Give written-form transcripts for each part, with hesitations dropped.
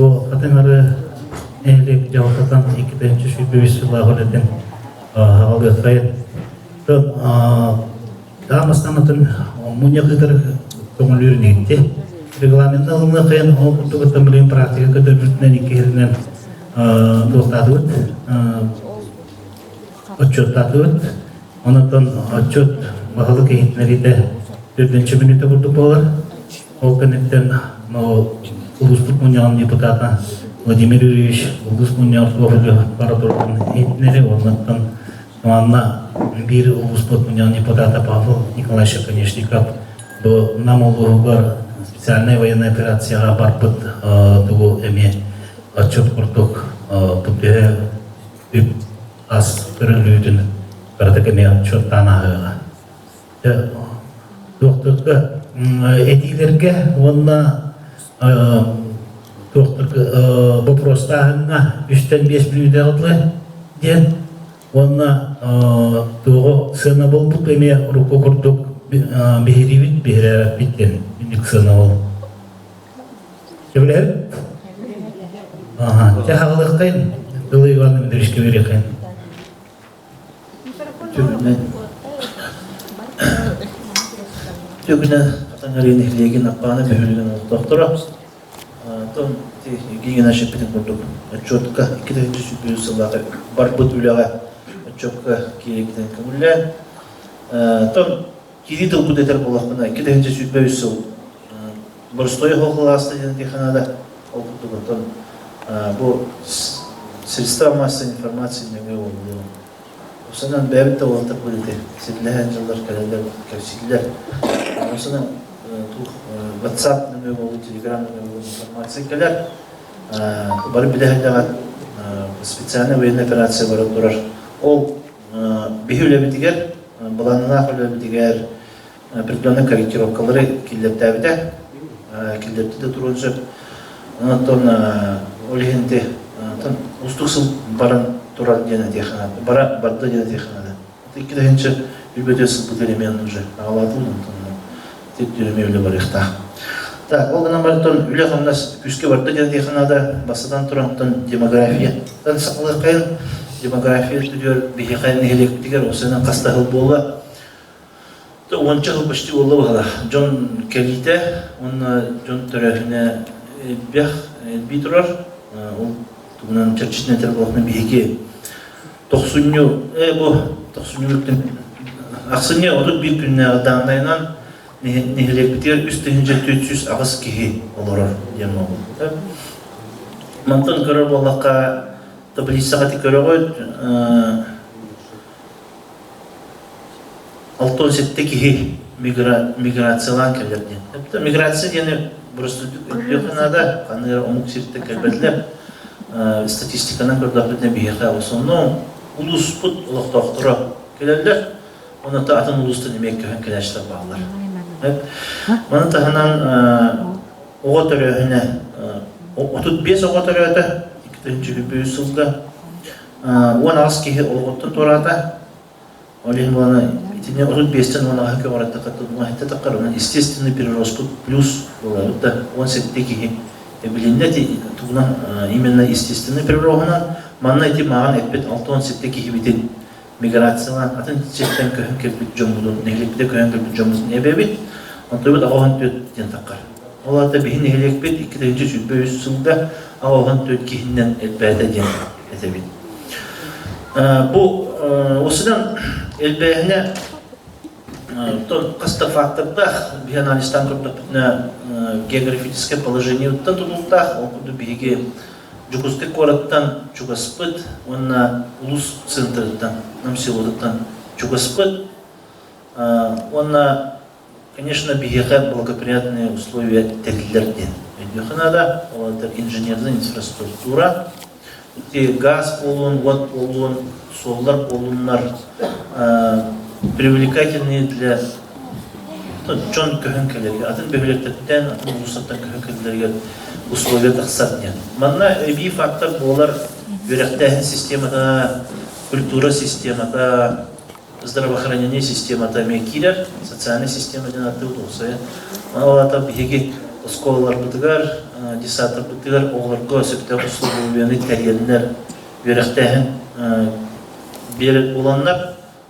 Бу Хатыҥ Арыы нэһилиэк дьаһалтатын 2 сүүс сыллаах үлэтин аҕалыаххайын. Даамастанатын мунньах ыытар көҥүлүүр инигитти. Регламентна ылыныаххайын ол курдук оттон билигин практика көтөрбүтүнэн иккиһинэн туохтаатыбыт, отчуоттаатыбыт. Онон отчуот баһылык иһитинэриитэ төрдүнчү мүнүүтэ курдук буолар. Ол кэнниттэн улууспут мунньаҕын депутата Владимир Юрьевич улуус мунньаҕар туох үлэ бара турарын иһитинэри, оннуттан манна биир улууспут мунньаҕын депутата Павел Николаевич Оконешников бу Нам улууһугар специальнай военная операцияҕа барбыт тугу эмиэ отчет курдук төһө үп ас көрүллүүтүн барыта эмиэ отчуоттаан ааһыаҕа. Туохтарга этиилэргэ уонна туохтарга боппуруостааһыҥҥа 3-5 мүнүүтэҕэ дылы диэн уонна туоҕу сыанабылбыт эмиэ урукку курдук биһириибит биһирээбэппит диэн инник сыанабыл. Сөбүлэһэр? Аха, чэ хаҕылыаххайын, Дылы Иван Дмитриевичка биэриэххин. Түгүнэ Түгүнэ Хатаҥарыы нэһилиэгин Аппааны бөһүөлэгин олохтоохторо Онтон Евгений Геннадьевич эппитин курдук отчуотка 2023 сыллаах барбыт үлэҕэ отчуокка киирэргитин көҥүллээн Оттон киирии тылбыт этэр буоллахпына 2023 сыл боростуой оһох диэн этиэххэ ол курдук оттон бу средства массовой информации нөҥүө буоллун Осунан бэйэбит да уолаттарбыт ити силлэһэн дьыллар кэлэллэр кэпсииллэр. Осунан туох WhatsApp нөҥүө буоллун, Telegram нөҥүө буоллун информация кэлэр. Бары билэ сылдьаҕыт специальная военная операция бара турар. Ол биһи үлэбитигэр, былааннаах үлэбитигэр определенный корректировкалары киллэртээбитэ. Киллэртэ да туруон сөп. Онтон ол иһин ити уустук сыл баран турар диэн этиэххэ наада. Бара барда диэн этиэххэ наада. 2 тыһыынча үбөтө сылбыт элемент уже аҕалаатын онтон тиэрдүөмэ үлэ барыахтаах. Так, ол гынан баран үлэ-хамнас күүскэ барда диэн этиэххэ наада. Бастатан туран демография. Сахалыаххайын демография өттүгэр биһиэхэ нэһилиэкпитигэр осынан хас да сыл буолла. Уонча сыл почти буолла быһалаах. Дьон кэлиитэ уонна дьон төрөөһүнэ элбэх, элбии турар. Ол тугунан чэрчитинэн этэр буоллахпына биһиги тохсунньу, бу тохсунньу күн ахсынньы 31 күннээҕи дааннайынан нэһилиэкпитигэр 3408 киһи олорор диэн буолбут. Мантан көрөр буоллахха таблицаҕа ити көрөҕүт 67 киһи миграциялаан кэлэр диэн. Миграция диэни просто өйдүөххэ наада, ханна эрэ омук сириттэн кэлбэтилэр. Статистиканан көрдөхпүтүнэ биһиэхэ в основном улууспут олохтоохторо кэлэллэр. Онон атын улуустан эмиэ көһөн кэлээччилэр бааллар. Маны таһынан оҕо төрөөһүнэ 35 оҕо төрөөтө 2023 сылга 18 киһи олоҕуттан туораата. Ол иһин буолана итини 35-тэн 18 көҕүрэттэ тутуҥа таххар онон естественный прирост плюс буолар да 17 киһи билиннэ тугунан именно естественный прироһунан манна ити маған эппит 67 киһибитин миграциялаан атын сиртэн көһөн кэлбит дьоммутун нэһилиэкпитэ көһөн кэлбит дьоммутун эбэбит онтубут 84 диэн таххар ол аата биһи нэһилиэкпит 2 сүүрбэ үс сылга 84 киһиннэн элбээтэ диэн этэбит. Бу осынан элбээһинэ хас да фактордаах биһи анализтаан көрдөхпүтүнэ географическое положениеттан тутулуктаах ол курдук биһиги Дьокуускай куораттан чугаспыт уонна улуус центрыттан Нам селотуттан чугаспыт уонна Конечно, биһиэхэ благоприятные условия тэриллэр диэн өйдүөххэ наада. Ол эбэтэр инженерная инфраструктура, ити газ буолуон, уот буолуон, суоллар буоллуннар привлекательные для дьон көһөн кэлэригэр, атын бөһүөлэктэртэн, атын улуустартан көһөн кэлэригэр условия тахсар диэн. Манна эбии фактор буолар үөрэхтээһин системата, культура системата, здравоохранение системата эмиэ киирэр, социальная система диэн ааттыыбыт уопсайа. Ол аата биһиги оскуолаларбытыгар, детсадтарбытыгар оҕолорго сөптөөх усулуобуйаны тэрийэннэр, үөрэхтээһин биэрэр буоланнар,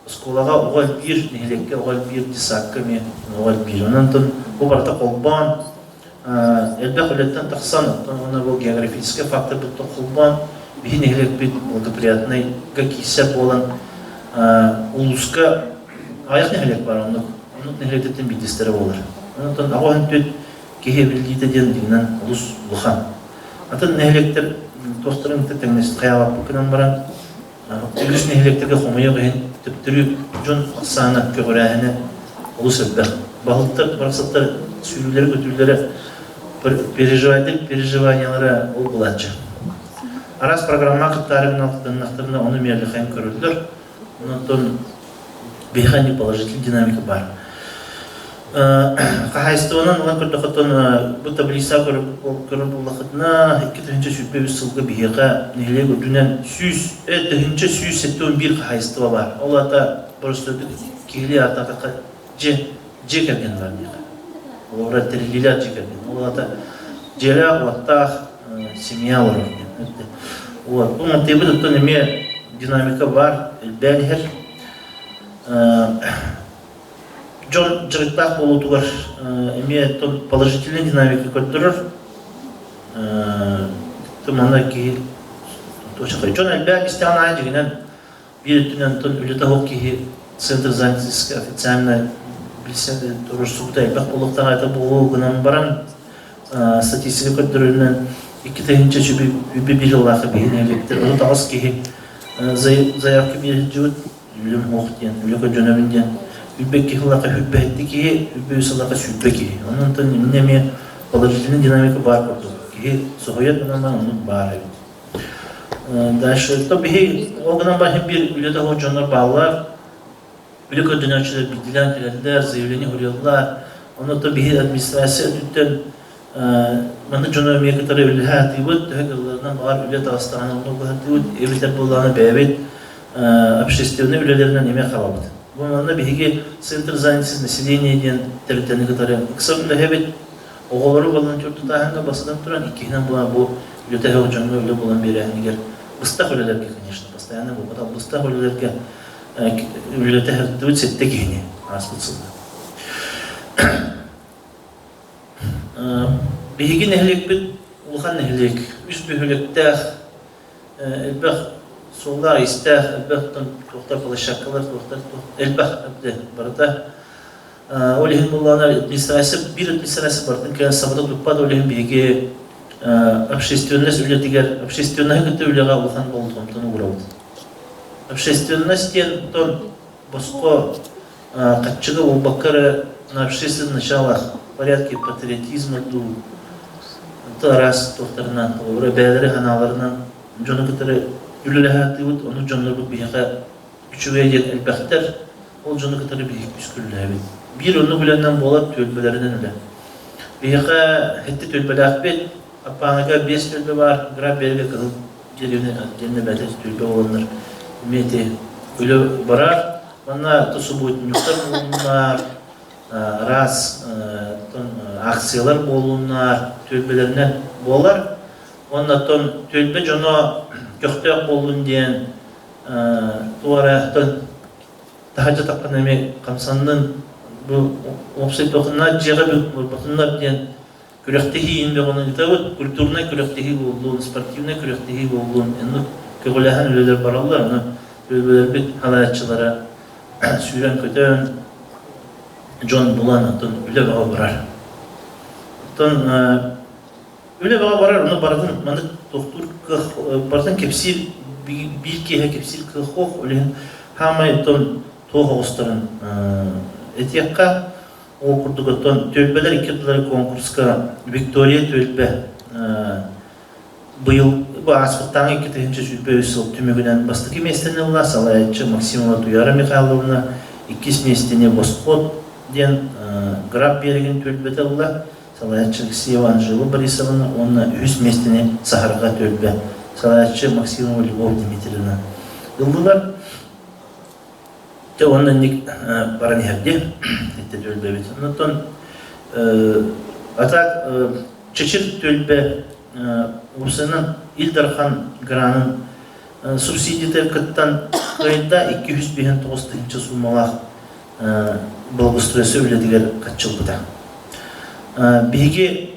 оскуолаҕа оҕо элбиир, нэһилиэккэ оҕо элбиир, детсадка эмиэ оҕо элбиир. Онон бу барыта холбоон, элбэх үлэттэн тахсан, оттон уонна бу географическай факторбыттан холбоон, биһи нэһилиэкпит благоприятнайга киирсэр буолан, улууска аҕыйах нэһилиэк баар, оннук оннук нэһилиэктэртэн биирдэстэрэ буолар. Онтон 83 киһи эбиллиитэ диэн дьиҥинэн олус улахан. Атын нэһилиэктэр туохтарын кытта тэҥнэс хайаабаппыт гынан баран, үгүс нэһилиэктэргэ хомойуох иһин төптөрү дьон ахсаана көҕүрээһинэ олус элбэх. Баһылыктар барахсаттар сүүрүүлэрэ-көтүүлэрэ, переживайдык переживаниялара ол булааччы. Араас программа кыттаары гыннахтарына ону миэрлэхэн көрөллөр. Онтон биһиэхэ не положительный динамика баар. Хаһаайыстыбанан ылан көрдөхөттөн бу таблица көрөр буоллахытына 2023 сылга биһиэхэ нэһилиэк үрдүнэн 100 1171 хаһаайыстыба баар. Ол аата боростуойдук киһилии ааттаатахха дьиэ дьиэ кэргэн бар диэхэ. Олорор тэриллиилээх дьиэ кэргэн. Ол аата дьиэлээх, уоттаах семья олорор диэн. Вот. Бу мантыйбыт оттон эмиэ динамика баар, элбээн иһэр. Дьон дьарыктаах буолуутугар эмиэ положительный динамика көрдөрөр. Манна киһи дьон элбээн истэҕин аайы дьиҥинэн биир өттүнэн тон үлэтэ суох киһи центр занятости официально билсэн туруорсубута элбэх буолуохтаах это буолуо гынан баран статистика көрдөрөрүнэн 2001 жыллаахы биһи нэһилиэктэр 38 киһи заявка биэрдибит үлэм суох диэн үлэ көрдөнөбүн диэн 22 сыллаахха 27 киһи 23 сыллаахха 20 киһи онон иннэ эмиэ положительный динамика баар курдук киһи соһуйар гынан оннук баар эбит. Дальше то биһи ол гынан баран биир үлэ да дьоннор бааллар. Үлэ көрдөнөөччүлэр биирдилээн кэлэллэр, заявление суруйаллар. Онно то биһи администрация өттүттэн манна дьону эмиэ кытары үлэһэ сатыыбыт, төһө кыалларынан баҕар үлэ таҕыстаҕына онно угаһатыыбыт, эбэтэр буоллаҕына бэйэбит общественнай үлэлэринэн эмиэ хабабыт. Бу манна биһиги Центр занятости населения диэн тэрилтэни кытары ыкса үлэһэбит. Оҕолору волонтер тутааһыҥҥа бастатан туран, иккиһинэн буолан бу үлэтэ суох дьоҥҥо үлэ булан биэрээһинигэр быстах үлэлэргэ, конечно, постоянно буолбатах, быстах үлэлэргэ үлэтэ сылдьыбыт сэттэ киһини ааспыт сылга. Биһиги нэһилиэкпит улахан нэһилиэк, үс бөһүөлэктээх, элбэх суоллаах-иистээх, элбэх туохтар площадкалар, туохтар элбэх барыта. Ол иһин буоллаҕына администрация биир администрация барытын кэлэн сабата туппат, ол иһин биһиги общественность үлэтигэр общественноһы кытта үлэҕэ улахан болҕомтону уурабыт. Общественность диэн тон босхо хаччыга буолбакка эрэ на общественных началах порядке патриотизма дуу араас туохтарынан холобура бэйэлэри санааларынан дьону кытары үлэлэһэ ону дьоннорбут биһиэхэ үчүгэй диэн элбэхтэр, ол дьону кытары биһиги күскүллээбит. Биир оннук үлэнэн буолар түөлбэлэринэн үлэ. Биһиэхэ хэттэ түөлбэлээхпит, Аппааныга биэс түөлбэ баар, Граф Берега Кыһыл дьириэбинэ отдельно бэйэтэ түөлбэ буоланнар эмиэ ити үлэ барар. Манна субботниктар буоллуннар, араас акциялар буоллуннар, түөлбэлэринэн буолар. Уонна оттон түөлбэ дьоно көхтөөх буоллун диэн туораахтан таһырдьа таххан эмиэ хамсаннын бу уопсай туохунна дьиэҕэ буолбатыннар диэн күрэхтэһии иһин бөҕөнү ыытабыт. Культурнай күрэхтэһии буоллун, спортивнай күрэхтэһии буоллун, оннук көҕүлээһин үлэлэр бараллар. Ону үлэлэрбит салайааччылара сүүрэн-көтөн, дьон булан, оттон үлэ бөҕө барар. Оттон Үлэ бөҕө барар, ону барытын маннык туохтуур кыах, барытын кэпсиир, биир киэһэ кэпсиир кыах суох. Ол иһин хаамай оттон туох оҕустарын этиэххэ, ол курдук оттон түөлбэлэр икки ардылары конкурска Виктория түөлбэ быйыл бу ааспыттааҥы 2023 сыл түмүгүнэн бастакы миэстэни ылла салайааччы Максимова Туяра Михайловна, иккис миэстэни Босход диэн Граф биэрэгин түөлбэтэ ылла. Салайааччы Алексеева Анжела Борисовна уонна үһүс миэстэни Саһарҕа түөлбэ салайааччы Максимова Любовь Дмитриевна ыллылар. Дьэ уонна инник баран иһэрди итти түөлбэбит. Онтон а так. Чэчир түөлбэ уопсайынан Ил Дархан гранын субсидията кыттан кыайда 259 тыһыынча суумалаах благоустройство үлэтигэр хаччылбыта. Биһиги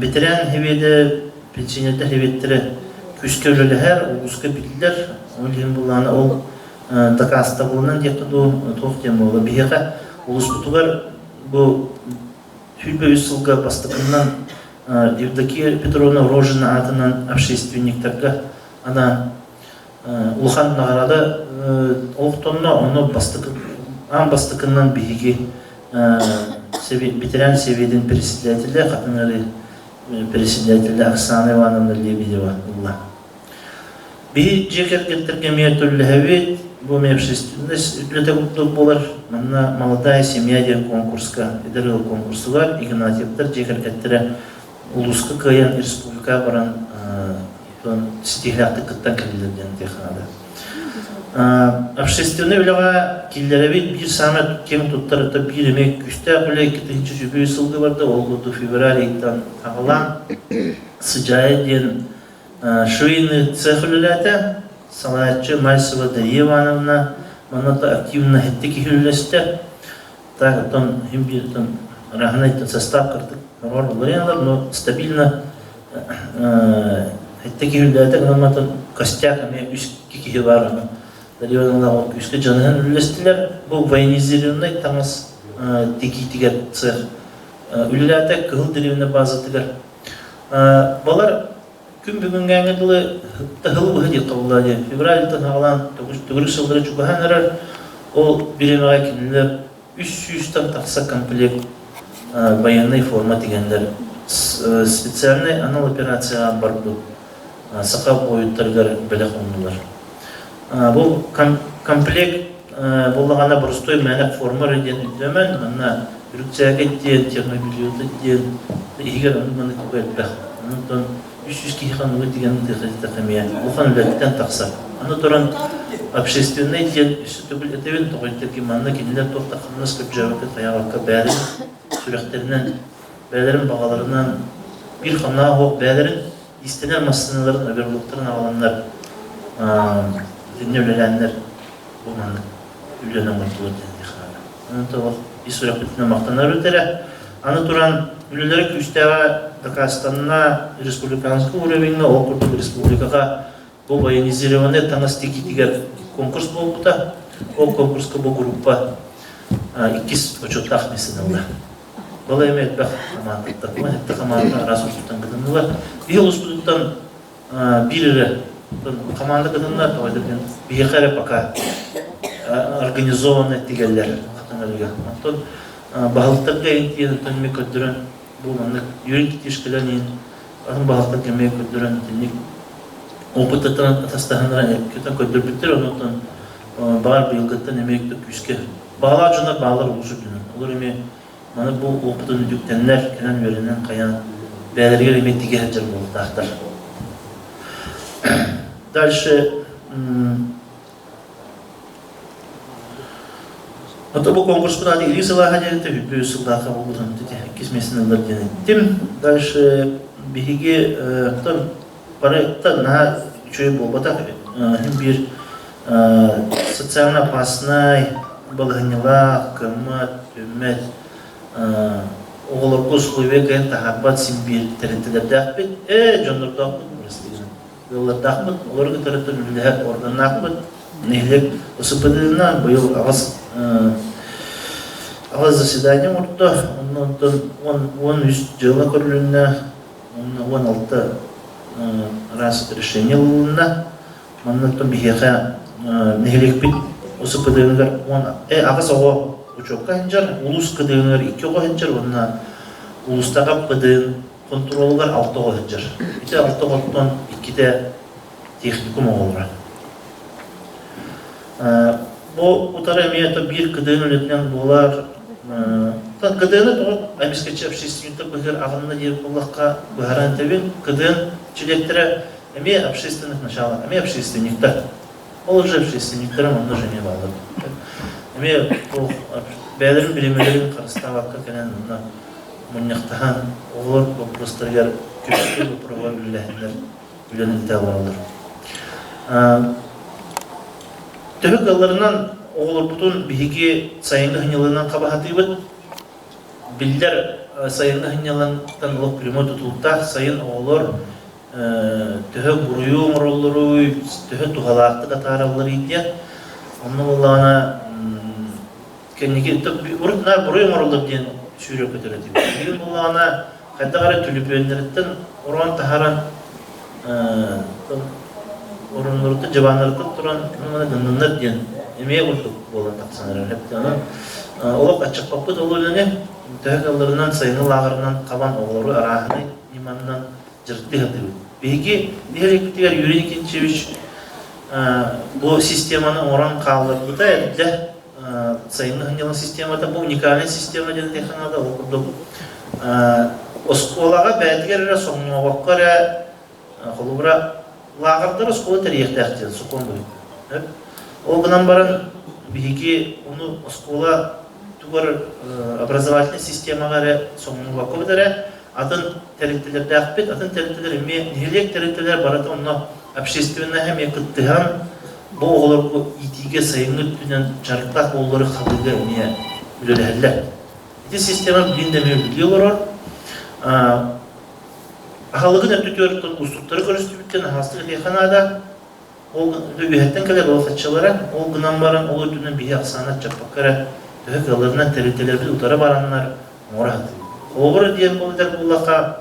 бэтэрээн хэбиэдэ пенсионердар хэбиэттэрэ күүскэ үлэлэһэр, улууска биллэр, ол иһин буллаана ол дакаастабылынан диэххэ дуу, туох диэн буолла. Биһиэхэ улууспутугар бу 23 сылга бастакыннан Евдокия Петровна Рожина аатынан общественниктарга анаан улахан наҕараада олохтонно, онно бастакы аан бастакыннан биһиги ветеран сэбиэтин председателэ Хатыҥары председателэ Оксана Ивановна Лебедева ылла. Биһи дьиэ кэргэттэргэ эмиэ төллөһөбүт, бу эмиэ общественность үлэтэ курдук буолар. Манна «Молодая семья» диэн конкурска, эдэр ыал конкурсугар Игнатьевтар дьиэ кэргэттэрэ улууска кыайан республикаҕа баран ситиһиилээхтик кыттан кэллилэр диэн этиэххэ наада. Общественнай үлэҕэ киллэрэбит биир саамай киэҥ туттар это биир эмиэ күүстээх үлэ 2003 сылга барда, ол курдук февраль ыйтан аҕалаан Сыдьаайа диэн Швейный цех үлэлээтэ. Салайааччы Мальцева Дарья Ивановна манна да активно иһитти киһи үлэлэстэ. Так, оттон иһин бииртэн раһынайтан состав кырдык норор уларыйалар, но стабильно иһитти киһи үлэлээтэ, гынан костяк эмиэ үс киһи бар аны. Дарья Ивановна ол күүскэ дьаныһан үлэлэстилэр. Бу военизированный таҥас тигиитигэр цех үлэлээтэ Кыһыл дэриэбинэ базатыгар. Балар күн бүгүҥҥээҥҥэ дылы таһылы быһа диэххэ буолла диэн февральтан саҕалаан төгүрүк сыллары чугаһаан эрэр. Ол бириэмэҕэ кинилэр 300-тан тахса комплект байыаннай форма тигэннэр специальнай анал операцияҕа барбыт саха буойуттарыгар бэлэх ууннулар. Бу комплект буоллаҕына боростуой мээнэ форма эрэ диэн өйдөмөн, манна рюкзака диэн, термобельета диэн иһигэр ону-маны тугу элбэх. Онтон 300 киһи ханныгы тигэн тыахатыта эмиэ улахан үлэттэн тахсар. Аны туран общественнай диэн өссө төгүл этэбин, тоҕо диэтэргин манна кинилэр туох да хамнас көрдьөөбөккө тайаабакка бэйэлэрин сүрэхтэринэн, бэйэлэрин баҕаларынан биир хамнаах суох бэйэлэрин иистэнэр массыыналарын, оверлоктарын аҕаланнар итиннэ үлэлээннэр бу маннык үлэни оҥордулар диэн наада. Онон тоҕо ис сүрэхпитинэн махтанар эрэ. Аны туран үлэлэрэ күүстээҕэ дакаастанна республиканскай уровеньҥа, ол курдук республикаҕа бу военизированный таҥас тигиитигэр конкурс буолбута. Ол конкурска бу группа иккис отчуоттаах миэстэни ылла. Балай эмэ элбэх хамаандаттан, 17 хамаанда араас улуустан кытыннылар. Биһи улууспутуттан биир эрэ хамаанда кытынна, тоҕо диэн биһиэхэ эрэ пока организованно тигэллэр хатыҥарыга. Онтон баһылыктарга тиийэн эмиэ көрдөрөн бу маннык юрий Китишкэлэн иин атын баһылыктарга эмиэ көрдөрөн итинник опыттан атастаһыннаран көрдөрбүттэр, онтон баар быйылгыттан эмиэ күүскэ баҕалаах дьоннор баалар улуус үрдүнэн. Олор эмиэ маны бу опытын үтүктэннэр, кэлэн үөрэнэн хайаан бэйэлэригэр эмиэ тигэ сылдьар буолуохтаахтар. Дальше Ото бу конкурспут ааты Илии сылааһа диэн үс сыллаахха буолбутун иккис миэстэни ылар диэн эттим. Дальше биһиги проекта наһаа үчүгэй буолбатах. Иһин биир социально опасный балаһынньалаах, кыаммат, түммэт оҕолорго условия кыайан таһаарбат син биир тэрилтэлэрдээхпит, ээ дьоннордоохпут ыаллардаахпыт, олору кытары үлэлэһэр органнаахпыт. Нэһилиэк СПД-на быйыл аҕыс аҕыс заседание оҥордо, онтон 13 дьыала көрүлүннэ, уонна 16 араас решение ылылынна. Манна оттон биһиэхэ нэһилиэкпит ОСПД-ныгар аҕыс оҕо учуокка сылдьар, улуус КД-ныгар икки оҕо сылдьар уонна улуустааҕы ПД хонтуруолугар алта оҕо сылдьар. Ити алта оҕоттон иккитэ техникум оҕолоро. Бу утары эмиэ биир КДН үлэтинэн буолар. КДН тоҕо эмискэччи общественниктар быһыыр аҕынна диир буоллахха быһааран этэбин. КДН чилиэттэрэ эмиэ общественных начала, эмиэ общественниктар. Ол уже общественниктара онно же эмиэ бааллар. Эмиэ бэйэлэрин бириэмэлэрин харыстаабакка кэлэн онно мунньахтаһан оҕолор боппуруостарыгар көмүскэл боппуруоһугар үлэлэһэллэр, үлэни ыыта олороллор. Төһө кыалларынан оҕолорбутун биһиги сайыҥҥы сынньалаҥынан хабаһатыыбыт. Биллэр сайыҥҥы сынньалаҥтан олох прямой тутулуктаах сайын оҕолор төһө буруйу оҥороллоруй, төһө туһалаахтык атааралларый диэн. Онно буоллаҕына кэнники урут наар буруй оҥороллор диэн сүүрэ көтөр этим. Билигин буоллаҕына хайдах эрэ түлүпүөннэриттэн ороон таһааран оруннуруттан дьыбааннарыттан туран маны гынныннар диэн эмиэ курдук буолан тахсан эрэр. Онон олох аччаппаппыт ол үлэни төһө кыалларынан сайыҥҥы лааҕырынан хабан оҕолору арааһынай ньыманан дьарыктыы сатыыбыт. Биһиги нэһилиэкпитигэр Юрий Никитичевич бу системаны оҥорон хаалларбыта эрдэ сайыҥҥы сынньалаҥ системата бу уникальнай система диэн этиэххэ наада. Ол курдук оскуолаҕа бэйэтигэр эрэ соҥнообокко эрэ холобура лааҕырдар оскуола тэрийиэхтээх диэн сокуон быһыытынан. Ол гынан баран биһиги ону оскуола тугар образовательнай системаҕа эрэ соҥнуубаккабыт эрэ атын тэрилтэлэрдээхпит, атын тэрилтэлэр эмиэ нэһилиэк тэрилтэлэр барыта онно общественноһа эмиэ кыттыһан бу оҕолорго иитиигэ сайыҥҥы өттүнэн дьарыктаах буоллары халыыга эмиэ үлэлэһэллэр. Ити система билигин да эмиэ үлэлии олорор. Аһылыгын өттүтүгэр уустуктары көрүстүбүттэн аһаҕастык этиэххэ наада. Ол үөһэттэн кэлэр ол хаччылара, ол гынан баран ол өттүнэн биһи ахсаана аччаппакка эрэ төһө кыалларынан тэрилтэлэрбит утары бараннар оҥоро сатыыбыт. Холобура диэн буолар буоллахха,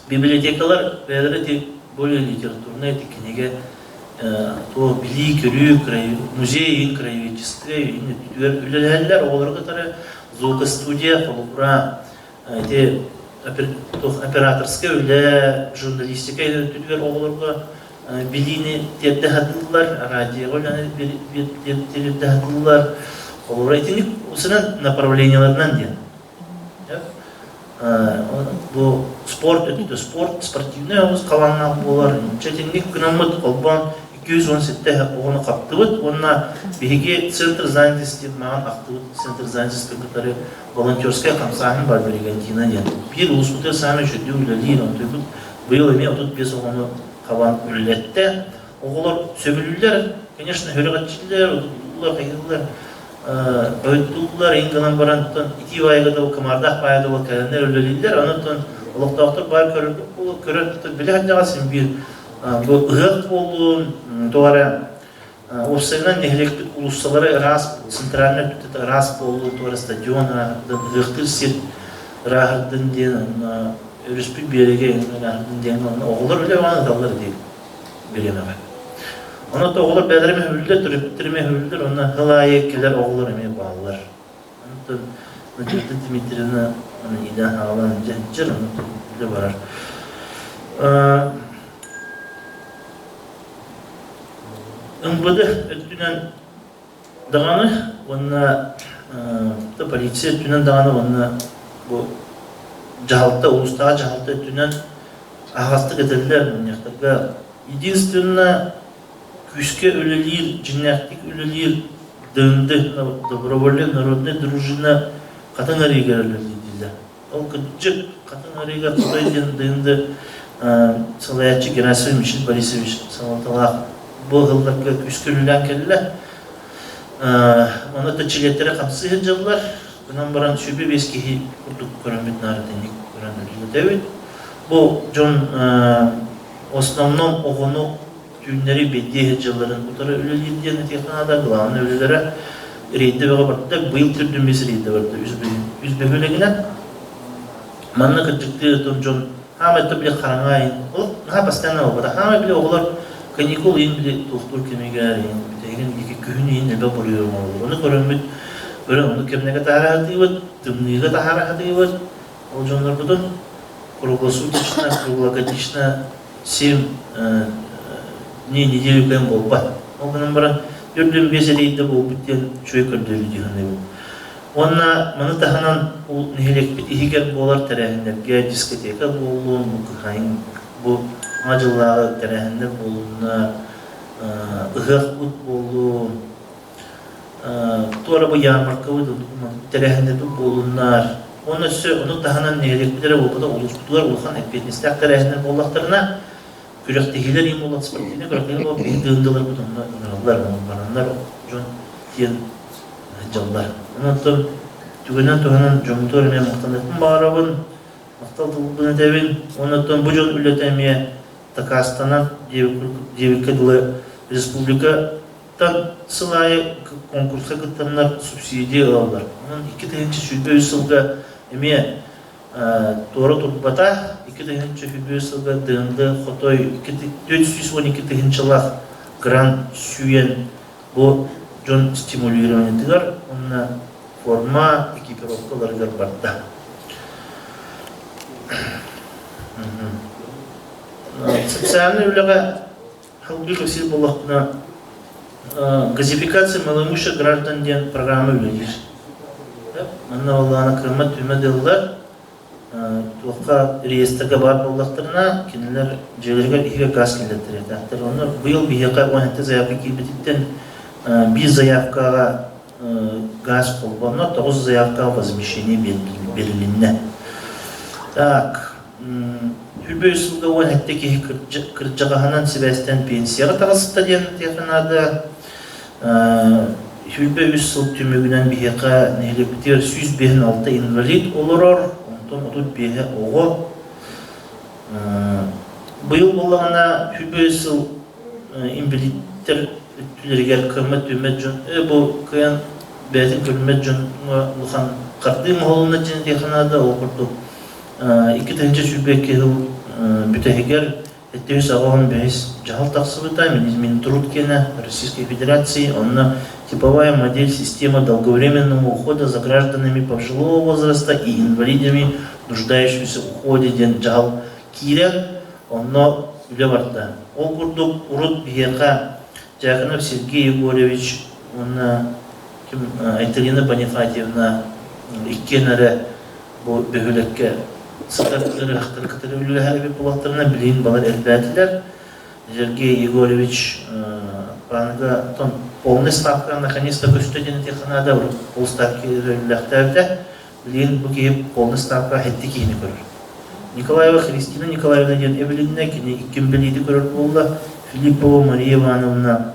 библиотекалар бэйэлэрэ ити более литературнай ити кинигэ туох билии-көрүү, музей краеведческай өттүгэр үлэлэһэллэр, оҕолору кытары звукостудия, холобура, ити операторскай үлэ, журналистика өттүгэр оҕолорго билиини тиэрдэ сатыыллар, радиоҕа үлэни тиэрдэ сатыыллар. Холобура, итинник усунан направлениеларынан диэн. Бу спорт өттүтэ спорт, спортивнай оҕус халааннаах буолар. Чэ итинник гынаммыт холбоон 217 оҕону хаптыбыт уонна биһиги Центр занятости маҕан ахтыбыт Центр занятости кытары волонтерскай хамсааһын бар Бригантина диэн. Биир улууспутугар саамай үчүгэй үлэлиир, онтуйбут быйыл эмиэ 35 оҕону хабан үлэлэттэ. Оҕолор сөбүлүүллэр, конечно, хөрөҕөччүлэр, утутуллар, хайыыллар, ойдууллар, ин гынан баран итии баайга да кымаардаах баайга да кэлэннэр үлэлииллэр, онон олохтоохтор баар көрөр билэ сылдьаҕа син биир бу ыһыах буоллун, туох эрэ уопсайынан нэһилиэкпит уулуссалара ыраас, центральнай өттүтэ ыраас буоллун, туох эрэ стадион ыһыахтыыр сир ырааһырдын диэн, өрүспүт биэрэгэ ырааһырдын диэн оҕолор үлэ баҕана ыталлар дии бириэмэҕэ. Онон оҕолор бэйэлэрэ мөһүллэр, төрөппүттэрэ мөһүллэр, уонна сыл аайы кэлэр оҕолор эмиэ бааллар. Онтон Надежда Дмитриевна иилээн аҕалан дьэ онтон үлэ барар. МВД өттүнэн даҕаны уонна полиция өттүнэн даҕаны уонна бу дьаһалта, улуустааҕы дьаһалта өттүнэн аһаҕастык этэллэр мунньахтарга. Единственно күүскэ үлэлиир, дьиҥнээхтик үлэлиир ДНД, добровольная народная дружина Хатыҥ Арыыга үлэлиир дииллэр. Ол кырдьык Хатыҥ Арыыга Хотой диэн ДНД салайааччы Герасим Мишель Борисович салалталаах бу ыһылларга күүскэ үлэлээн кэллэ. Онно да чилиэттэрэ хамсыы сылдьаллар. Гынан баран 25 киһи курдук көрөммүт наара итинник көрөн үлэлэтэбит. Бу дьон в основном оҕону түүннэри бэйдиэ сылдьалларын утары үлэлиир диэн этиэххэ наада. Главное үлэлэрэ рейдэ бөҕө барда. Быйыл төрдүн бэс рейдэ барда. Үс бөһүөлэгинэн. Манна кырдьыктыы отон дьон хаамай били хараҥа иһин ол наһаа постоянно буолбата. Хаамай били оҕолор каникул иһин били туохтуур кэмигэр иһин бүтэһигин диэки күһүн иһин элбэх буруйу оҥороллор. Ону көрөммүт көрөн ону кэмнэгэ таһаара сатыыбыт, тымныыга таһаара сатыыбыт. Ол дьоннорбутун круглосуточно, круглогодично 7 дней неделю кэм буолбат. Ол гынан баран 45 рейдэ буолбут диэн үчүгэй көрдөрүү дии саныыбын. Уонна маны таһынан ол нэһилиэкпит иһигэр буолар тэрээһиннэргэ дискотека буоллун, бу кыһайын бу Саҥа дьыллааҕы тэрээһиннэр буоллуннар, ыһыахпыт буоллун, туора бу ярмаркабыт тэрээһиннэрбит буоллуннар. Уонна өссө ону таһынан нэһилиэкпит эрэ буолбатах улууспутугар улахан эппиэтинэстээх тэрээһиннэр буоллахтарына, күрэхтэһиилэр иһин буоллах спортивнай күрэхтэһиилэр буоллах биһиги тыындыларбыт онно ыҥыраллар, бараннар дьон тиэн сылдьаллар. Онон түгэнэн туһанан дьоммутугар эмиэ махтаныахпын баҕарабын, махтал тылбын этэбин. Онон бу дьон үлэтэ эмиэ дакаастанан диэбиккэ дылы республикаттан сыл аайы конкурска кыттаннар субсидия ылаллар. Онон 2023 сылга эмиэ туора турбата 2023 сылга ДНД Хотой 412 тыһыынчалаах грант сүүйэн бу дьон стимулированиетыгар уонна форма экипировкаларыгар барда. Социальнай үлэҕэ халгыы кэпсиир буоллахпына, газификация малоимущих граждан диэн программа үлэлиир. Манна буоллаҕына кыаммат түмэ дыллар, туохха реестргэ баар буоллахтарына, кинилэр дьиэлэригэр иһигэр газ киллэртэрэ. Онно быйыл биһиэхэ 17 заявка киирбититтэн биир заявкаҕа газ холбонно, 9 заявкаҕа возмещение берилиннэ. Так, Үбү сылга 17 киһи кырдьаҕаһынан сибээстээн пенсияҕа таҕыста диэн этиэххэ наада. 23 сыл түмүгүнэн биһиэхэ нэһилиэкпитигэр 156 инвалид олорор, онтон 35 оҕо. Быйыл буоллаҕына 23 сыл инвалидтэр өттүлэригэр кыаммат түммэт дьон, бу кыайан бэйэтин көрүммэт дьоҥҥо улахан хардыы моһолунна диэн этиэххэ наада. Ол курдук 2022 сыл бүтэһигэр 785 дьаһал тахсыбыта Минтруд киэнэ Российской Федерации, онно типовая модель системы долговременного ухода за гражданами пожилого возраста и инвалидами, нуждающимися в уходе диэн дьаһал киирэн, онно үлэ барда. Ол курдук урут биһиэхэ Дьяконов Сергей Егорович уонна Айталина Бонифатьевна иккиэн эрэ бу бөһүөлэккэ сытар ыарыһахтары кытары үлэлэһэр эбит буоллахтарына, билигин балар элбээтилэр. Сергей Егорович планыга полный ставка наконец-то көстө диэн этиэххэ наада, урут полставки үлэлэхтээбитэ. Билигин бу киһи полный ставка хэттэ киһини көрөр. Николаева Христина Николаевна диэн эбилиннэ, кини икки инбэлиити көрөр буолла. Филиппова Мария Ивановна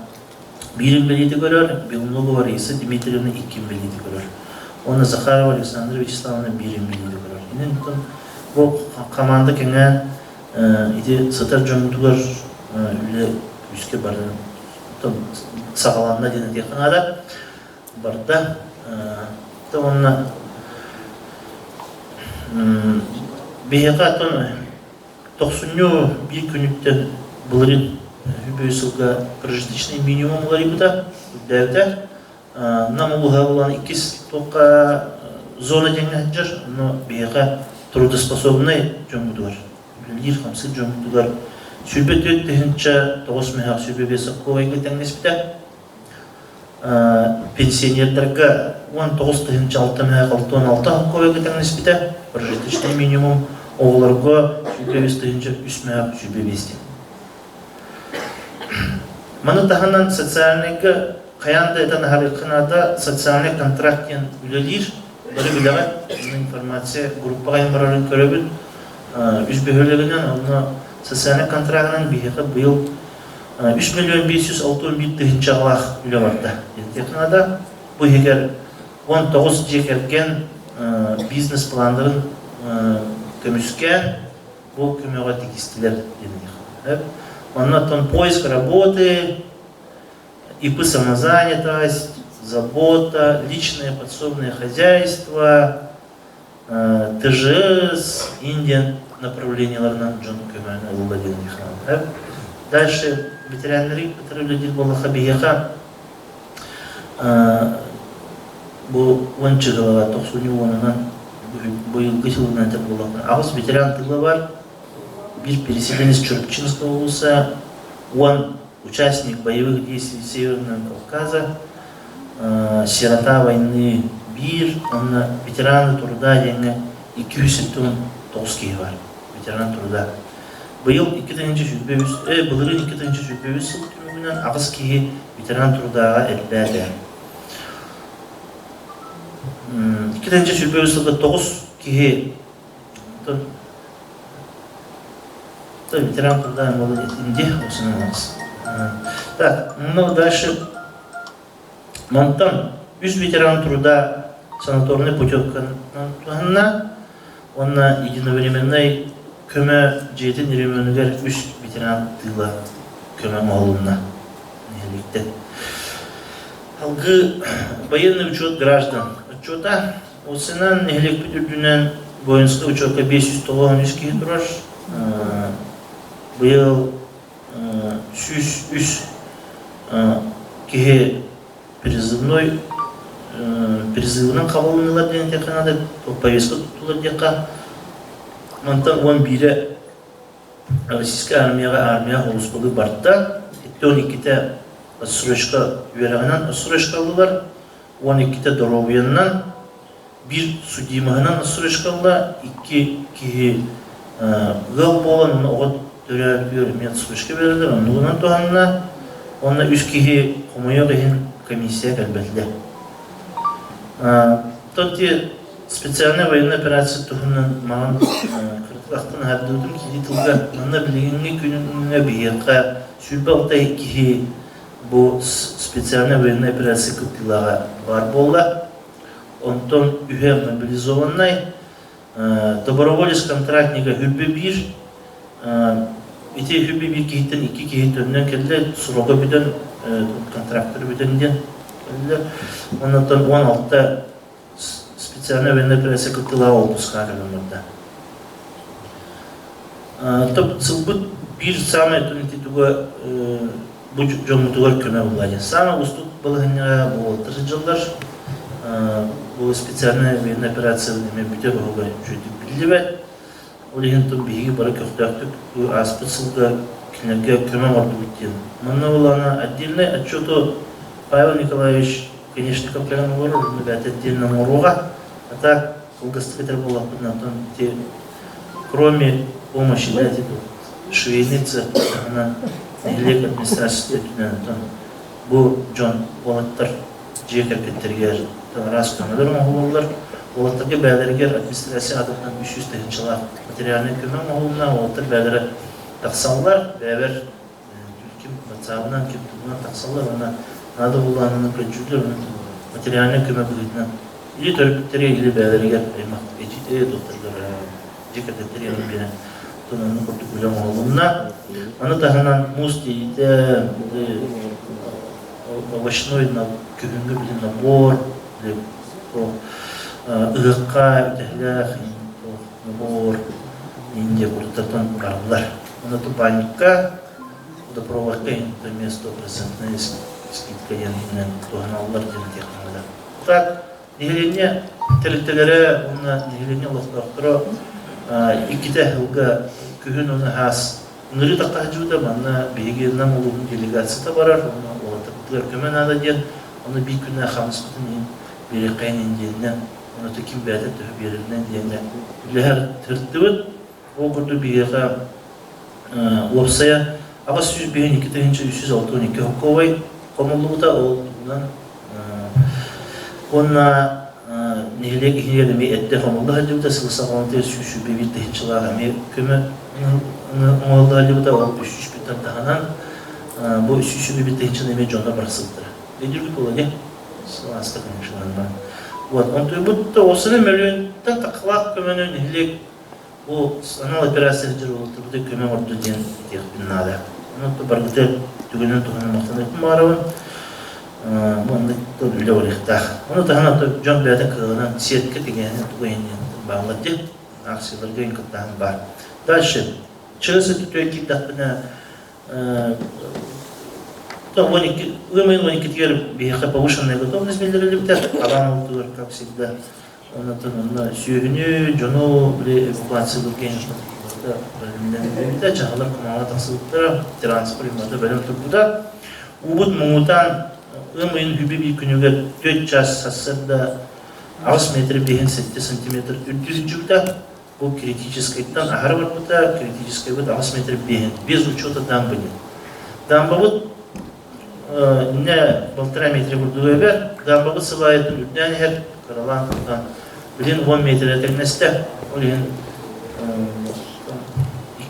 Биир инбэлиити көрөр, Белногова Раиса Дмитриевна икки инбэлиити көрөр. Уонна Захарова Александра Вячеславовна биир инбэлиити көрөр. Инэн бу команда кэҥээн ити сытар дьоммутугар үлэ күүскэ барын саҕаланна диэн этиэххэ наада. Барда. Уонна биһиэхэ оттон Тохсунньу биир күнүттэн былырыын үбү сылга прожиточный минимум уларыйбыта, үрдээбитэ. Нам улууһа буолан иккис туохха зона диэҥҥэ сылдьар, онно биһиэхэ трудоспособнай дьоммутугар, үлэлиир-хамсыыр дьоммутугар 24 9 мөһөөх 25 сокуовайга тэҥнэспитэ. Пенсионердарга 19 6 66 холкуойга тэҥнэспитэ, прожиточный минимум оҕолорго 25 3 25 диэн. Маны таһынан социальныйга хайаан да этэн аһарыахха наада социальный контракт диэн үлэлиир. Бары билэҕит, информация группаҕа барарын көрөбүт. Үс бөһүөлэгинэн, онно социальный контрагынан биһиэхэ быйыл 3 миллион 561 тыһыынчаҕалаах үлэ барда. Диэн Бу иһигэр 19 дьиэ кэргэн бизнес-планнарын көмүскээн бу көмөҕө тигистилэр диэн. Онно оттон поиск работы, ИП самозанятость, забота, личное подсобное хозяйство, ТЖС, Индия направлениеларынан дьон көмөнү ылла диэн Михаил. Дальше ветеринарий кытары үлэлиир буоллахха биһиэхэ бу уон чыгылаҕа тохсунньу уонунан быйылгы сылынан этэр буоллахпына аҕыс ветеран тыла бар, биир переселенец Чурапчинского улуса, уон участник боевых действий Северного Кавказа, Сирота войны биир уонна ветераны труда диэҥҥэ 279 киһи баар ветеран труда. Быйыл 2023 былырыын 2023 сыл түмүгүнэн аҕыс киһи ветеран трудаҕа элбээтэ. 2023 сылга 9 киһи ветеран труда инди Так, ну дальше. Мантан үс ветеран труда санаторный путевканан уонна единовременнай көмө дьиэтин ремонугар үс ветеран тыыла көмө оҥоһулунна нэһилиэктэн. Алгы военный учет граждан отчета Осынан нэһилиэкпит үрдүнэн воинскай учетка 593 киһи турар. Быйыл 103 киһи призывной призывынан хабылыннылар диэн этиэххэ наада, повестка туттулар диэххэ. Мантан 11-е Российскай армияҕа армия холустулуу барда. 12-те отсрочка үөрэҕинэн отсрочка ыллылар. 12-те доруобуйаннан биир судимоһынан отсрочкалла, икки киһи ыал буолан оҕо төрөөбүтүгэр эмиэ отсрочка берэллэр, оннугунан туһанна. Уонна үс киһи хомойуох иһин комиссия кэлбэтилэр. Тот специальная военная операция туһунан маҕан кырдьык ахтан аһардыбытым киһи тылга манна билиҥҥи күнүҥҥэ биһиэхэ 26 киһи бу специальная военная операция кыттыылааҕа баар буолла. Онтон үһэ мобилизованнай, доброволец контрактнига хүрбэ биир, ити хүрбэ биир киһиттэн икки киһи төннөн кэллэ, срога бүтэн, контрактары бүтэн диэн кэллэ. Оннуттан 16 специальная военная операция кыттыылааҕа отпускаҕа кэлэн барда. Сылбыт биир саамай туга бу дьоммутугар көмө буолла диэн. Саамай уустук балаһыанньаҕа буолуохтар сылдьаллар. Бу специальная военная операция эмиэ бүтэр уһуга үчүгэйдик биллибэт. Ол иһин тыл биһиги бары көхтөөхтүк ааспыт сылга кинилэргэ көмө оҥордубут диэн. Манна буоллаҕына отдельный отчету Павел Николаевич Конечников кэлэн олорор, онно бэйэтэ отдельно оҥоруоҕа. А так кылгастык этэр буоллахпытына, онтон ити кроме помощи, да, ити швейный цех таһынан нэһилиэк администрацията өттүнэн онтон бу дьон уолаттар дьиэ кэргэттэригэр араас көмөлөр оҥоһуллаллар. Уолаттарга бэйэлэригэр администрация аатыттан 300 тыһыынчалаах материальнай көмө оҥоһулунна. Уолаттар бэйэлэрэ тахсаллар, бэйэбэр ким ватсабынан, ким тугунан тахсаллар уонна наада буоллаҕына көрдүүллэр, материальнай көмө быһыытынан или төрөппүттэргэ, или бэйэлэригэр аймах эдьиийдэрэ, доктордар дьиэ кэргэттэригэр биэрэн оннук курдук үлэ оҥоһулунна. Ону таһынан муус тиийиитэ, овощной күһүҥҥү били набор, ыһыкка үтэһэлээх набор Индия курдаттан бараллар. Ону тупанникка, водопроводка эмиэ стопроцентная скидка диэн туһаналлар диэн этиэххэ Так, нэһилиэнньэ тэрилтэлэрэ уонна нэһилиэнньэ олохтоохторо иккитэ сылга күһүн уонна хаас ыҥырыы таххаһдьыбыта манна биһиги Нам улууһун делегацията барар уонна уолаттарбытыгар көмө наада диэн ону биир күннээх хамнаспытын иһин биэриэххэйин диэнинэн ону ким бэйэтэ төһө биэрэринэн диэҥҥэ үлэһэр тыртыбыт. Ол курдук биһиэхэ уопсайа 852 362 холкуобай хомуллубута ол туһунан уонна нэһилиэк иһигэр эмиэ эрдэ хомулла сылдьыбыта сыл саҕаланыытыгар 121 тыһыынчалаах эмиэ көмө оҥоһулла сылдьыбыта ол 300 таһынан бу 321 тыһыынчаны эмиэ дьонно барсыбыттара. Өйдүүргүт буолуо дии сылааска конечно Вот, онтуйбут осыны мөлүйүөнтэн тахалаах көмөнү нэһилиэк Бу анал операция сылдьар уолаттарбытыгар көмө оҥордо диэн этиэхпин наада. Онон барбыты түгэнин туһанан махтаныахпын баҕарабын. Бу оннук үлэ барыахтаах. Ону таһынан дьон бэйэтин кыаҕынан сетка тигээһинин тугу иһин бааллар диэн акцияларга кыттааһын баар. Дальше. ЧС түтүө киирдэхпинэ ыам ыйын 12-тигэр биһиэхэ повышенная готовность биллэриллибитэ. Халаан уутугар, как всегда, Онтон онно сүөһүнү, дьону били эвакуациялыыр бэлэмнэммитэ, чаһылар кумааҕы тахсыбыттара, транспорт имата бэлэм турбута. Уубут муҥутаан ыам ыйын үбү биир күнүгэр 4 час сарсыарда 8 метр 5 сантиметр үрдү Бу критическайтан аһары барбыта, критическайбыт 8 метр 5 без учета дамбы диэн. Дамбабыт иннэ полтора метра курдук эбэр, дамбабыт сыл аайытын үрдээн иһэр, кыралаан кыралаан. Билин 10 метрэ тэҥнэстэ. Ол иһин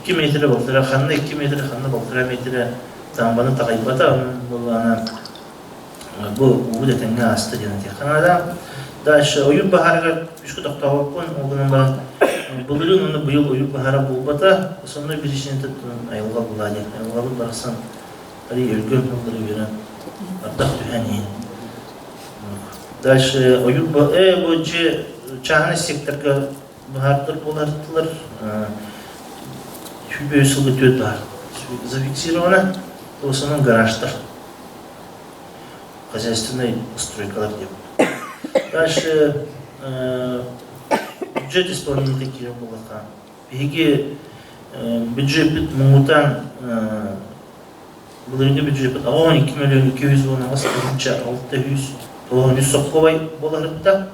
2 метрэ балтара, ханна 2 метрэ, ханна балтара метрэ тамбаны таҕайбата. Онон буоллаҕына бу уу да тэҥҥэ ааста диэн этиэххэ наада. Дальше ойуур баһаарыгар үскэ тохтообоппун, ол гынан баран былырыын уонна быйыл ойуур баһаара буолбата. Основной причината айылҕа булаа диэн. Айылҕабыт барахсан арый өлгөм сыллары үөрэн ардах түһэн иһин. Дальше ойуур бу дьиэ чааһынай секторга баһаардар буолартылар. Сүүрбэ сылга түөрт баһаар зафиксировано. В основном гаражтар, хозяйственные стройкалар диэн. Дальше бюджет исполнения киирэн буоллахха. Биһиги бюджеппит муҥутаан былырыыҥҥы бюджеппит 12 миллион 218 тыһыынча 693 сокуобай буоларытта.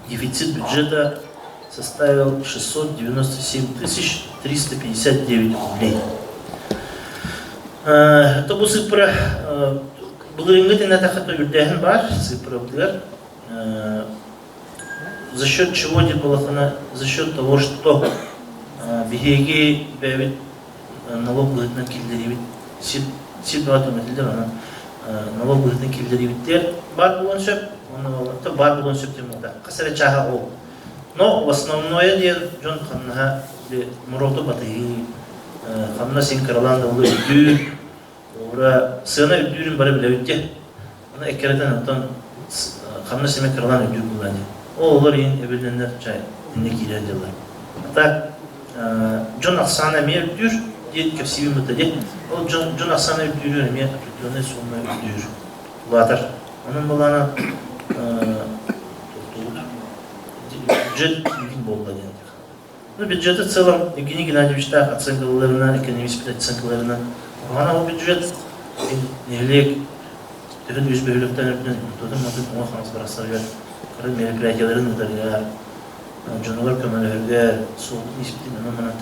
Дефицит бюджета составил 697 359 рублей. Это бу цифра былырыыҥҥы тэнэтэххэ үрдээһин баар цифрабытыгар. За счет чего диэн буоллаххына, за счет того, что биһиги бэйэбит налог быһыытынан киллэриибит сир сир баҕа түҥэтиллэр онон налог быһыытынан киллэриибиттэр баар буолуон сөп уонна баар буолуон сөп диэн буолда хас эрэ чааһа ол но основное диэн дьон хамнаһа муроту батыһыы хамнас син кыралаан да буолуо үрдүүр уура сыана үрдүүрүн бары билэбит диэн аны эккирэтэн оттон хамнас эмэ кыралаан үрдүүр буолла диэн ол олор иһин эбилиннэр чай инне киирэр дьыллар а так дьон ахсаана эмиэ үрдүүр диэн кэпсиибин бытта диэн ол дьон дьон ахсаана үрдүүрүн эмиэ определенная сумма үрдүүр улаатар онон былаана бюджет киирин буолла диэн. Ну, бюджеты в целом Евгений Геннадьевичтаах оценкаларынан, экономист оценкаларынан куһаҕан ол бюджет нэһилиэк төһөн үс бөһүөлэктэн үрдүнэн тутун матын оҥо хаҥас барахсарыгар кыра мероприятияларын ыытарыгар дьонугар көмөлөһөргө суолун испитин онон манан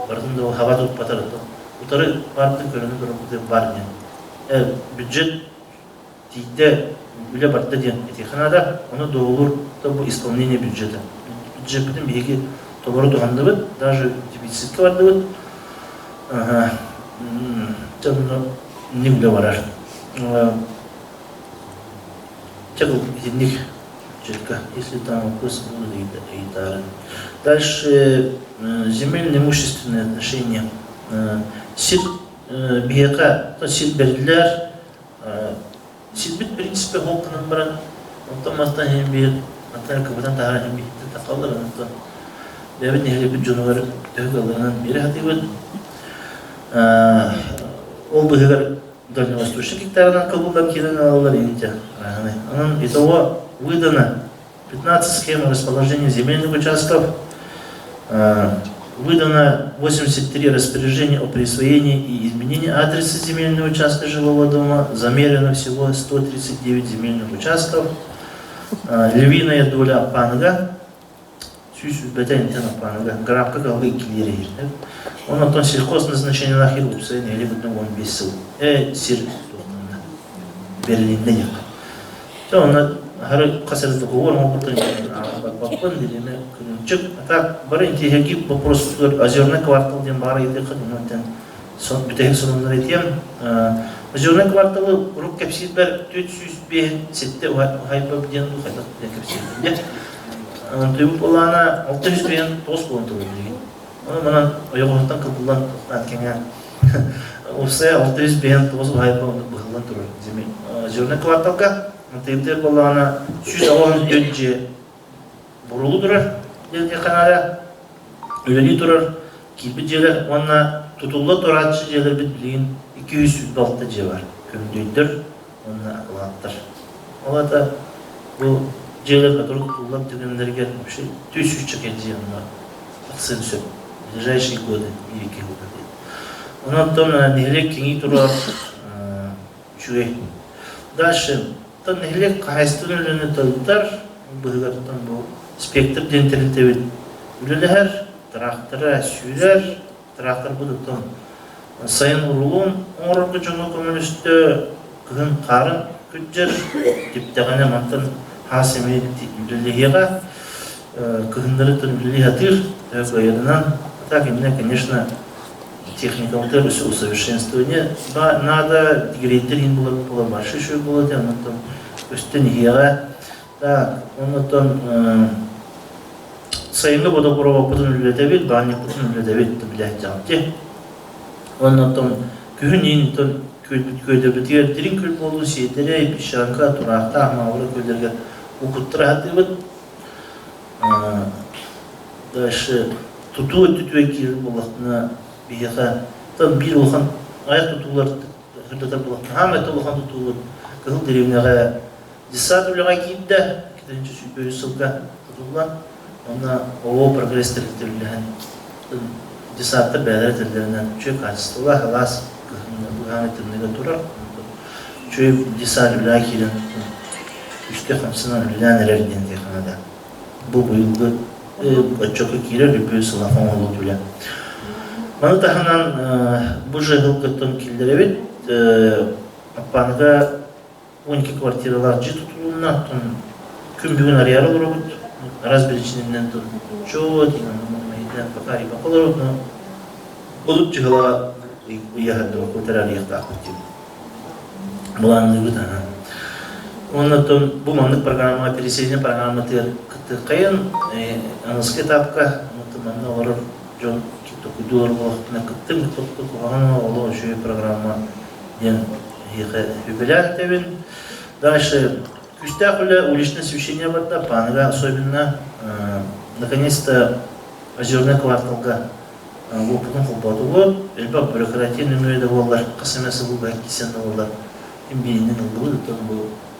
барытын да хаба туппатар утары баартын көрөнү көрөрбүтүгэр бар диэн бюджет тиийдэ үлэ барда диэн этиэххэ наада. Ону доҕолуур бу исполнение бюджета. Бюджеппитин биһиги толору туһанныбыт, даже дефицитке бардыбыт. Не үлэ барар. Итинник бюджетка, если там вопросы будут, ыйытаары. Дальше земельно-имущественные отношения. Сир биһиэхэ сир бэриллэр, Сирбит принципе ол гынан баран, онтон мантан иһин биир, мантан кыбытан таһааран иһин биирдэ тахаллар, онтон бэйэбит нэһилиэкпит дьонугар төһө кыалларынан биэрэ сатыыбыт. Ол быһыгар дальневосточный гектарынан кылбыллан киирэн ылаллар интя. Онон итого выдано 15 схем расположения земельных участков, выдано 83 распоряжения о присвоении и изменении адреса земельного участка жилого дома, замерено всего 139 земельных участков, львиная доля Аппааныга, 100 интен Аппааныга, грабка калгы иккилиир Онон сельхозназначениелаах хир уопсай нэһилиэк үрдүнэн 15 сыл сир бэрилиннэ диэххэ. Дьэ онно хары хас эрэ договор оҥорбуттан барбаппын билимэ күнүнчүк. А так бары интиэһэргии вопросугар озерный квартал диэн баар ыйытыахха онон сон бүтэһик сонуннар этиэм. Озерный кварталы урук кэпсиирбэр 405 7 уһайба диэн хайдах диэн кэпсиирбин диэн. Тыйбыт буоллаҕына 659 буолан турар билигин. Ону манан ойоҕоһуттан кылбыллан тохтоон кэҥээн уопсайа 659 уһайба оннук быһыллан турар озерный кварталга Тыйбытыгар буоллаҕына 184 дьиэ бурулу турар диэн ханаара үлэлии турар киирбит дьиэлэр уонна тутулла турааччы дьиэлэрбит билигин 226 дьиэ бар көмүлүөйдөр уонна акылааттар. Ол аата бу дьиэлэр которые тутуллар түгэннэригэр вообще 300 дьиэ онно тахсыан сөп в ближайшие годы биир-икки года диэн. Онон нэһилиэк кэҥии турар үчүгэй. Дальше нэһилиэк хаһаайыстыбанай үлэни тылтар быһыгартан бу спектр диэн тэрилтэбит үлэлэһэр, трактора сүүрэр, тракторбыт оттон сайын урулуун оҥорорго дьоҥҥо көмөлөстө, кыһын хаарын күрдьэр, типтэҕинэ мантан хаас эмиэ үлэлэһиэҕэ. Кыһыннары үлэлии сатыыр, кыайарынан. А так именно, конечно, техникалытыгар өссө усовершенствование надо, грейдер иһин буолар буола баршы үчүгэй буолуо этэ, онтон өстөн иһиэҕэ. Так, оннуттан сайыҥҥы водопроводпутун үлэлэтэбит, баанньыкпытын үлэлэтэбит, билээччэҕит. Оннуттан күһүн иинтэн күөлбүтүгэр дириҥ күөл буолуу сиэдэрэй, песчанка, тураахтаах маабыра күөллэргэ укуттара сатыыбыт. Дальше тутуу өттүтүгэр киирэр буоллахпына, биһиэхэ там биир улахан айах тутуулар сырдатар буоллахпына, хаамай улахан тутуубут Кыһыл дэриэбинэҕэ детсад үлэҕэ киирдэ, 2023 сылга тутуллан, уонна ООО «Прогресс» тэрилтэ үлэлэһэн детсадтар бэйэлэрэ этэллэринэн үчүгэй качестволаах алаас быһааны тымныыга турар. Үчүгэй детсад үлэҕэ киирэн үстэ хамсанан үлэлээн эрэр диэн диэххэ Бу быйылгы отчуокка киирэр үбү сылах оҥоһуллубут үлэ. Маны таһынан бу жыһылгыттан киллэрэбит. Аппааныга 12 квартиралаах дьиэ тутулунна. Күн бүгүн арыйар олоробут. Раз причининэн чуот, пока арыйбакка олоробут, но олук дьыһыла ыйаһардыба кутар арыйыахтаахпыт диэн былаанныыбыт аһа. Уонна оттон бу маннык программаҕа переселение программатыгар кыттыаххайын аныгыскы этапка манна олорор дьон токуйдуу олорор буоллахпына кыттыҥ куһаҕан олох үчүгэй программа диэн эһиэхэ үбүлээн этэбин. Дальше күүстээх үлэ уличное освещение барда, Паныга особенно наконец-то Озерный кварталга уопутун холбоотубут. Элбэх бюрократия нөҥүө да буоллар, хас эмэ сыл киирсэн да буоллар, ким бииринэн ыллыбыт, оттон бу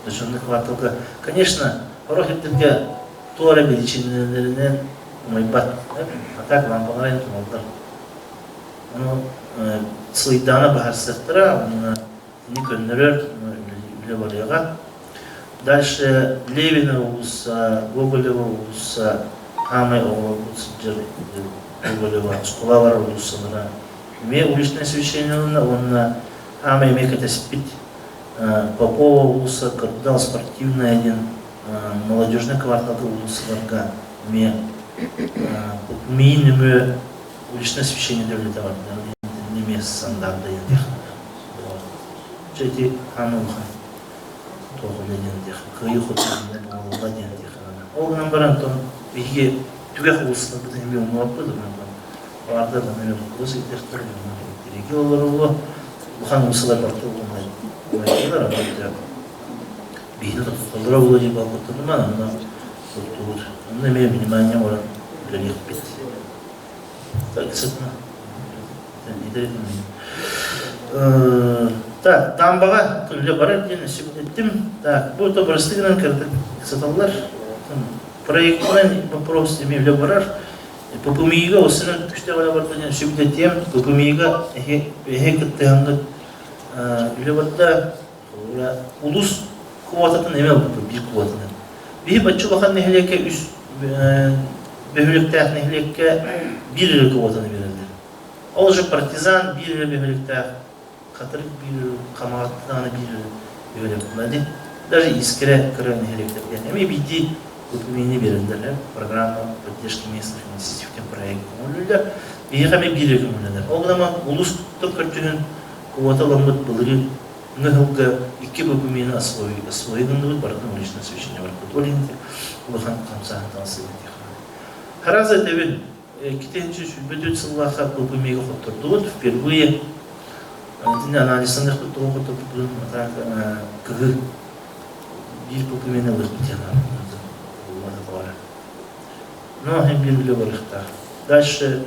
Озерный кварталга, конечно, сорох сирдэргэ туох эрэ биричиинэлэринэн умайбат. А так лампалар тумаллар. Ону сылыйдаҕына баһарсыахтара, уонна ини көннөрөр үлэ барыаҕа. Дальше Левина уулусса, Гоголева уулусса, хаамай оҕолорбут сылдьар Гоголева оскуолалар уулуссалара эмиэ уличное освещение ылына уонна хаамай эмиэ кэтэспит Попова уулусса, Кырдал спортивная диэн молодежный кварталга уулуссаларга эмиэ миин нөҥүө уличное освещение үлэтэ барда. Эмиэ стандарт диэн Дьэ ити хаан улахан туох үлэ диэн диэх кыайыы хотуу буолла диэн диэх Ол гынан баран онтон биһиги түгэх уулуссаларбытын эмиэ умнубаппыт онон баардар манна эмиэ боппуруос ыйдыахтар биһиги олоролло улахан уулуссалар барыта умайдылар онон биһиги тохтоллоро буолуо диэн балкыттаныман онно туттубут онно эмиэ внимание оҥорон үлэлиэхпит Так, Тамбаҕа үлэ барар диэн эттим. Так, бу то бырастыгынан кырдык саталлар. Проектынан вопрос эмиэ үлэ барар. ППМИ-га осынан күштээх үлэ барда диэн сүбүтэтиэм. ППМИ-га эһи кыттыһаҥҥыт үлэ барда. Улус квотатын эмиэ ылбыппыт, биир квотаны. Биһи бачча улахан нэһилиэккэ үс бөһүөлэктээх нэһилиэккэ биир эрэ квотаны биэрэллэр. Ол же партизан биир эрэ бөһүөлэктээх, Хатырык биир Хамаҕатта даҕаны биир эрэ бөһүөлэк. Даже Искрэ кыра нэһилиэктэргэ эмиэ биирдии документы биэрэллэр, программа поддержки местных инициатив диэн проект көҥүллүүллэр. Биһиэхэ эмиэ биир эрэ көҥүллэнэр. Ол гынан улуус көрдүһүн квота ылыммыт былырыын Ныһылга икки докумены освои гынныбыт, барытын уличное освещение барбыт. Ол иһин улахан хамсааһын таҕысыбыт Хараза этэбин, 224 сыллаахха ППМИ-га хоттордубут. Впервые итини анализтаныахпыт тоҕо хотторбуппутун так кыһы биир ППМИ-ни ылыахпыт диэн Но һин биир үлэ барыахтаах. Дальше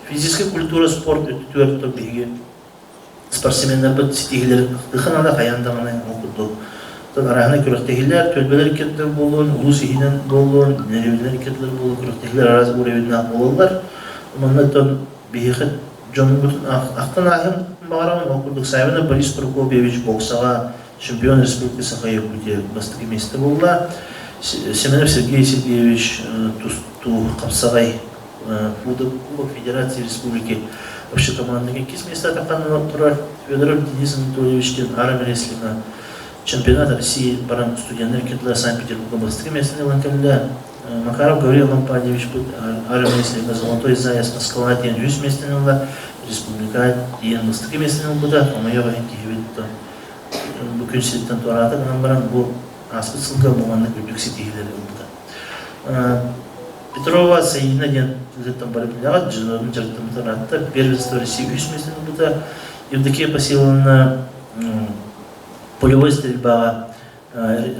физическая культура, спорт өттүгэр биһиги спортсменнарбыт ситиһиилэрин ыханаада хайаан даҕаны ол курдук арааһынай күрэхтэһиилэр түөлбэлэр иккиэрдэр буолуон улуус иһинэн буолуон нэһилиэнньэлэр иккиэрдэр буолуон күрэхтэһиилэр араас уровеннаах буолаллар манна оттон биһиэхэ дьоммутун ахтан ааһын баҕарабын ол курдук Саввинов Борис Прокопьевич боксаҕа чемпион Республики Саха-Якутия бастакы миэстэ буолла Семенов Сергей Сергеевич тустуу хапсаҕай Кубок Федерации Республики общекомандный иккис место атахтанан турар Федоров Денис Анатольевич диэн армрестлинга чемпионат России баран студенттар кытта Санкт-Петербурга бастакы миэстэни ылан кэллэ. Макаров Гаврил Лампадьевич армейскайга «Золотой заяц Москва» диэн үс миэстэни ылла, республика диэн бастакы миэстэни ылбыта. Хомойуох иһин киһибит бу күн сириттэн туораата гынан баран, бу ааспыт сылга бу маннык үрдүк ситиһиилэри ылбыта. Петрова Саина диэн тылыттан бары билэҕит, дьылын дьарыктаммыта ыраатта. Первенство России үс миэстэни ылбыта. Евдокия Пасиловна полевой стрельбаҕа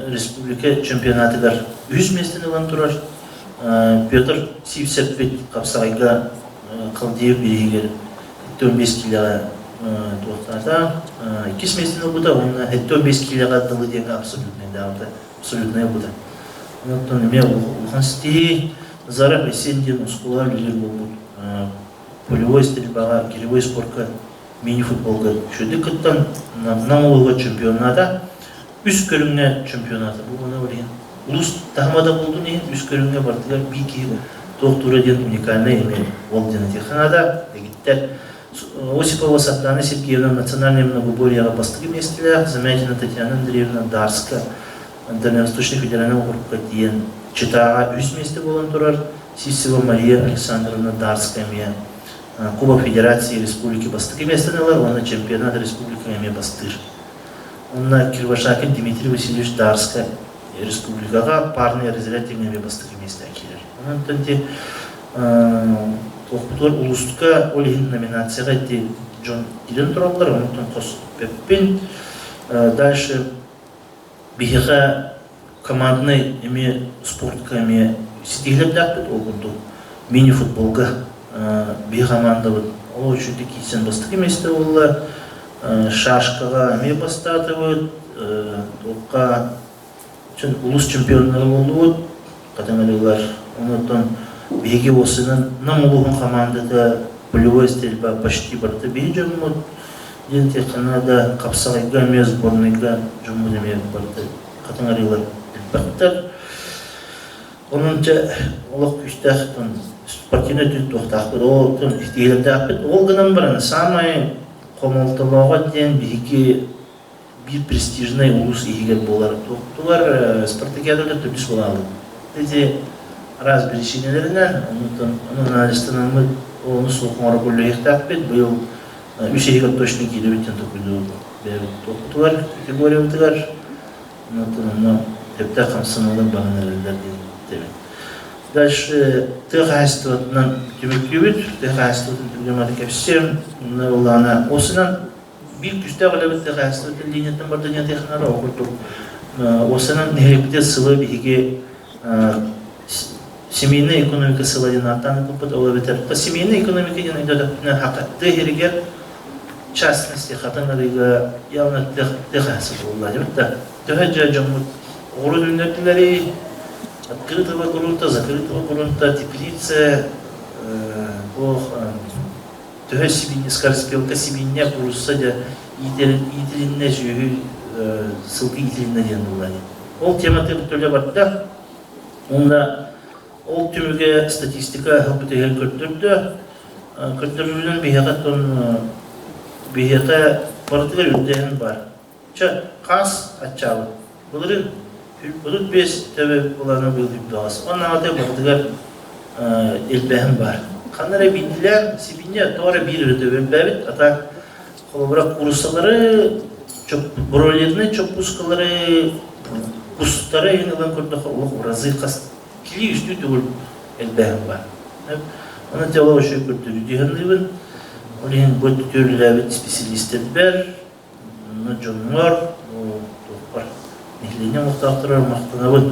республика чемпионатыгар үһүс миэстэни ылан турар. Петр Сивцевпит хапсаҕайга Халдеев бирииһигэр 15 киилэҕэ туохтаата, иккис миэстэни ылбыта уонна 75 киилэҕэ дылы диэҥҥэ абсолютнайдаабыта, абсолютнай ылбыта. Онтон эмиэ улахан ситиһии Назаров Есен диэн оскуола үлэлиир буолбут полевой стрельбаҕа, киревой спорка, мини-футболга үчүгэйдик кыттан Нам улууһугар чемпионата үс көрүҥҥэ чемпионата бу уна иһин улуус таһыма да буолдун иһин үс көрүҥҥэ барытыгар биир киһи туохтуура диэн уникальнай эмиэ ол диэн этиэххэ наада дэгиттэр Осипова Сардана Сергеевна национальнай многоборьеҕа бастакы миэстэлээх Замятина Татьяна Андреевна Дарска Дальневосточный федеральный округка тиийэн Читаҕа үс миэстэ буолан турар Сивцева Мария Александровна Дарская эмиэ Кубок Федерации Республики бастакы миэстэни ылар уонна чемпионат республика эмиэ бастыыр. Онно Кирвашакин Дмитрий Васильевич Дарска республикаҕа парный разряд диэҥҥэ эмиэ бастакы миэстэҕэ киирэр. Онон ити туохпутугар улууска ол иһин номинацияҕа ити дьон киирэн тураллар, онтон хос эппин. Дальше биһиэхэ команднай эмиэ спортка эмиэ ситиһиилэрдээхпит ол курдук мини-футболга биһи хамаандабыт ол үчүгэй киирсэн бастакы миэстэ буолла шашкаҕа эмиэ бастаатыбыт туохха улус чемпионнара буоллубут хатыҥырыылар онуттан биһиги уосынан Нам улууһун хамаандата полевой стрельба почти барыта биһи дьоммут диэн тиэххэ да хапсаҕайга эмиэ сборнайга дьоммут эмиэ барыта хатыҥырыылар элбэхтэр. Онон дьэ олох күүстээх спортивнай өттүн туохтаахпыт, ол ситиһиилэрдээхпит. Ол гынан баран саамай хомолтолооҕо диэн биһиги биир престижнай улуус иһигэр буолар туохтугар спартакиадата төрдүс буолаалык. Ити араас биричиинэлэринэн, оннуттан ону анализтанаммыт ону суох оҥоро үлэлиэхтээхпит. Быйыл үс иһигэр точно киирэбит диэн толкуйдуубут бэйэбит туохпутугар, категориябытыгар. Онтон онно сөптөөх хамсаныылар баран эрэллэр диэн этэбин. Дальше тыа хаһаайыстыбатынан түмүктүүбүт. Тыа хаһаайыстыбатын түмүгэр маны кэпсиэм. Онно былаана осынан биир күүстээх үлэбит тыа хаһаайыстыбатын линиятын барда диэн тыаханара ол курдук осынан нэһилиэкпитигэр сылы биһиги семейная экономика сыла диэн ааттаан ыыппыппыт. Ол эбэтэр семейная экономика диэн өйдөөтөхпүнэ тыа иһигэр частности хатыҥ арыыга явно тыа хаһаайыстыбата буолла диэбит да төһө дьэ дьоммут оҕуруот үүннэрдилэрий открытого грунта закрытого грунта теплица туох төһө сибиинньэ скороспелка сибиинньэ курусса дьэ иитилиннэ сүөһү сылгы иитилиннэ диэн буолла ол темата төлө барда уонна Ол түмүгэ статистика бүтэһигин көрдөрдө. Көрдөрүүнэн биһиэхэ оттон биһиэхэ барытыгар үрдээһин баар. Чэ, хаас аччаабыт. Былырыын 35 төбө былаана быйыл үрдэҕэс. Оннааҕыта барытыгар элбээһин баар. Ханна эрэ биирдилээн сибиинньэ тоҕо эрэ биир эрэ төбө элбээбит. А так холобура кууруссалары, бройлернай чоппуускалары, кустары иһин ылан көрдөххө олох в разы хас кили үстүү төгүл элбээһин баар. Онон дьэ олох үчүгэй көрдөрүү дии саныыбын. Ол иһин бу өттүтү үлэлээбит исписэлиистэрбэр, онно дьоҥҥор, туохпар, нэһилиэнньэ олохтоохторугар махтанабын.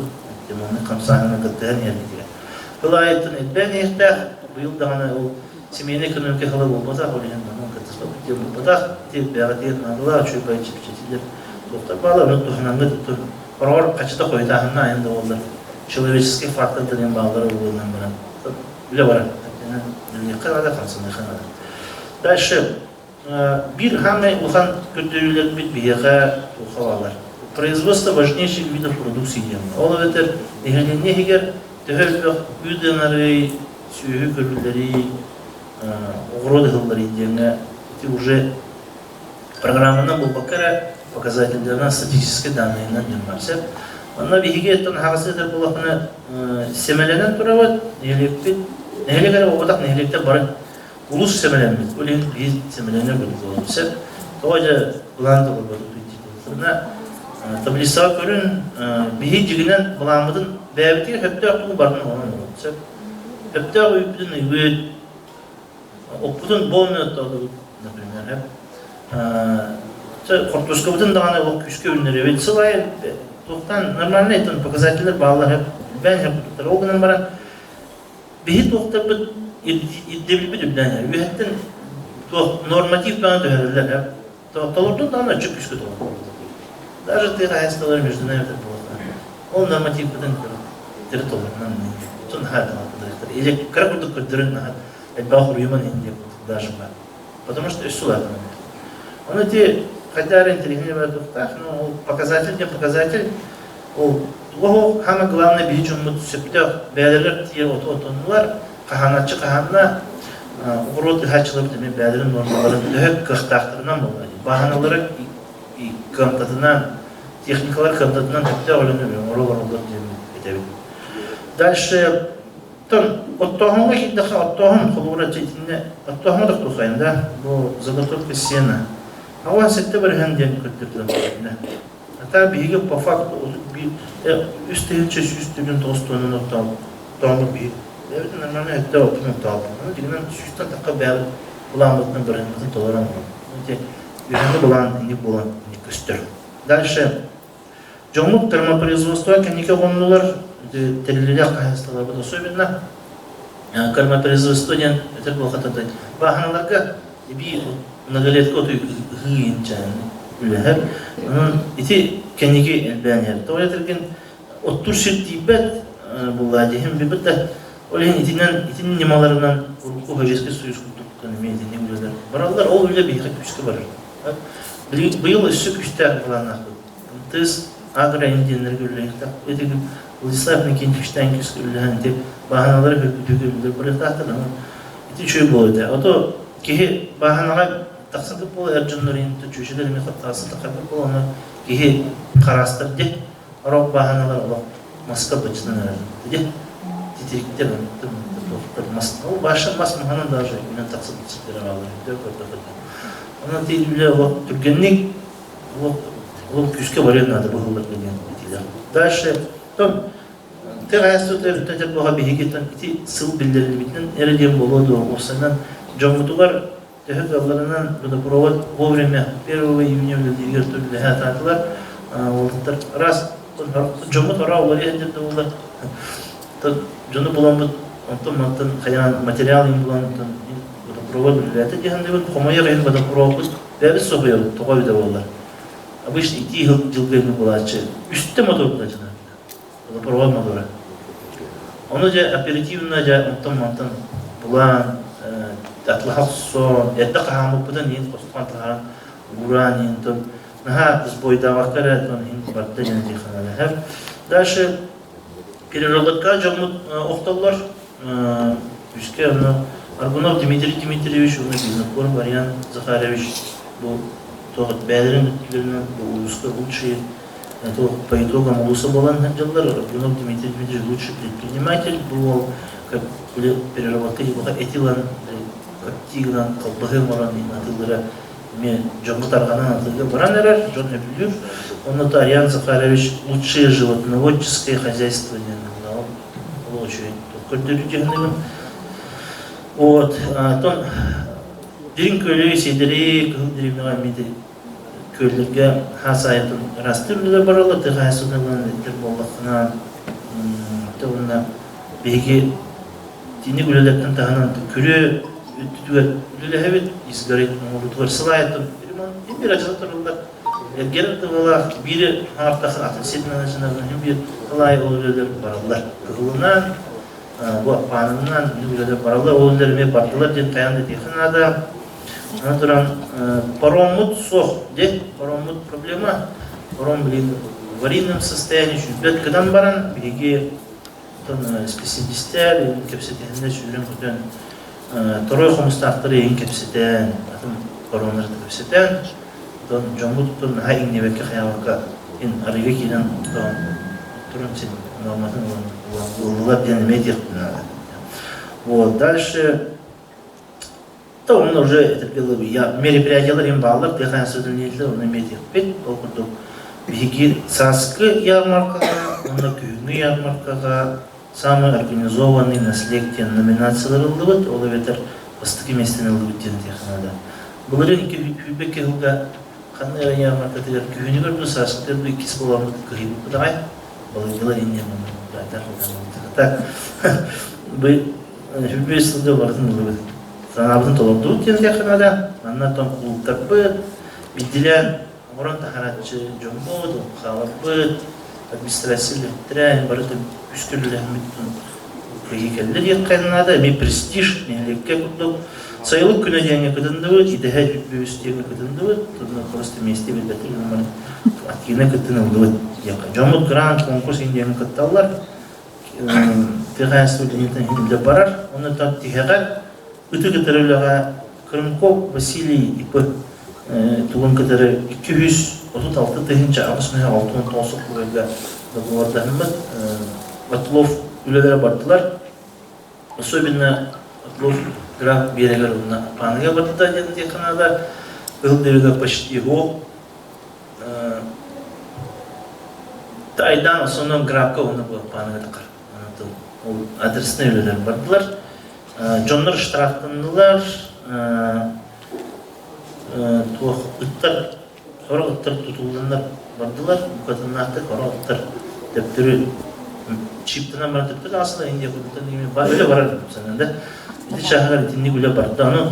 Маннык хамсааһыҥҥа кыттыһан иһэргитигэр. Тыл аайыттан элбээн иһиэхтээх, быйыл даҕаны ол семейнай экономика сыла буолбатах, ол иһин манан кыттыспаппыт диэн буолбатах. Ити бэйэҕитигэр наадалаах үчүгэй баай чэпчэтиилэр туохтар бааллар, ону туһанаҥҥыт Хороҕор хачыта хойутааһынна айан да буоллар, человеческий фактор диэн бааллара буолуонан баран үлэ барар. Үлэлиэххэ наада, хамсаныахха наада. Дальше биир самый улахан көрдөрүүлэрбит биһиэхэ туохха бааллар. Производство важнейших видов продукции диэн. Ол эбэтэр нэһилиэнньэ иһигэр төһө элбэх үүт ыанарый, сүөһү көрүллэрий, оҕуруот ыһылларый диэҥҥэ ити уже Программанан буолбакка эрэ, показательдарынан, статистическай данныйынан диэн баар сөп. Онно биһиги оттон аһаҕас ыытар буоллахпына сэмэлэнэн турабыт, нэһилиэкпит, нэһилиэк эрэ буолбатах, нэһилиэктэр бары улус сэмэлэммит. Ол иһин биир сэмэлэнэр буолуон сөп. Тоҕо дьэ былаан толорботут диир таблицаҕа көрүн, биһи дьигинэн былааммытын бэйэбитигэр сөптөөх тугу барытын оҥорон оҥоруон сөп. Сөптөөх үүппүтүн ыйбыт, оппутун полный оттоотубут, например, хортуоскабытын даҕаны олох күүскэ үүннэрэбит. Сыл аайы туохтан нормальный показателлэр бааллар, элбээн иһэр курдуктар. Ол гынан баран биһи туохтарбыт ирдэбилбит үрдээн иһэр. Үөһэттэн туох норматив даҕаны түһэрэллэр. Толордун даҕаны өччө күүскэ толордун. Даже тыа хаһаайыстыбалара между нами так было. Ол нормативпытын тири толорунан тун хааталар. Или кыра курдук көрдөрөн наһаа элбэх хуруйуман иһин диэн даже баар. Потому что өссө улаатан. Ону ити хайда эрэ интэриэһинэй баар туохтаах, но ол показатель диэн показатель ол туох самое главное биһи дьоммут сөптөөх бэйэлэригэр тиийэр оту отоннулар, хаһааначчы хаһаанна, оҕуруот ыһааччыларбыт эмиэ бэйэлэрин нуормаларын төһө кыахтаахтарынан буолла. Бааһыналары кыамтатынан, техникалар кыамтатынан сөптөөх үлэни оҥоро олороллор диэн этэбин. Дальше Оттон оттооһуҥҥа киирдэххэ, оттооһун холобура итиннэ оттооһуҥҥа тохтуоххайын да, бу заготовка сена. 87% диэн көрдөрдүлэр. А биһиги по факту 3199 тоннаны оттооммут биһиги. Бэйэбит нормально өттө оттон оттообут. Аны дьиҥинэн сүүстэн тахха бэйэбит былааммытынан бырыһыммытын толорон олоробут. Үһүҥҥү былаан инник буолан инник көстөр. Дальше Дьоммут кормопроизводство кэнники оҕоннулар, тэриллиилээх хаһаайыстыбаларбыт особенно кормопроизводство диэн этэр буолхата бааһыналарга эбии многолетка оту ыһыы инчээн үлэһэр. Онон ити кэнники элбээн иһэр. Тоҕо этэргин оттуур сир тиийбэт буллаа диһим билбит да ол иһин итинэн итин ньымаларынан урукку Советский Союз курдук эмиэ итинник үлэлэр бараллар. Ол үлэ биһиэхэ күүскэ барар. Быйыл өссө күүстээх былааннаахпыт. МТС агро-индиэннэргэ үлэлиэхтээх. Ити Владислав Никитичтаан күүскэ үлэлэһэн ити бааһыналары хөргүтүүгэ үлэлэр барыахтаахтар. Ити үчүгэй буолуо этэ. Ото киһи бааһынаҕа тахсыбыт буола эр дьоннор иһин чүөчэлэр эмиэ тахсыбыт буола онно киһи хараастар дьэ орох бааһыналар олох маска бычынан эрэр дьэ титириктэр туохтар мас ол баша мас маһынан даже үнэн тахсыбыт сирдэр аҕалар көрдөхөтө Онон ити үлэ олох түргэнник, олох, олох күүскэ барыан наада быһылларга диэн этиилэр. Дальше, том, тыа хаһаайыстыбата өрүттэн буоха биһиги ити сыл биллэриллибитинэн эрэ диэн буолуо дуо, уопсайынан дьоммутугар төһө кыалларынан водопровод вовремя 1 июня үлэлииригэр үлэлэһэ атаатылар. Уолаттар раз дьоммут ороо уларыйа сылдьар да буоллар дьону буламмыт онтон мантан хайаан материал иһин булан водопровод үлэлээтэ дии саныыбын. Хомойуох иһин водопроводпут бэйэбит соһуйабыт, тоҕо эбитэ буоллар. Обычно итии дьылга иһин булааччы үстэ мотор булааччы водопровод мотора. Ону дьэ оперативно дьэ онтон-мантан булаан, атлаһа охсон, эрдэ хаһааммыппытын иһин хостоон таһааран ууран иһин тон наһаа сбойдаабакка эрэ тон иһин барда диэн этиэххэ Дальше переработка дьоммут охтоллор. Үскэ онно Аргунов Дмитрий Дмитриевич уонна Винокур Марьян Захарович бу туох бэйэлэрин өттүлэринэн бу улууска лучшие по итогам улууса буолан сылдьаллар. Аргунов Дмитрий Дмитриевич лучший предприниматель бу уол как переработка типа эти ылан коптии гынан колбаһы оҥорон атыылыра эмиэ дьоҥҥо тарҕанан атыыга баран эрэр, дьон сөбүлүүр. Онно Ариан Захарович лучшее животноводческое хозяйство диэн ол үчүгэй көрдөрүү дьаһаныгын. Вот, оттон дириҥ көлү, сиэдэри, кыһыл дэриэбинэҕэ эмиэ күөллэргэ хаас аайытын ыраастыыр үлэлэр бараллар, тыа хаһаайыстыбатын эттэр буоллаххына, уонна биһиги итинник үлэлэртэн таһынан күрүө өттүтүгэр үлэлэһэбит, изгородь оҥоруутугар сыл аайытын биир ачата тураллар. Эргэрин тылалаах биири хаҥартахын атын сиринэн ачынарынан биир сыл аайы ол үлэлэр бараллар. Кыһылынан, бу аппаанынан үлэлэр бараллар, ол үлэлэр эмиэ бардылар диэн хайаан да этиэххэ наада. Аны туран пароммут суох диэн, пароммут проблема. Паром билигин в аварийном состоянии сүүрбэт гынан баран биһиги Оттон исписэлиистэр кэпсэтиһэннэр сүүрэн-көтөн Торуой хомустаахтары иһин кэпсэтэн, атын паромнары кэпсэтэн, оттон дьоммут оттон наһаа иҥнибэккэ хайаабакка ин арыыга киирэн оттоон. Туран син нуорматын ыллылар диэн эмиэ диэхпин наада. Вот, дальше то он уже этэргэ мероприятиялар им бааллар, тыа хаһаайыстыбатын үлэлииллэр, онно эмиэ диэхпит. Ол курдук биһиги сааскы ярмаркаҕа уонна күһүҥҥү ярмаркаҕа самый организованный наследие диэн номинациялар ыллыбыт, ол эбэтэр бастакы миэстэни ыллыбыт диэн этиэххэ наада. Былырыын 2022 сылга ханна эрэ ярмаркатыгар күһүнүгэр дуу, сааскытыгар дуу иккис буоламмыт кыһыйбыппыт аҕай. Балыйдылар инньэ Так, бу 25 сылга барытын ыллыбыт. Санаабытын толордубут диэн этиэххэ наада. Манна оттон кулууптарбыт, биирдилээн оҥорон таһарааччы дьоммут, хааларбыт, администрация үлэһиттэрэ барыта үс көрүлэһиммит кыайыы кэллэ диэххэ наада. Эмиэ престиж нэһилиэккэ курдук. Сайылык күнэ диэҥҥэ кытынныбыт, идэһэ үс диэҥҥэ кытынныбыт. Онно просто миэстэ билбэтим, активно кыттын ыллыбыт диэххэ. Дьоммут грант, конкурс диэҥҥэ кытталлар. Тыа хаһаайыстыба үлэтин иһин үлэ барар. Онно тиһэҕэр Ытык ытыр үлэҕэ Крымков Василий ИП тугун кытары 236 869 сокуойга договордаһыммыт Отлов үлэлэрэ бардылар. Особенно Отлов Граф биэрэгэр уонна Апааныга барда диэн диэххэ наада. Кыһыл берега почти гол. Айдаан основном Графка уонна бу Апааныга тахар. Ол адреснай үлэлэр бардылар. Дьоннор штрафтаннылар, туох ыттар, сорох ыттар тутулланнар бардылар, букатыннаахтык сорох ыттар төптөрү чиптанан баран төптөрү таҕыстылар, Индия курдуктан үлэ барар санаан да. Ити чааһыгар итинник үлэ барда. Ону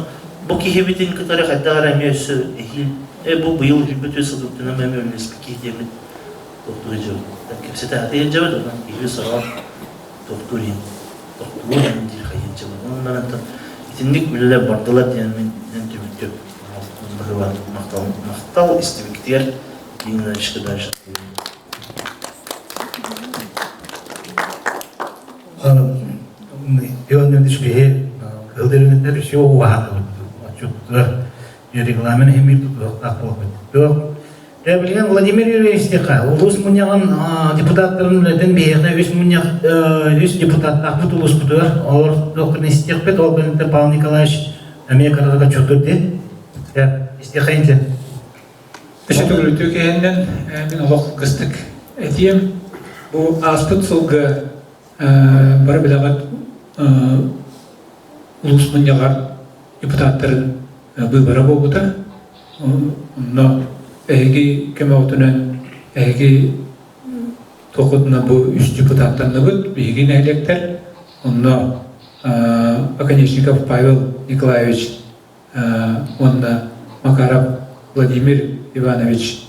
бу киһибитин кытары хайдах эрэ эмиэ өссө эһиил, бу быйыл үһүбүт үс сылгытынан эмиэ үлэлэспит киһи диэммит тохтуу сылдьабыт. Кэпсэтэ сылдьабыт, онон киһи сороҕор тохтуур иһин тохтуур иһин диир хайыанчабын. Онон онтон итинник үлэлэр бардылар диэн мин түмүктүм. Быһыылаах махтал махтал истибиккитигэр Евгений дальше. Иван Леонидович биһи кыһыл деревнеттер үсүө уһаатыбыт. Отчуттар регламент иһин тутуохтаах буолбут. Билигин Владимир Юрьевич диэххэ, улуус мунньаҕын депутаттарын үлэтин биһиэхэ үс мунньах үс депутаттаахпыт улууспутугар олор туохпун истиэхпит, ол кэнниттэн Павел Николаевич эмиэ кыратык отчуттур дии. Истиэхэ интен. Өссө төгүрүтүү кэһиннэн мин олох кыстык этиэм. Бу ааспыт сылга бары билэҕит улуус мунньаҕар депутаттарын быыбара буолбута. Онно эһиги көмөҕүтүнэн эһиги туоххутуна бу үс депутаттанныбыт, биһиги нэһилиэктэр. Онно Оконешников Павел Николаевич уонна Макаров Владимир Иванович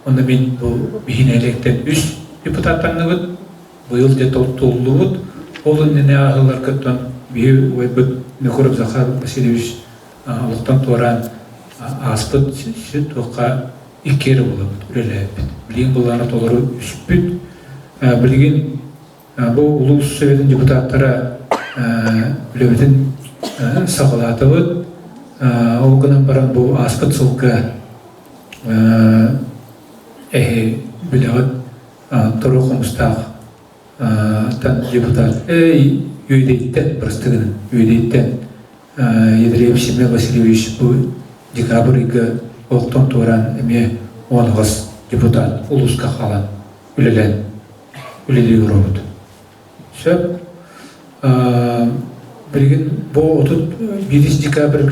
уонна мин бу биһи нэһилиэктэн үс депутаттанныбыт. Быйыл дьэ толтуллубут. Ол иннинэ аһылларгыттан биһи убайбыт Михуров Захар Васильевич олохтон туораан ааспыт туохха икки эрэ буолабыт, үлэлээбиппит. Билигин былаана толору үспүт. Билигин бу улуус советын депутаттара үлэбитин саҕалаатыбыт. Ол гынан баран бу ааспыт сылга эһи билэҕит торо хомустаах тан депутат Үөдэйттэн простыгынан Үөдэйттэн Ядреев Семен Васильевич бу декабрь ыйга олохтон туораан эмиэ 10 депутат улууска хаалан үлэлээн үлэлии олоробут. Сөп. Билигин бу 31 декабрь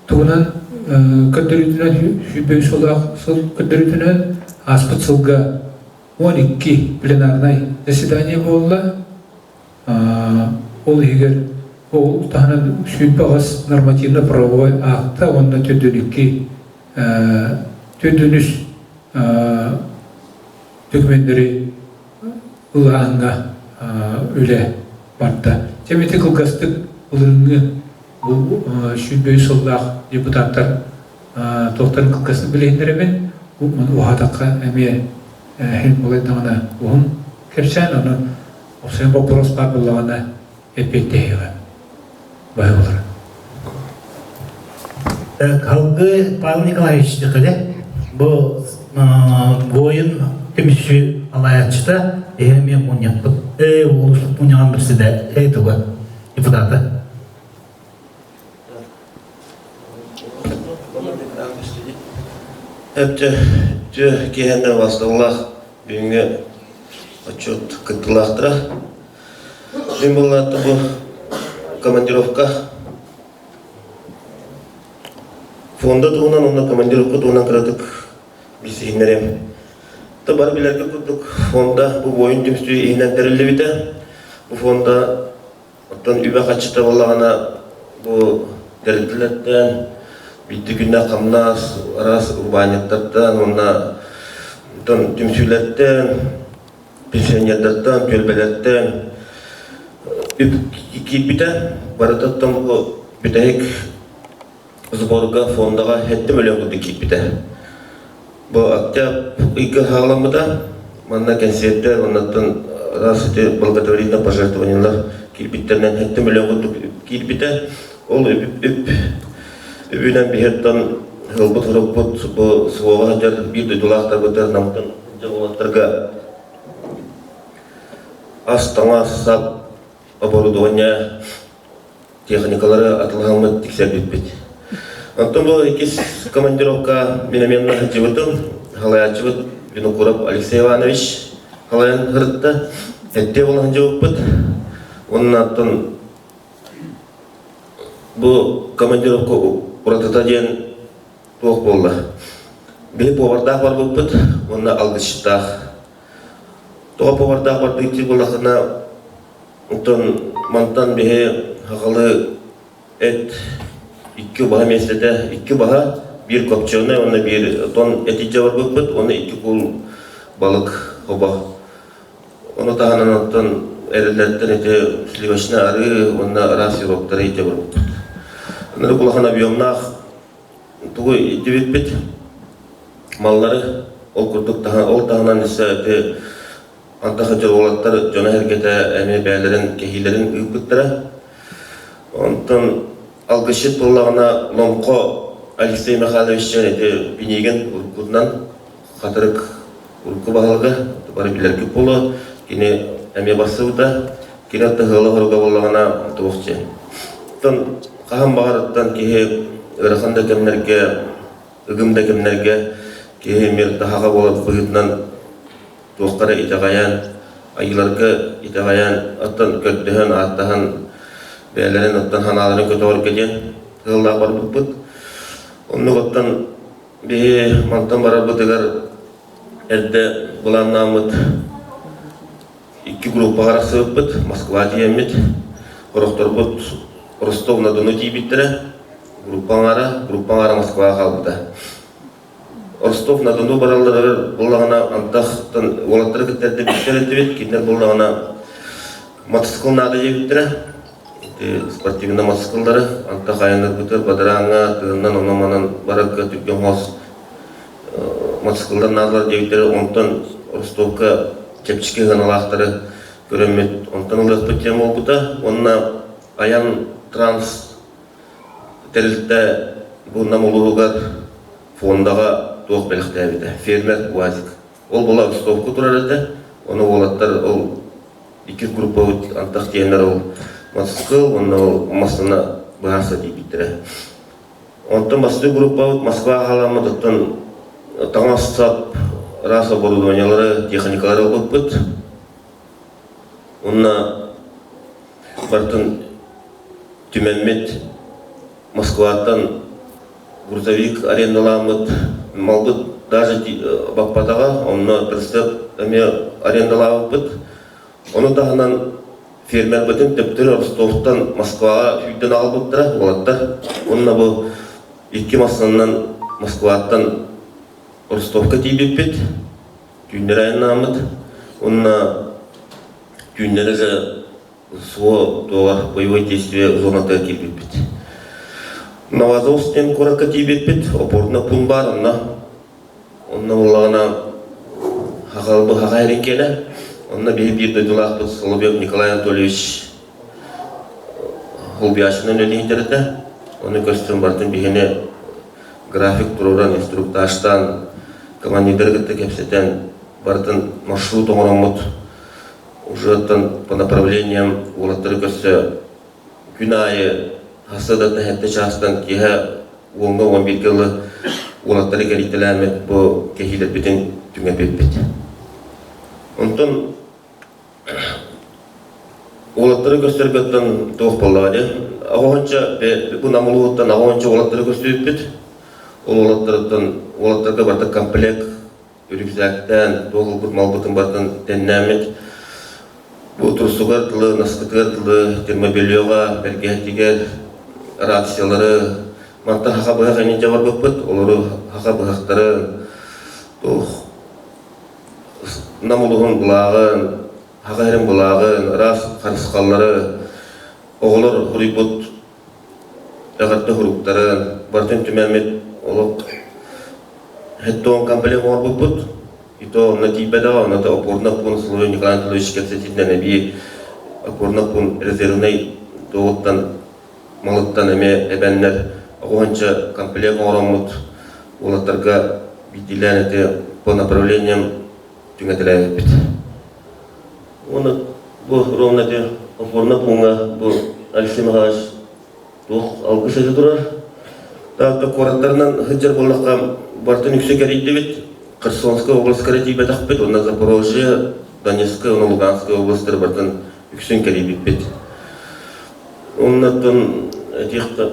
туһунан көрдөрүүтүнэн 105 сыллаах сыл көрдөрүүтүнэн ааспыт сылга 12 пленарнай заседание буолла. Ол иһигэр ол таһынан 28 нормативно-правовой акта уонна 42 43 докуменнары ылааһыҥҥа үлэ барда. Дьэ кылгастык былырыҥҥы бу 105 сыллаах депутаттар туохтарын кылгастык билиһиннэрэбин. Уһаатахха эмиэ иһин булайдаҕына уһун кэпсээн, ону Опсайын боппуруос баар буоллаҕына эппиэттэһиэҕэ. Баһылар. Халгы Павел Николаевич декале бу буойун көмүсү. алаайаччыта эһэ эмиэ мунньахпыт улууспут мунньаҕын председателэ туга депутата. Өттө түө киэһэннэ басталлаах бүгүҥҥү отчуот кыттыылаахтара. Мин буллаатта бу командировка фонда туһунан уонна командировка туһунан кыратык билсиһиннэриэм. То бары билэргэ курдук фонда бу буойун түмсүү иһинэн тэриллибитэ. Бу фонда оттон үбэ-харчыта буоллаҕына бу тэрилтэлэртэн биирдэ күннээх хамнас араас урбаанньыттартан уонна оттон түмсүүлэртэн пенсионердартан, түөлбэлэртэн үп киирбитэ. Барыта оттон бу бүтэһик сборга фондаҕа 7 мөлүйүөн курдук киирбитэ. Бу октябрь ыйга саҕаламмыта. Манна кэнсиэрдэр, оннуттан раз ити благотворительное пожертвованиелар киирбиттэринэн 7 мөлүйүөн курдук киирбитэ. Ол үп, үп үбүнэн биһиртэн ылбыт урукпут бу суоҕа сылдьар биир дойдулаахтарбытыгар намтан дьолуоттарга ас, таҥас, сап, оборудование, техникалары атылаһаммыт тиксэрбиппит. Онтон бу иккис командировка мин эмиэ сылдьыбытым. Халайааччыбыт Винокуров Алексей Иванович халайан сырытта. Эттиэ буолан сылдьыбыппыт. Уонна оттон бу командировка уратыта диэн туох буолла? Биһи повардаах барбыппыт уонна алгысчыттаах. Тоҕо повардаах бардык диир буоллаххына, оттон мантан биһи сахалыы эт икки убаһа миэстэтэ, икки убаһа, биир копченый уонна биир тон эт илдьэ барбыппыт уонна икки куул балык хобо. Ону таһынан оттон эрэллэртэн ити сливочнай арыы уонна араас сироптары илдьэ барбыппыт. Ынырык улахан объемнаах тугу илдьибиппит маллары ол курдук ол таһынан өссө ити антах уолаттар дьоно-сэргэтэ эмиэ бэйэлэрин кэһиилэрин ыыппыттара. Онтон алгысчыт буоллаҕына Лоҥхо Алексей Михайлович ити Пинигин уруккутунан Хатырык урукку баһылыга бары билэргит буолуо кини эмиэ барсыбыта. Кини тыһыала хоруга буоллаҕына туох дьиэ. Оттон хаһан баҕарыттан киһи ыарахан да кэмнэргэ, ыгым да кэмнэргэ киһи мир таһаҕа буолар быһыытынан туохха эрэ итэҕэйэн, айыыларга итэҕэйэн, оттон көрдөһөн, ааттаһан бэйэлэрин оттон санааларын көтөҕөргө диэн тыаллаах барбыппыт. Оннук оттон биһи мантан барарбытыгар эрдэ былааннааммыт икки группаҕа арахсыбыппыт, Москва тиийэммит, сорохторбут Ростов-на-Дону тиийбиттэрэ, группа аҥаара, группа аҥаара Москваҕа хаалбыта. Ростов-на-Дону баралларыгар буоллаҕына антахтан уолаттары кытта эрдэ билсэр этибит, кинилэр буоллаҕына мотоцикл наада диэбиттэрэ. Ити спортивнай мотоцикллары антах айаннарбытыгар бадарааҥҥа, тыыннан онон-манан барарга түргэн хоос мотоцикллар наадалар диэбиттэрэ. Онтон Ростовка чэпчэки сыаналаахтары көрөммүт, онтон ылыахпыт диэн буолбута. Уонна Аян Транс тэрилтэ бу Нам улууһугар фондаҕа туох бэлэхтээбитэ, фермер УАЗик. Ол була Ростовка турар этэ. Ону уолаттар ол иккис группабыт антах тиэннэр ол мотоцикл уонна ол массыына быһаарса тиийбиттэрэ. Онтон бастакы группабыт Москва халаммыт оттон таҥас-сап, араас оборудованиелары, техникалары ылбыппыт. Уонна барытын түмэммит Москваттан грузовик арендаламмыт, малбыт даже баппатаҕа, онно прицеп эмиэ арендалаабыппыт. Ону таһынан фермербытын төптөрү Ростовтан Москваҕа сүүрдэн аҕалбыттара уолаттар. Уонна бу икки массыынанан Москваттан Ростовка тиийбиппит. Түүннэри айаннааммыт. Уонна түүннэри же СВО туоҕар боевой действие зонатыгар киирбиппит. Новоазовск диэн куоракка тиийбиппит. Опорный пункт баар онно. Онно буоллаҕына хахалбы хаха эрин киэнэ. Онно биһи биир дойдулаахпыт Соловьев Николай Анатольевич Холбуйааччынан үлэлиһитэр этэ. Ону көстөн барытын биһини график туруоран, инструктажтаан, командирдары кытта кэпсэтэн. Барытын маршрут оҥороммут уже оттон по направлениям уолаттары көрсө күн аайы сарсыардаттан сэттэ чаастан киэһэ уоҥҥа 11-гэ дылы уолаттары кэрийтэлээммит бу кэһиилэрбитин түҥэппиппит. Онтон уолаттары көрсөргөттөн туох буоллаҕа дии. Оҕоһунча бу Нам улууһуттан оҕоһунча уолаттары көрсүбүппүт. Ол уолаттарыттан уолаттарга барыта комплект үрүксээктээн, туох ылбыт малбытын барытын тэннээммит бу турсугар дылы, наскытыгар дылы, термобельеҕа, бэргэһэтигэр рациялары мантан хаха быһах инньэ барбыппыт, олору хаха быһахтарын, туох Нам улуһун былааҕын, Саха сирин былааҕын, ыраас харысхаллары, оҕолор суруйбут эҕэрдэ суруктарын барытын түмэммит олох хеттон комплект оҥорбуппут. И то онно тиийбэтэҕэ, онно опорный пункт Соловьев Николай Анатольевич кэпсэтиитинэн эбии опорный пункт резервнэй туоҕуттан малыттан эмиэ эбэннэр оҕуһанча комплект оҥороммут уолаттарга биирдиилээн ити по направлениям түҥэтэлээбиппит. Уонна бу ровно ити опорно пууҥҥа бу Алексей Михайлович туох алгыс этэ турар. Таатта куораттарынан сылдьар буоллахха барытын үксэ кэрийдибит. Херсонскай областка эрэ тиийбэтэхпит уонна Запорожье, Донецкай уонна Луганскай областары барытын үксүн кэрийбиппит. Оннуттан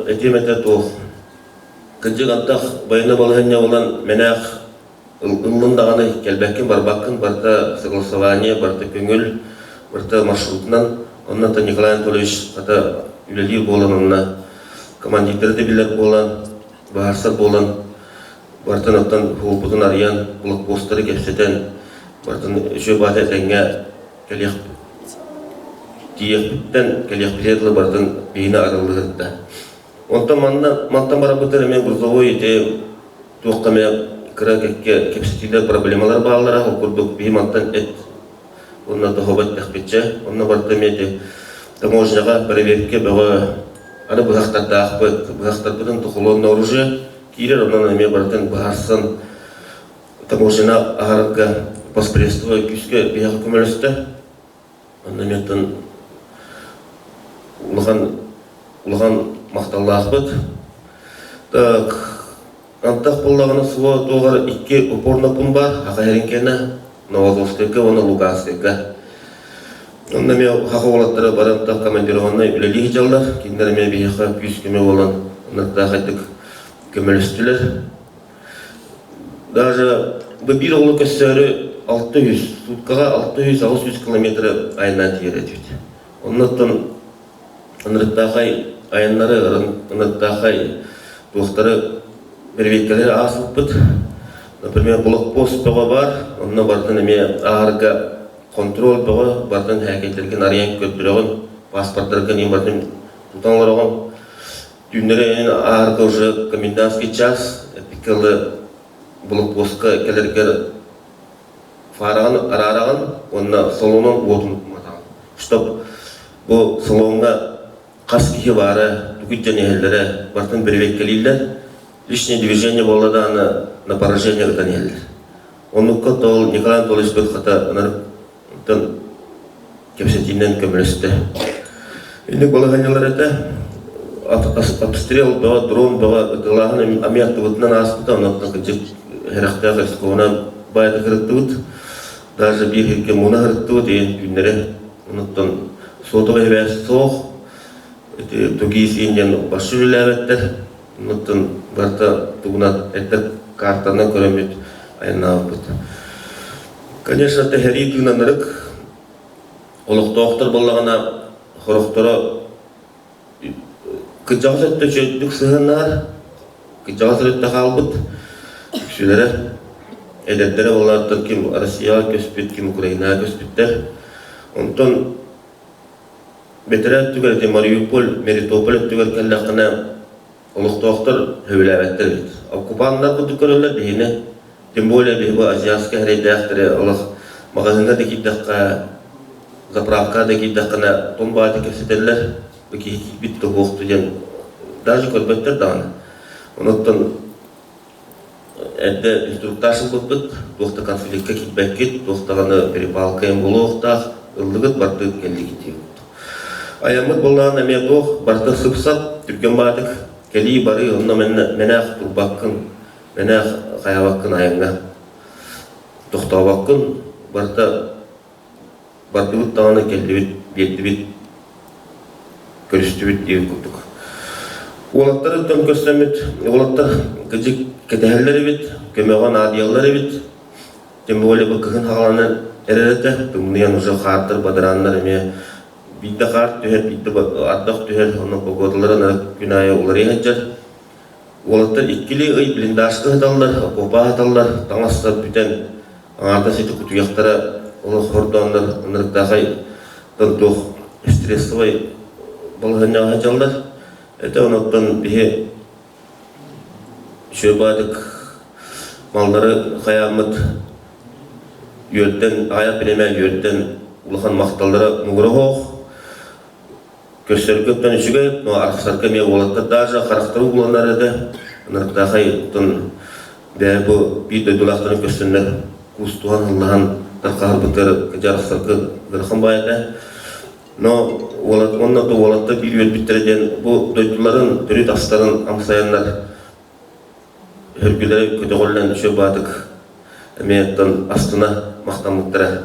этиэм этэ туох кырдьык антах байына балаһыанньа буолан мэнээх ыллын даҕаны кэлбэккин барбаккын барыта согласование барыта көҥүл барыта маршрутунан оннуттан Николай Анатольевич хата үлэлиир буолан онно командирдары да билэр буолан быһаарсар буолан барытын оттон суолбутун арыйан блокпостары кэпсэтэн барытын үчүгэй баата этэҥҥэ кэлиэх тиийиэхпиттэн кэлиэхпитигэр дылы барытын биһини арыллыһытта. Онтон манна мантан барарбытыгар эмиэ грузовой ити туохха эмэ кыра кэккэ кэпсэтиилэр проблемалар бааллара. Ол курдук биһи мантан эт уонна тоһобот эттэхпитчэ. Онно барыта эмиэ ити таможняҕа проверка бөҕө аны быһахтардаахпыт. Быһахтарбытын холодное оружие киирэр, онон эмиэ барытын быһаарсан таможня аһарарга постпредство күүскэ биһиэхэ көмөлөстө. Онно эмиэ улахан улахан махталлаахпыт. Так, антах буоллаҕына суо туоҕар икки упорноппун баар, Хаха Эриҥкэнэ, Новозовскайга уонна Луганскайга. Онно эмиэ Хаха уолаттара бары антах командированнай үлэлии сылдьаллар. Кинилэр эмиэ биһиэхэ күүс-көмө буолан ынырдаахайдык көмөлөстүлэр. Даже бу биир оҕону көрсөөрү 600, суткаҕа 600-800 километры айаннаан тиийэр этибит. Оннуттан ынырыктаахай айаннары, ынырыктаахай туохтары бэрэбиэркэлэри ааспыппыт. Например, блокпост бөҕө баар, онно барытын эмиэ ааһарга контроль бөҕө, барытын һээкэйдэргин арыйан көрдөрөҕүн, паспордаргын иин барытын тутан олороҕун. Түүннэри аарга уже комендантский час, эппиккэ блокпостка кэлэргэр фараҕын араараҕын уонна салонун уотун уматаҕын. Чтоб бу салоҥҥа хас киһи баара, тугу дьон иһэллэрэ барытын бэрэбиэркэлииллэр. Лишнее движение буолла даҕаны на поражение ытан иһэллэр. Оннукка тоол Николай Анатольевич хата ынырыктан кэпсэтиинэн көмөлөстө. Инник балаһыанньалар этэ. Обстрел бөҕө, дрон бөҕө ытыалааһын эмиэ аттыбытынан ааспыта, оннуттан кырдьык сэрэхтээх рискованан баайда кырыттыбыт. Даже биир иһиккэ муна сырыттыбыт, ийэн түүннэри. Онуттан сотовый сибээс суох. Ити тугиис диэн башы үлэлээбэттэр. Онуттан барыта тугунан эрдэ картанан көрөммүт айаннаабыппыт. Конечно, тэһэрии тыынанарык олохтоохтор буоллаҕына сорохторо кырдьаҕас өттө үчүгэйдик сыһыаннаһар, кырдьаҕас өттө хаалбыт, үксүлэрэ эдэрдэрэ буолааттан ким Россияҕа көспүт, ким Украинаҕа көспүттэр. Онтон бэтэрээ өттүгэр ити Мариуполь, Мелитополь өттүгэр кэллэххинэ олохтоохтор сөбүлээбэттэр эбит. Оккупаннар курдук көрөллөр биһини. Тем более биһи бу азиатскай эрэйдээхтэри олох маҕаһыыҥҥа да киирдэххэ, заправкаҕа да киирдэххинэ том бааты кэпсэтэллэр. Бу киһи киирбит да суохту диэн даже көрбөттөр даҕаны. Онуттан Эрдэ инструктаж ылбыппыт, туох да конфликка киирбэккит, туох даҕаны перепалка буолуохтаах, ыллыгыт бардыгыт кэллигит диэбит. Айаммыт буоллаҕына эмиэ туох, барыта сып-сап, түргэн баатык, кэлии барыы онно мэнээх турбаккын, мэнээх хайабаккын айаҥҥа тохтообоккун, барыта Бардыбыт даҕаны кэллибит, биэрдибит, көрүстүбүт диэн курдук. Уолаттарыттан көрсөммүт, уолаттар кыдьык кэтэһэллэр эбит, көмөҕө наадыйаллар эбит. Тем более бу кыһын хаҕаланан эрэр этэ, тымныйан уже хаартар, бадарааннар эмиэ биирдэ хаар түһэр, биирдэ ардах түһэр, онно погодалара күн аайы уларыйа сылдьар. Уолаттар иккилии ый блиндажка ыһыталлар, окуопа аһаталлар, таҥас-сап бүтэн, аҥаардас ити кутуйахтара олох хордооннор ынырыктаахай туох стрессовай балаһыанньаҕа сылдьаллар. Это онуттан биһи үчүгэй маллары хайааммыт үөрдэн, аҕыйах бириэмэ үөрдэн улахан махталлара муҥура суох. Көрсөргө үчүгэй, но арахсарга эмиэ уолаттар даже харахтары ууланар этэ. Ынырыктаахай оттон бэйэ бу биир дойдулаахтарын көрсөннөр куустуһан, ыллаһан тархаһарбытыгар кыдьа арахсарга ыарахан баай этэ. Но уолат уонна да уолаттар биир үөрбүттэрэ диэн бу дойдуларын төрүт астарын амсайаннар Өргүлэрэ көтөҕүллэн үчүгэй баатык эмиэ оттон астына махтаммыттара.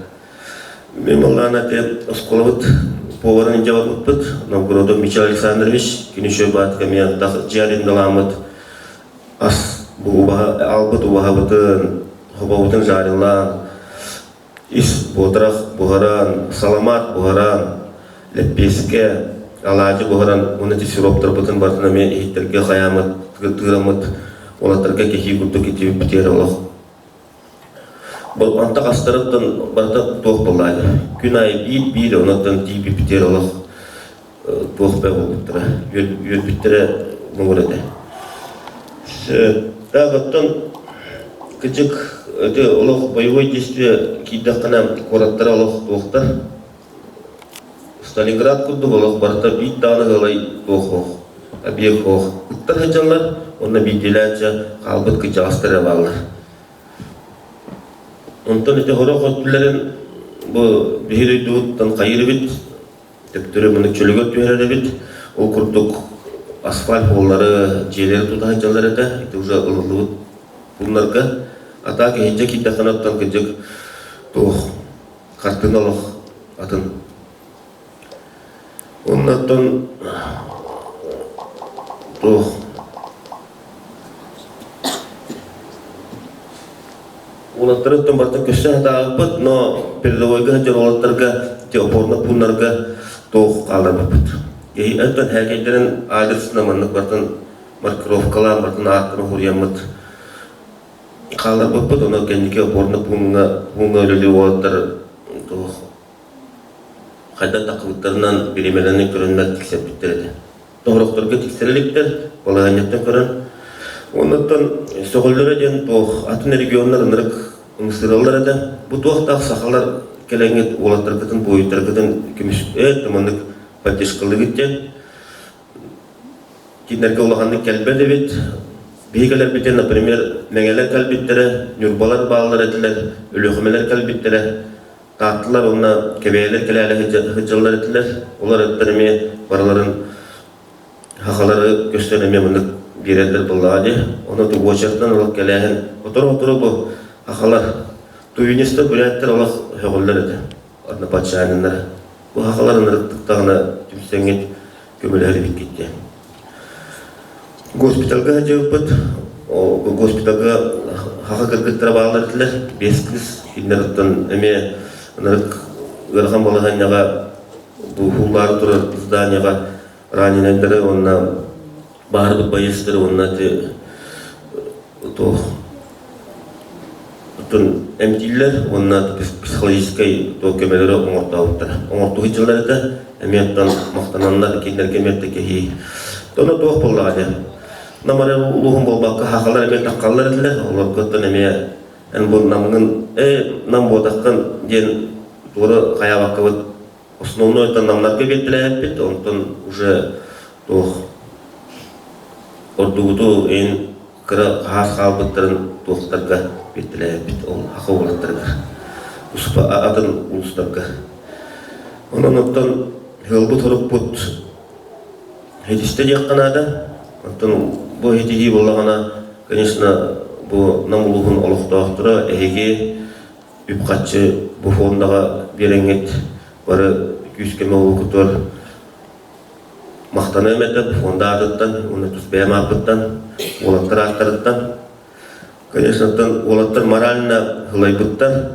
Мин буоллаҕына ити оскуолабыт поварын илдьэ барбыппыт. Новгородов Мичил Александрович кини үчүгэй баатык эмиэ дьиэ арендаламмыт ас бу убаһа албыт убаһабытын, хобобутун жарилаан, ис буотарах буһаран, саламаат буһаран, лэппиэскэ, алаадьы буһаран уонна ити сироптарбытын барытын эмиэ иһиттэргэ хайааммыт, тыыраммыт уолаттарга кэһии курдук итибиппитигэр олох антах астарыттан барыта туох буоллаҕа күн аайы биир-биир онон тиийбиппитигэр олох туох бэ буолбуттара үөрбүттэрэ муҥур этэ. Так оттон кыдьык ити олох боевой действие киирдэххинэ куораттара олох туохтар Сталинград курдук олох барыта биир даҕаны ыалай туох суох объект суох ыттар сылдьаллар уонна биирдиилээн хаалбыт кырдьаҕастар эрэ бааллар. Онтон ити сорох өттүлэрин бу биһиги дойдубуттан хайыыр эбит Төптөрү маны чөлүгэр түһэрэр эбит. Ол курдук асфальт суоллары, дьиэлэри тута сылдьаллар этэ. Ити уже ылыллыбыт пууннарга. А так иһирдьэ киирдэххинэ оттон кырдьык туох хартыына олох атын. Уонна оттон туох Уолаттары оттон барытын көрсө сатаабыппыт, но передовойга сылдьар уолаттарга, ити опорно пууннарга туох хаалларбыппыт. Оттон һээкэйдэрин адресына маннык барытын маркировкалаан, барытын ааттарын суруйаммыт хаалларбыппыт. Онон кэнники опорно пууҥҥа пууҥҥа үлэлиир уолаттар туох хайдах таххыбыттарынан бириэмэлэрин көрөннөр тиксэрбиттэр этэ. Тоһорохторго тиксэрэ иликтэр, балаһыанньаттан көрөн. Оннуттан сөҕөллөрө диэн туох атын регионнар ынырык ымсыыраллар этэ. Бу туохтаах сахалар кэлэҥҥит уолаттаргытын, буойуттаргытын көмүс э маннык поддержкалыгыт диэн. Кинилэргэ улаханнык кэлбэт эбит. Биһи кэлэрбитин, например, Мэҥэлэр кэлбиттэрэ, Ньурбалар бааллар этилэр, Өлүөхүмэлэр кэлбиттэрэ. Таатталар уонна Кэбээйилэр кэлээри сылдьаллар этилэр. Олор эттэр эмиэ барыларын сахалары көстөн эмиэ маннык биэрэллэр буоллаҕа дии. Ону уочаратынан олох кэлээһин сотору-сотору бу сахалар тувинистар бүрээттэр олох сөҕөллөр этэ. Однопатчаниннар. Бу сахалар ынырыктыктаҕына түмсэҥҥит көмөлөһөр эбиккит диэн. Госпиталга сылдьыбыппыт. Госпиталга саха кыргыттара бааллар этилэр. Биэс кыыс. Кинилэр оттон эмиэ ынырык ыарахан балаһыанньаҕа бу уулаары турар зданияҕа раненайдары уонна баһарбыт байыастары уонна ити туох оттон эмтииллэр уонна психологическай туох көмөлөрү оҥортообуттара. Оҥортуу сылдьаллар этэ. Эмиэ оттон махтананнар кинилэргэ эмиэ да кэһии. Ону туох буоллаҕа диэн. Нам эрэ улууһун буолбакка сахалар эмиэ таххаллар этилэр. Олорго оттон эмиэ эн бу намҥын ээ нам буотаххын диэн туора хайаабаккабыт основной оттон намнарга биэртэлээбиппит. Онтон уже туох ордубуту эн. кыра хаһаас хаалбыттарын туохтарга биэртэлээбиппит ол саха уолаттарыгар туспа атын улуустарга. Онон оттон ыалбыт-хорукпут Итистэ диэххэ наада. Оттон бу итиһии буоллаҕына, конечно, бу Нам улууһун олохтоохторо эһиги үп-харчы бу фондаҕа биэрэҥҥит бары күүс-көмө уолгутугар махтаныам этэ бу фонда аатыттан уонна тус бэйэм ааппыттан, уолаттар ааттарыттан. Конечно, оттон уолаттар морально ылайбыттар.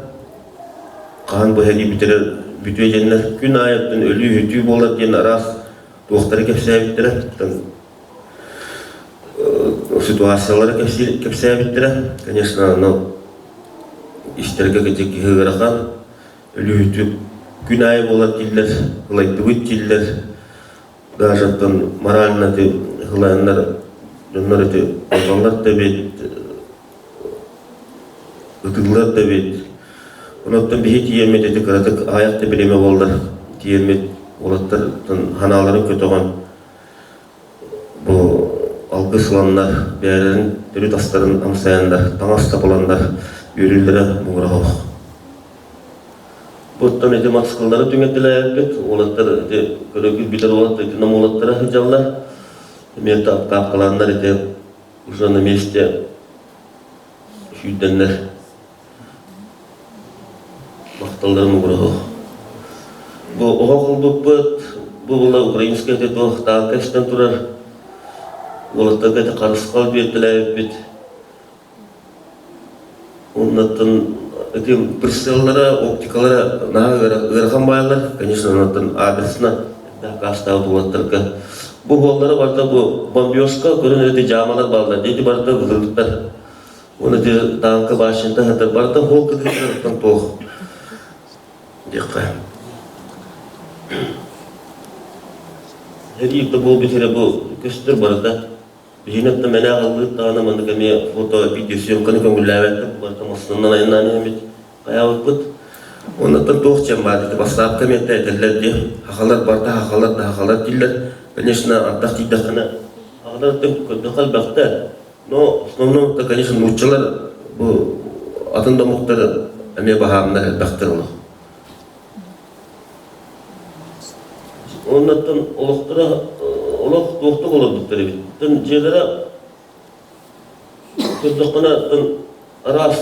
Хаһан бу сэрии бүтэрэр бүтүө диэннэр күн аайы оттон өлүү-сүтүү буолар диэн араас туохтары кэпсээбиттэрэ, ситуациялары кэпсээбиттэрэ. Конечно, ону истэргэ кыдьык киһи ыарахан, өлүү-сүтүү күн аайы буолар дииллэр, ылайдыбыт дииллэр. Даже оттон морально ити ылайаннар дьоннор ити алҕаллар да эбит, ытыыллар да эбит. Онон биһи тиийэммит ити кыратык аҕыйах да бириэмэ буоллар тиийэммит уолаттартан санааларын көтөҕөн бу алгыс ыланнар бэйэлэрин төрүт астарын амсайаннар таҥас табыланнар үөрүүлэрэ муҥура суох. Буттан ити матсыкыллары түҥэтилээбиппит уолаттар ити көрөкүл бүтэр уолаттар ити нам уолаттара сылдьаллар. Эмиэ таапкалааннар ити уже на месте сүүрдэннэр махталларын угураһыах. Бу оһох ылбыппыт, бу була украинскай ити туох тааҥка истэн турар уолаттарга ити харысхал биэртэлээбиппит. Оннуттан ити прицеллара, оптикалара наһаа ыарахан баайалар. Конечно, оннуттан адресно аккаастаабыт уолаттарга. Бу уоллары барыта бу бомбежка көрөн ити дьаамалар бааллар. Ити барыта вырыттар. Уонна ити тааҥка башента сытар барыта хуол кытыытыттан туох диэххэ. Сэрии да буолбут сирэ бу көстөр барыта. Биһиги оттон мэнэ аҕаллыыр даҕаны маннык эмиэ фото, видеосъемканы көҥүллээбэттэр, барыта массыынанан айаннаан иһэммит хайаабыппыт. Оннуттан туох диэн баар ити бассаапка эмиэ этэллэр дии, хахалар барыта хахалар да хахалар дииллэр. Конечно, ардах тиийдэххинэ хахалар көрдөххө элбэхтэр. Но в основном это, конечно, нууччалар бу атын да омуктар эмиэ баһаамнар элбэхтэр олох. Оннуттан олохторо олох туохтук олорбуттар эбит. Оттон дьиэлэрэ көрдөххүнэ оттон араас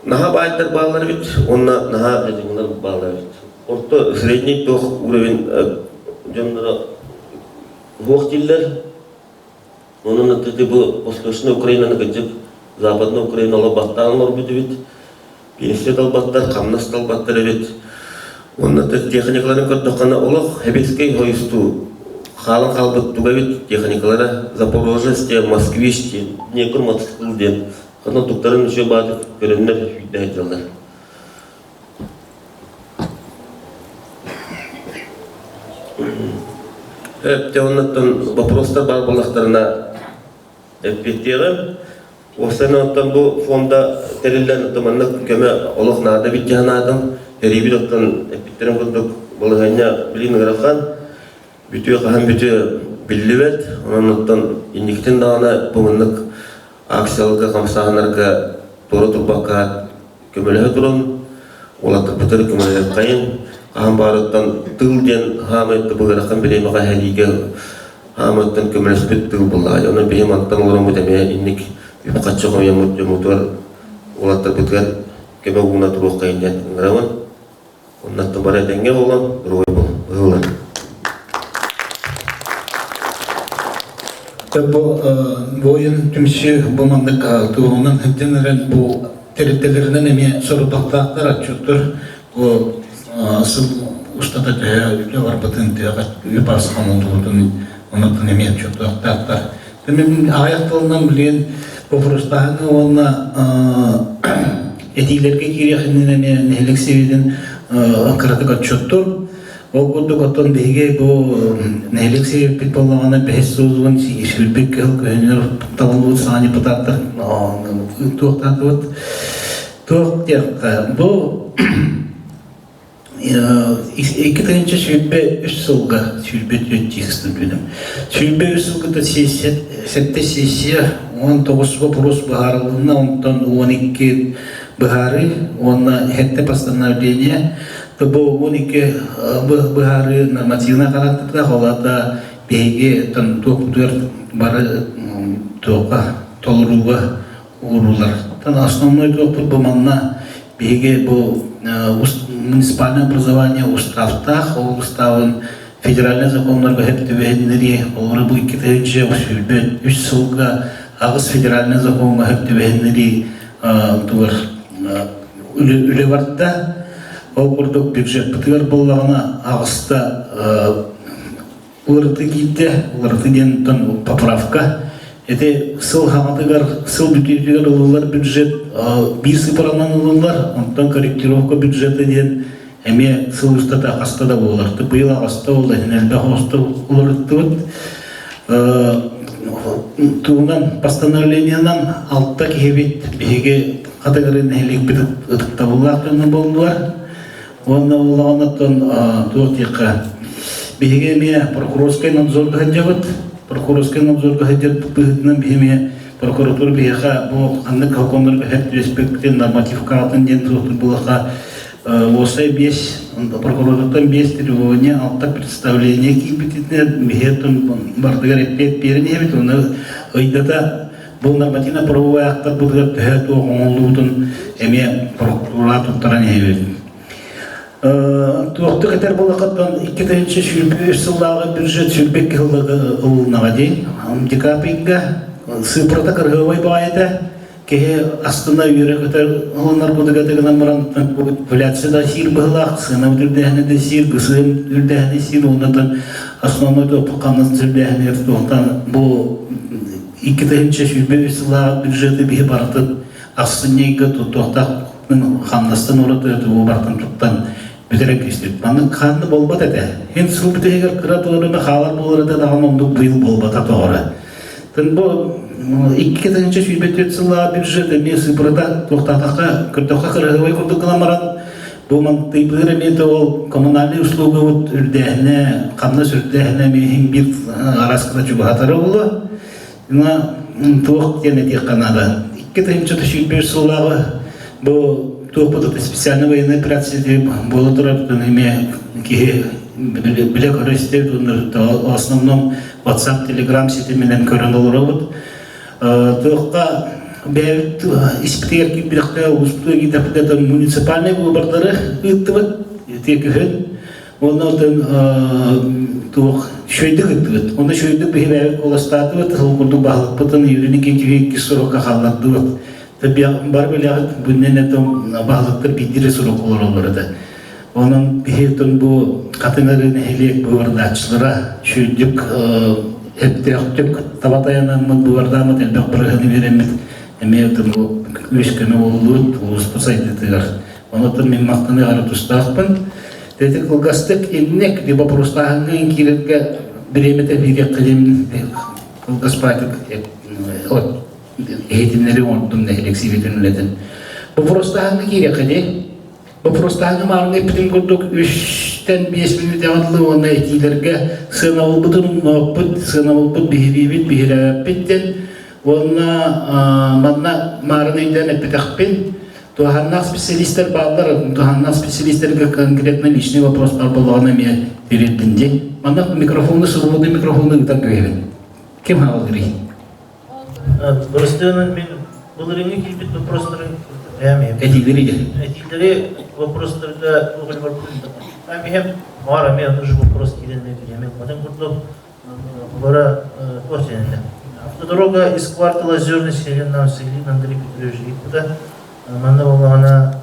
наһаа баайдар бааллар эбит уонна наһаа дьадьыҥылар бааллар эбит. Орто средний туох уровень дьонноро суох дииллэр. Онон ити бу Восточная Украинаны кырдьык Западная Украина олорбаттаан олорбут эбит. Пенсия талбаттар, хамнас талбаттар эбит. Уонна техникаларын көрдөххүнэ олох сэбиэскэй хойустуу хаалан хаалбыт туга эбит техникалара Запорожец диэн, Москвич диэн, Днепр мотоцикл диэн ханна туктарын үчүгэй баатык көрөннөр сүүрдэ сылдьаллар. Дьэ оннуттан боппуруостар баар буоллахтарына эппиэттиэҕим. Уопсайынан оттон бу фонда тэриллэн оттон маннык көмө олох наада эбит дии санаатым. Тэрийбит оттон эппиттэрин курдук балаһыанньа билигин ыарахан. Бүтүө хаһан бүтүө биллибэт. Онон оттон инникитин даҕаны бу маннык акцияларга, хамсааһыннарга туора турбакка көмөлөһө туран, уолаттарбытыгар көмөлөһүөххэйин, хаһан баарыттан тыл диэн хаамай тыбыгырахан бириэмэҕэ эһэлиигэ хаамыттан көмөлөспүт тыл буоллаҕа. Онон биһи мантан олороммут эмиэ инник үп-харчы хомуйаммыт дьоммутугар, уолаттарбытыгар көмө ууна туруоххайын диэн ыҥырабын. Оннуттан бары этэҥҥэ буолан, доруобай буолун. Бу буойун түмсүү бу маннык туоһунан сылдьан эрэн бу тэрилтэлэринэн эмиэ сорудахтаахтар отчуттар бу сыл устата төһө үлэ барбытын төһө үп хомуллубутун онон эмиэ отчуттуохтаахтар. Мин аҕыйах тылынан билигин боппуруостааһыҥҥа уонна этиилэргэ киириэх иннинэ эмиэ нэһилиэк сэбиэтин кыратык отчуттур. Ол курдук оттон биһиги бу нэһилиэк сэбиэппит буоллаҕына бэһис сылын сүүрбүт кыһыл көһүннэр талыллыбыт саҥа депутаттар туохтаатыбыт. Туох диэххэ бу 2023 сылга 23 текстин күнүм. 23 сылга сессия, сэттэ сессия 19 вопрос быһаарылынна, онтон 12 быһаарыы уонна сэттэ постановление. Бу 12 быһаарыы нормативнай характердаах, ол аата биһиги туохпутугар бары туохха толорууга уурулар. Основной туохпут бу манна биһиги бу муниципальное образование уставтаах, ол уставын федеральнай законнарга сөп түбэһиннэрии, олору бу 2023 сылга аҕыс федеральнай законҥа сөп түбэһиннэрии тугар үлэ барда. Ол курдук бюджеппытыгар буоллаҕына аҕыста уларыты киирдэ, уларыты диэн поправка. Ити сыл хаҥатыгар, сыл бүтүүтүгэр ылыллар бюджет биир сыпаранан ылыллар, онтон корректировка бюджета диэн эмиэ сыл устата хаста да буолар. Быйыл аҕыста буолла, элбэх оҕусто уларыттыбыт. Тугунан постановлениенан алта киһибит биһиги Хатыгыры нэһилиэкпит ытыктабыллаах дьоно буоллулар. Уонна буоллаҕына туох диэххэ биһиги эмиэ прокурорскай надзорга сылдьабыт. Прокурорскай надзорга сылдьарбыт быһыытынан биһи эмиэ прокуратура биһиэхэ бу ханнык законнарга сөп түбэспэппитин нормативкаатын диэн туохтур буоллахха уопсай биэс прокуратураттан биэс требование алта представление киирбитинэн биһиэттэн бардыгар эппиэт биэрэн иһэбит уонна ыйдата бу нормативно-правовой актарбытыгар төһө туох оҥоһуллубутун эмиэ прокуратура туттаран иһэбит. Туохтук этэр буоллаххыттан 2023 сыллааҕы бюджет 22 сылларга ылылыннаҕа дии. Декабрь ыйга сыыппарата кырыһыабай баҕайыта киһи астына үөрэ-көтө ылынар курдук гынан баран инфляция да сиир быһыылаах, сыана үрдээһинэ да сиир, гысыым үрдээһинэ сиир, оннотон основной туохпут үрдээһинигэр туохтан бу 2023 сыллааҕы бюджеты биһи барытын ахсынньы ыйга туттуохтаах хамнастан ураты тугу барытын туттан бүтэрэн кэбистибит. Маннык ханна буолбат этэ. Эн сыл бүтэһигэр кыра туорана хаалар буолар этэ даҕаны оннук быйыл буолбата тоҕоро. Тын бу 2024 сыллаах бюджет эмиэ сыпырата туохтаатахха көрдөххө кыраһыабай курдук гынан баран бу мантыйбыыр эмиэ да ол коммунальный услугабыт үрдээһинэ, хамнас үрдээһинэ эмиэ иһин биир араската чугаһатара буолуо. Мына туох диэн этиэххэ наада. 2021 сыллааҕы бу туохпут специальная военная операция буола турар эмиэ киһи билэ көрө истэр в основном WhatsApp, Telegram ситиминэн көрөн олоробут. Туохха бэйэбит испитигэр киирбитэхтэ улууспутугар киирдэхпитэ муниципальнай выбордары ыыттыбыт. Ити күһүн Уонна оттон туох үчүгэйдик ыттыбыт. Онно үчүгэйдик биһи бэйэбит куоластаатыбыт, ол курдук баһылыкпытын Юрий Никитич иккис сурукка хааллардыбыт. Бары билэҕит, бүннэн этом баһылыктар биирдири сурук олороллор этэ. Онон биһи оттон бу Хатыҥ Арыы нэһилиэк быыбардааччылара үчүгэйдик эптээхтик таба тайанаммыт, быыбардааммыт элбэх бырыһыаны биэрэммит эмиэ оттон бу үс көмө буоллубут улууспут сайдыытыгар. Онон мин махтаныаҕар тустаахпын. Ити кылгастык инник либо вопростааһыҥҥа киирэргэ бириэмэтэ биэриэххэ диэн кылгас баайтык иһитиннэри оҥордум нэһилиэк сибиэтин үлэтин. Вопростааһыҥҥа киириэххэ дии. Вопростааһыҥҥа маарыҥҥа эппитим курдук үстэн биэс мүнүүтэҕэ дылы уонна этиилэргэ сыанабылбытын умнуохпут, сыанабылбыт биһириибит, биһирээбэппит диэн уонна манна маарын өйдөөн эппэтэхпин Туһааннаах специалистар бааллар, туһааннаах специалистарга конкретно личный вопрос баар буоллаҕына эмиэ тириэрдин дии. Манна микрофону свободный микрофону ыытан кэбиһэбин. Ким хаалгырый? Бырастыынан мин былырыыҥҥы киирбит вопростары Этиилэри Этиилэри вопростарга Там маар эмиэ нужен вопрос киирэн эмиэ курдук Олора туох диэн Автодорога из квартала Озерный Селина Селин Андрей Петрович ыйыппыта. Манна буоллаҕына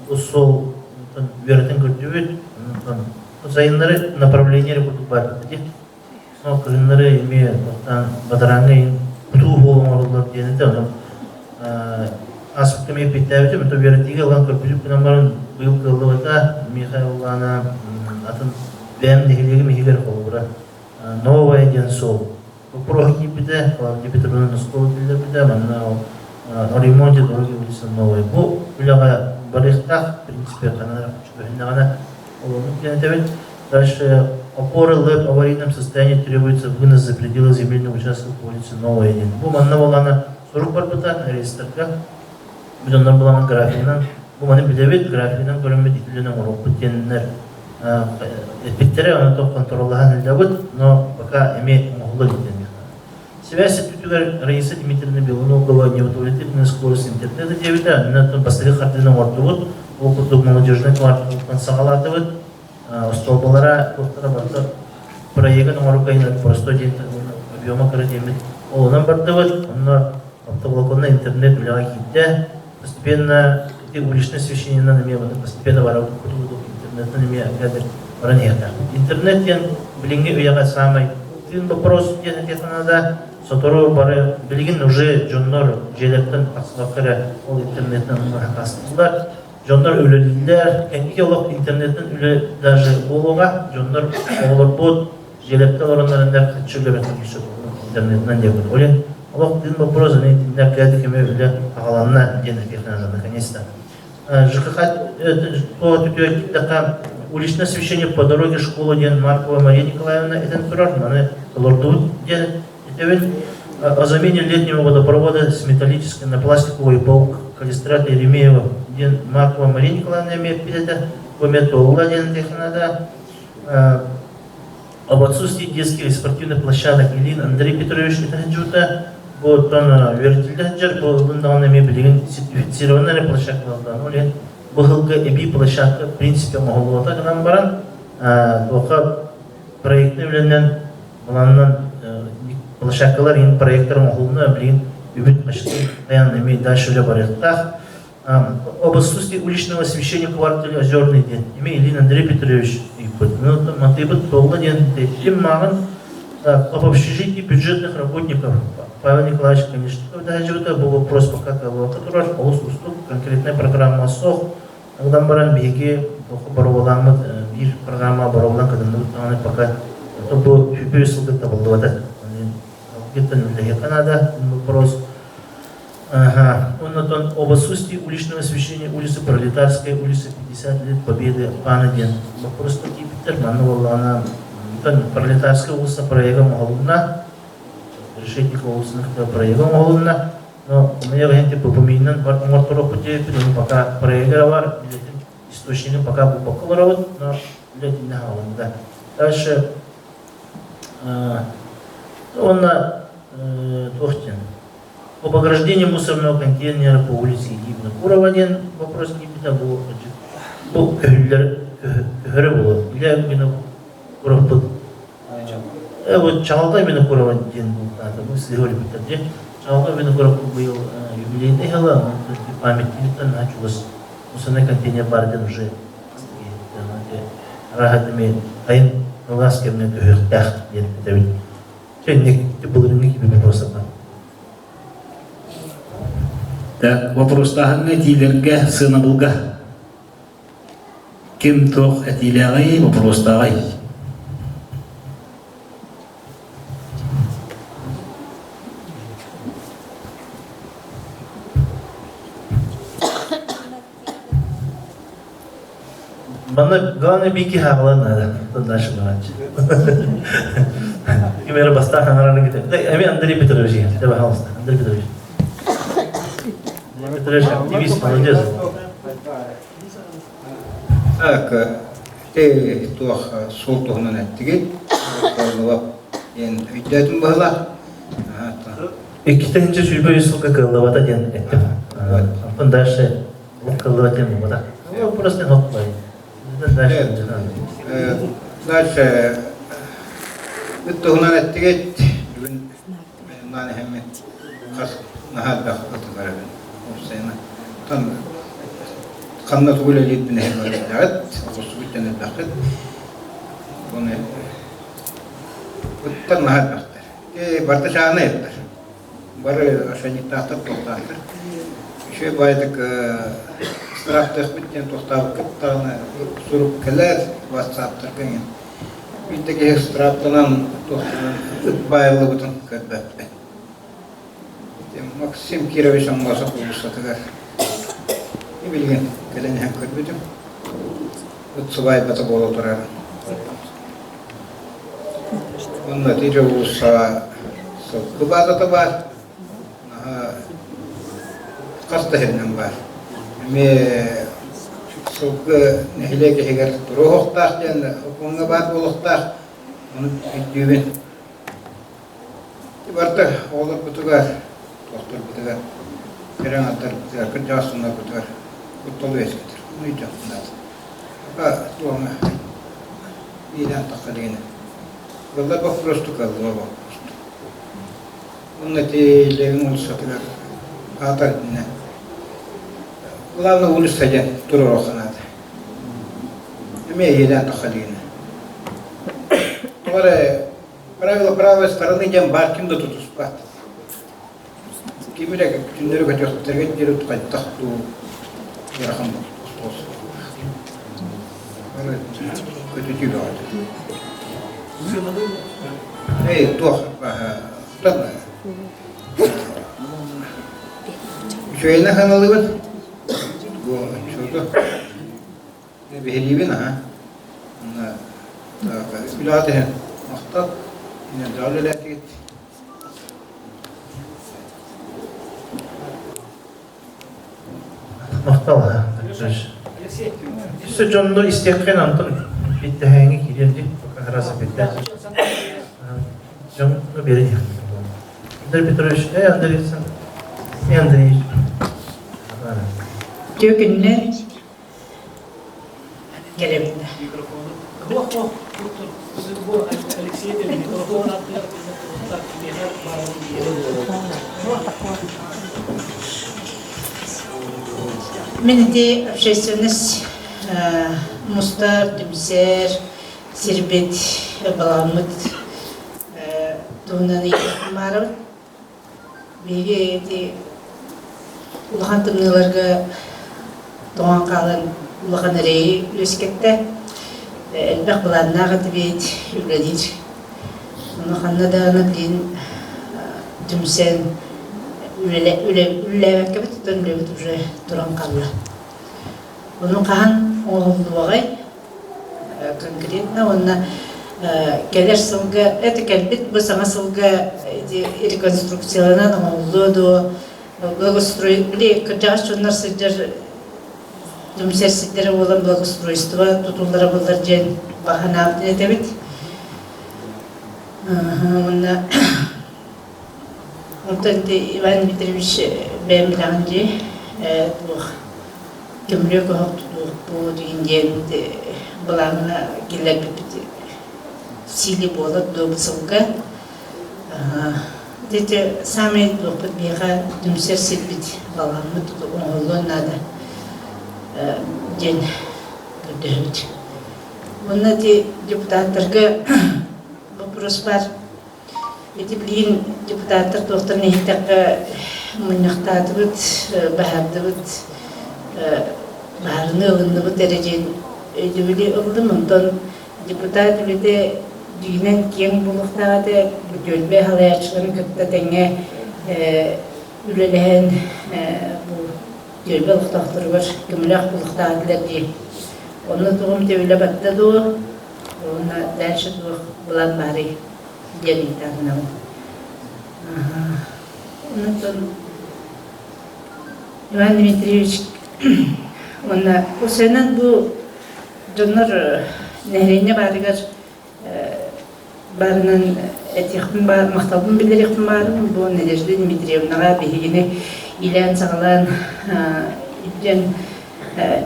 бу суол үөрэтэн көрдүбүт. Сайыннары направление курдук баар дии. Ол кыһыннары эмиэ бадарааҥҥа иһин кутуу суол оҥороллор диэн этэ. Онон ааспыкка эмиэ эппиэттээбитим. Это үөрэтиигэ ылан көрбүтүм гынан баран быйыл кыаллыбата. Миэхэ ыллаана атын бэйэм нэһилиэгим иһигэр холобура Новая диэн суол боппуруоһа киирбитэ, Клавдия Петровна Носкова киллэрбитэ, манна о ремонте дороги улица Новая. Бу үлэҕэ барыахтаах, в принципе, ханна чугаһыннаҕына олорбут диэн этэбит. Дальше опоры ЛЭП в аварийном состоянии требуется вынос за пределы земельного участка по улице Новая диэн. Бу манна буоллаҕына Сурук барбыта реестрга. Бид оннор буламмыт графигынан, бу маны билэбит, графигынан көрөммүт итилэн оҥоруохпут диэннэр эппиттэрэ, ону то контроллаһан илдьабыт, но пока эмиэ оҥоһулла илик Связь өттүгэр Раиса Дмитриевна Белоногова неудовлетворительная скорость интернета диэбитэ, онно бастакы хардыыны оҥордубут. Ол курдук молодежный кварталыттан саҕалаатыбыт. Остуолбалара, туохтара барыта проегын оҥорорго простой диэн объема кыра диэммит олунан бардыбыт. Онно оптоволоконно интернет үлэҕэ киирдэ. Постепенно ити уличное освещениенан эмиэ постепенно барабыт курдук интернеттэн эмиэ баран иһиэхтээхпит. Интернет диэн билиҥҥи үйэҕэ саамай тыын вопрос диэн этиэххэ наада. Сотору бары билигин уже дьоннор дьиэлэртэн тахсыбакка эрэ ол интернеттэн хакаастыыллар. Дьоннор үлэлииллэр. Кэнники олох интернеттэн үлэ даже буолуоҕа. Дьоннор оҕолорбут дьиэлэртэн олороннор хаччы үлэбэтин интернетинэн диэбит. Ол иһин олох тыын вопрос аны итиннэ кээти кеме үлэ аҕаланна диэн этиэххэ наада наконец-то. ЖКХ уличное освещение по дороге школа диэн Маркова Мария Николаевна этэн турар, маны толордубут диэн этэбин. О замене летнего водопровода с металлической на пластиковый полк Калистрата Еремеева диэн Маркова Мария Николаевна эмиэ эппит этэ. Бу эмиэ туолла диэн этиэххэ наада. Об отсутствии детских и спортивных площадок Ильин Андрей Петрович этэ бу оттон үөрэтиллэ сылдьар, бу ылын даҕаны эмиэ билигин сертифицированнай эрэ площадкалардаан, ол иһин бу сылга эбии площадка в принципе оҥоһуллубата гынан баран, туохха проектный үлэнэн планынан площадкалар иһин проектар оҥоһулунна, билигин үбүт тайан эмиэ дальше үлэ барыахтаах. Об отсутствии уличного освещения в квартале Озерный диэн эмиэ Ильин Андрей Петрович ыйыппыт. Матыыбыт туолла диэн тиэттим мааҕын об общежитии бюджетных работников Павел Николаевич Конечников даһажыбыта бу вопрос пока калуака турар, олус устук, конкретная программа суох. Одан баран биһиги боруобалааммыт биир программа боруобалаан кытынныбыт даҕаны пока бу үбү сылга табыллыбата. Где-то наада вопрос. Ага. Оннотон об отсутствии уличного освещения улицы Пролетарская, улица 50 лет Победы, Пана диэн боппуруоска киирбиттэр. Манна буоллаҕына Пролетарская улусса проега оҥоһулунна, Решетникова улусуна кытта проега оҥоһулунна. Но у меня варианты ППМИ-нан оҥорторуохпут диэбиппит, ону пока проега бар, билетин источнигын пока булбакка олоробут, но үлэтиннэ хаалында. Дальше уонна туох диэн Об ограждении мусорного контейнера по улице Египна диэн вопрос киирбитэ бу бу көһүллэр көһөрө буолуо. Илья Винокуровпут вот Чаҕылҕай Винокурова диэн бултаата бу сыһы өлбүттэр дьэ Чаҕылҕай Винокуров быйыл юбилейный ыла памятниктан наһаа чугас мусорный контейнер баар диэн уже арааһа эмиэ сайын кылгас кэмҥэ көһүөхтээх диэн этэбин. Чэ, былырыыҥҥы киһи вопросата. Так, вопростааһыҥҥа этиилэргэ сыанабылга ким туох этиилээҕий, вопростааҕый? Манна главное бики хаалан надо. Дальше баранчы. Ким эрэ бастаан хаҥараны китэ. Эми Андрей Петрович да, пожалуйста, Андрей Петрович. Андрей Петрович активист, молодец. Так, ити туох суол туһунан эттигит? Диэн өйдөөтүм быһыла. 2023 сылга кыаллыбата диэн эттим. Онтон дальше Кыллыба диэн буолбатах. Просто хоппой. Дальше бүт туһунан эттигит бүгүн наан иһэммит хас наһаа элбэх ытылар эбин уопсайынан тан ханна тугу үлэлиирбин иһин барыдаҕыт оҕурсубуттан элбэххит оны ыттар наһаа элбэхтэр барыта чаанай ыттар Бары ошейниктаахтар, туохтаахтар. Үчүгэй баайдык ыстырааптыахпыт диэн туохтаабыккыт даҕаны сурук кэлэр, ватсаптарга иҥин. Биирдэ киһи ыстырааптанан туохтанан ыт баайыллыбытын көрбөппүн. Максим Кирович Аммосов уулуссатыгар билигин кэлэн иһэн көрбүтүм. Ыт сыбаайбата буола турар. Уонна ити уулуссаҕа сылгы баазата баар. Хас да сиринэн баар. Эмиэ сылгы нэһилиэк иһигэр туруохтаах диэн окуоҥҥа баар буолуохтаах. Ону өйдүүбүн. Барыта оҕолорбутугар, тохторбутугар, кэрэ аҥардарбытыгар, кырдьаҕас дьоннорбутугар куттал үөскэтэр. Ону өйдүөхпүн наада. Пока туоҥа биирэн тахса илигинэ. Кыаллар боппуруосту кыаллыба боппуруосту. Уонна ити Левин уулуссатыгар аатар иннэ. Главное улица диэн туруоруохха наада. Эмиэ иэдээн тахса илигинэ. Тоҕо эрэ правило правой стороны диэн баар ким да тутуспат. Ким эрэ күннэри көтүөхтэргэ диэри хайдах дуу ыарахан остуол. Көтүтүү бөҕөтө. Эй, туох Үчүгэйинэн ханалыыбын. Бу отчуоту биһириибин аһа. Үлэҕэ түһэн махтал. Инньэ үлэлээтигит. Махтал. Өссө дьонно истиэххин онтон биттэһээҥи киириэн дии пока раз битте. Дьон биэрин Андрей Петрович, эй Андрей, эй Андрей. Үтүө күннэр кэлэбин. Мин ити общественность мустар, түмсэр, сирбит, балаҕаммыт туһунан ыйытыахпын баарабын. Биһиги ити улахан тымныыларга тоҥон хаалан улахан эрэйи үөскэттэ. Элбэх былааннаах этибит, үлэлиир. Ону ханна даҕаны билигин түмсэн үлэлээбэккэбит оттон үлэбит уже туран хаалла. Ону хаһан оҥоһуллуоҕай? Конкретно уонна кэлэр сылга, это кэлбит бу саҥа сылга реконструкцияланан оҥоһуллуо дуо, благоустрой, били кырдьаҕас дьоннор сылдьар түмсэр сирдэрэ буолан благоустройство тутуллара буоллар диэн баҕа этэбит. Уонна онтон Иван Дмитриевич бэйэм билэҕин дии, туох көмүлүөк оһох тутуохпут игин диэн былааҥҥа киллэрбиппит сиили буолар дуо бу сылга. Ити саамай туохпут биһиэхэ түмсэр сирбит балаҕаммыт оҥоһуллуон наада диэн көрдөһөбүт. Уонна ити депутаттарга вопрос баар. Ити билигин депутаттар туохтан иһиттэххэ мунньахтаатыбыт, баһаардыбыт, баһаарыны ылынныбыт эрэ диэн өйдөбүлү ыллым. Онтон депутат үлэтэ дьиҥинэн киэҥ буолуохтаах этэ. Түөлбэ салайааччыларын кытта тэҥҥэ үлэлэһэн бу түөлбэ олохтоохторугар көмөлөөх буолуохтаах этилэр дии. Онно тугум үлэ барда дуо? Уонна дальше туох былаан баарый? Диэн ыйытаатынабын. Онтон Иван Дмитриевич уонна Усенан бу дьоннор нэһилиэнньэ баарыгар баарынан этиэхпин баар, махталбын биллэриэхпин баарым. Бу Надежда Дмитриевнаҕа биһигини иилээн-саҕалаан илдьэн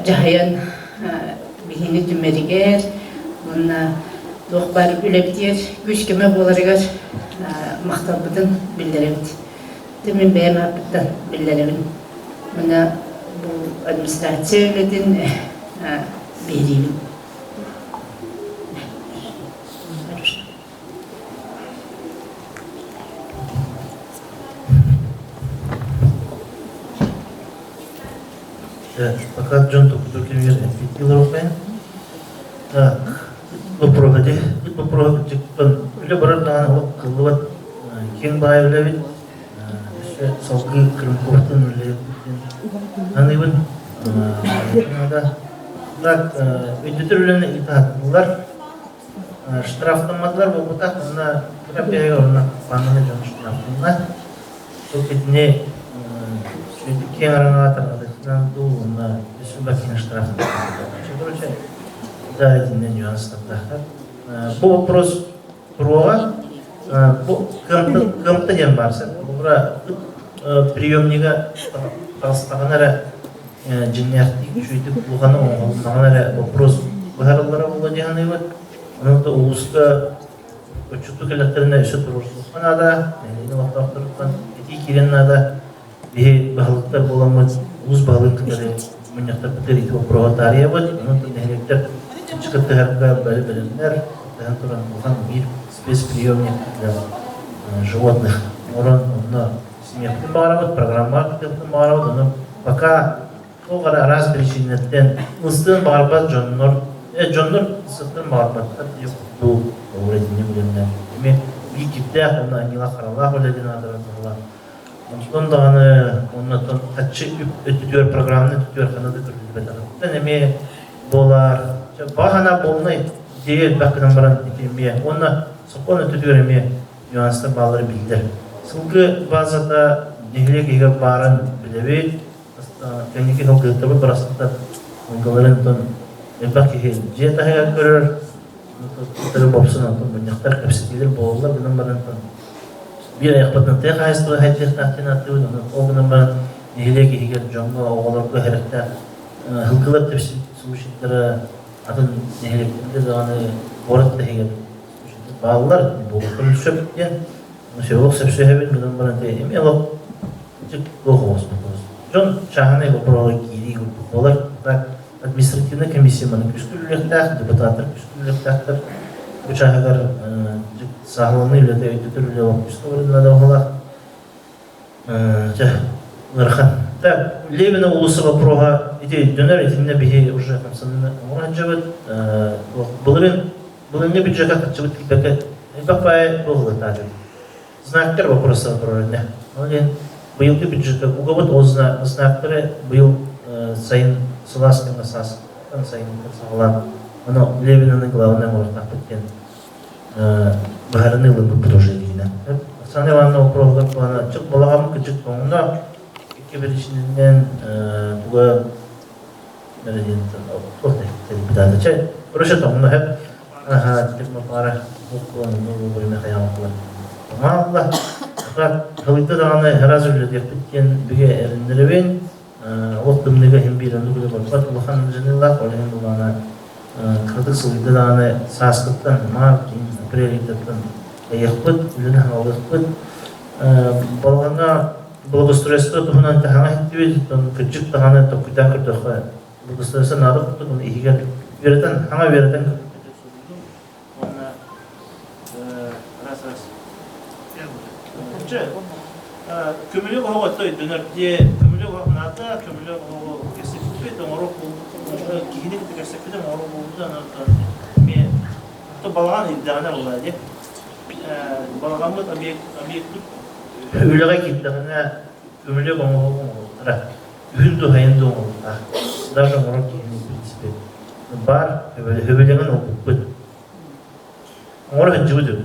дьаһайан биһини түмэригэр уонна туох баар үлэбитигэр күүс-көмө буоларыгар махталбытын биллэрэбит. Ити мин бэйэм ааппыттан биллэрэбин. Мына бу администрация үлэтин биһириибин. Пока дьон токутур кэмигэр эппиэттии олоруоххайын. Так, вопрос ити. Вопрос үлэ барар даҕаны ол кыллыбат киэҥ баай үлэбит. Өссө салгыы Крымковтан үлэлиэхпит аныыбын. Так, өйдөтөр үлэни ыытааттылар. Штрафтамматылар буолбатах, онно кыра онно паананы дьон штрафтанна. Сол итини Киэҥ араҥаҕа тарҕатыытынан дуу уонна өссө да киһи штраф. Короче, да итиннэ нюанстардаахтар. Бу вопрос туруоҕа. Бу кыамта диэн баар сен. Бура приемнига таҕыстаҕына эрэ дьиҥнээхтик үчүгэйдик улаханы оҥоһулуннаҕына эрэ вопрос быһарыллара буолуо дии саныыбыт. Онон да улууска Отчуттуу кэллэхтэринэ өссө туруорсуохха наада, нэһилиэнньэ олохтоохторуттан этии киириэн наада. Биһи баһылыктар буоламмыт улуус баһылыгын кытары мунньахтарбытыгар ити боппуруоһу таарыйабыт. Онон нэһилиэктэр кыттыһарга бары бэлэмнэр, кыттыһан туран улахан биир спецприемник для животных оҥорон онно симиэхпитин баҕарабыт, программаҕа кыттыахпытын баҕарабыт. Ону пока Туох эрэ араас биричиинэттэн ылсыан баҕарбат дьоннор, дьоннор ылсыахтарын баҕарбаттар диэх курдук ол итинник үлэннэр эмиэ биир кирдээх уонна аньыылаах-харалаах үлэ диэн аатыран туһалаах. Онтон даҕаны оннуттан хаччы үп өттүтүгэр программаны өттүтүгэр ханна да көрүллүбэтэҕиттэн эмиэ буолар. Баҕа санаа буолунай идея элбэх гынан баран ити эмиэ уонна сокуон өттүтүгэр эмиэ нюанстар бааллара биллэр. Сылгы базата нэһилиэк иһигэр баарын билэбит, Кэнники сылгыһыттарбыт барахсаттар мунгаларын онтон элбэх киһи дьиэ таһыгар көрөр, туттары бопсун онтон мунньахтар, кэпсэтиилэр буолаллар гынан баран биир айахпытынан тыа хаһаайыстыба хайдыахтаах диэн ааттыыбыт, онон ол гынан баран нэһилиэк иһигэр дьоҥҥо, оҕолорго сэрэхтээх сылгылар тэпсибит атын нэһилиэктэргэ даҕаны куорат да иһигэр бааллар, буолуохтарын сөп диэн олох сөпсөһөбүн гынан баран эмиэ олох Дьон чааһынай боппуруоһугар киирии курдук буолар. Так административнай комиссия маны күүскэ үлэлиэхтээх, депутаттар күүскэ үлэлиэхтээхтэр. Бу чааһыгар сааһыланыы үлэтэ өйдөтөр үлэ олох күүскэ барынна да баһылаах. Дьэ, ыарахан. Так, Левина уулусса боппуруоһа ити өйдөнөр, итиннэ биһи уже хамсаныыны оҥоро сылдьабыт. Былырыын былырыыҥҥы бюджекка хаччыбыт тиийбэккэ элбэх баайы туоһулатаатыбыт. Знактар вопроса турар Ол иһин быйылгы бюджетка угабыт ол знактары быйыл сайын сылаас кэмҥэ саастан сайынтан саҕалаан ону Левинаны главное оҥоруохтаахпыт диэн быһаарыныы ылыммыппыт уже диинэ. Оксана Ивановна вопроһугар плана чык балаҕаммыт кыдьык тоҥно икки биричининэн туга Чэ, короче, тоҥно хэп Аха, пара Маалла, хылыйда даҕаны араас үлэлиэхпит диэн бигэ эрэннэрэбин. Олох тымныыга иһин биир оннук үлэ барбат улахан дьаныылаах, ол иһин булаана кыратык сылыйда даҕаны сааскыттан, март, апрель ыйдартан айыахпыт, үлэни хаҥалыахпыт. Балаҕаҥҥа благоустройство туһунан таһаҥа иһиттибит, кырдьык даҕаны толкуйдаан көрдөххө Благоустройство наада курдук, ону иһигэр үөрэтэн, хаҥа үөрэтэн уонна раз-раз. Көмүлүк оһох өттө өйдөнөр дии. Көмүлүк оһох наада, көмүлүк оһоҕу кэсиппит, оҥоруох буолбут, киһини кытта кэпсэппит оҥоруох буолбут, эмиэ балаҕан ирдэҕинэ буолаа дии. Балаҕаммыт объект объекпыт үлэҕэ киирдэҕинэ көмүлүк оҥоһугу оҥоруохтара. Үһүн дуһайын да оҥоруохтаах. Даже оҥорор киһини в принципе баар хөбүлэҥин ылбыппыт. Оҥоро сылдьыбыт үһү.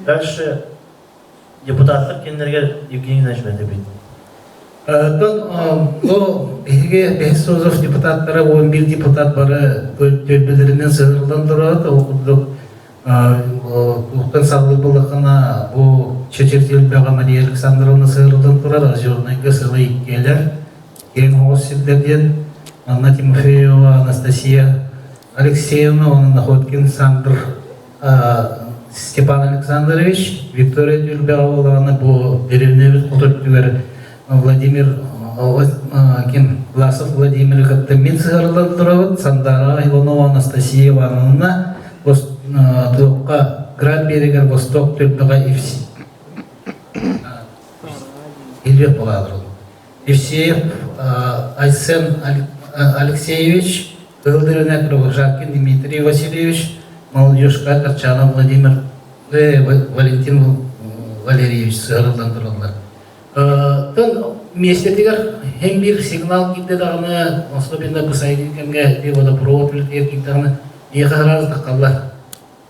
Дальше депутаттар кэннилэригэр Евгений Игнатьевич этэбит. Оттон бу биһиги бэһис созыв депутаттара 11 депутат бары түөлбэлэринэн сыһыарыллан турар. Ол курдук Туохтан саҕалыыр буоллаххына, бу Чэчир түөлбэҕэ Мария Александровна сыһыарыллан турар, Озернайга сыла иккиэлэр, киэҥ оҕус сирдэр диэн, Анна Тимофеева, Анастасия Алексеевна уонна Находкин Сандр Степан Александрович, Виктория түөлбэҕэ буоллаҕына, бу дэриэбинэбит хоту өттүгэр Владимир ким Власов Владимиры кытта мин сыһыарыллан турабыт, Сандара Иванова Анастасия Ивановна туохха Град биэригэр Восток түөлбэҕэ Илья Павлович Евсеев Айсен Алексеевич, Кыһыл Дырына Кровожаркин Дмитрий Васильевич, Молодежка Тарчанов Владимир Валентин Валерьевич сыһыарыллан тураллар. Тон миэстэтигэр һин биир сигнал киирдэ даҕаны, особенно бу сайыҥҥы кэмҥэ водопровод үлэтигэр киирдэҕинэ, миэхэ сразу таххаллар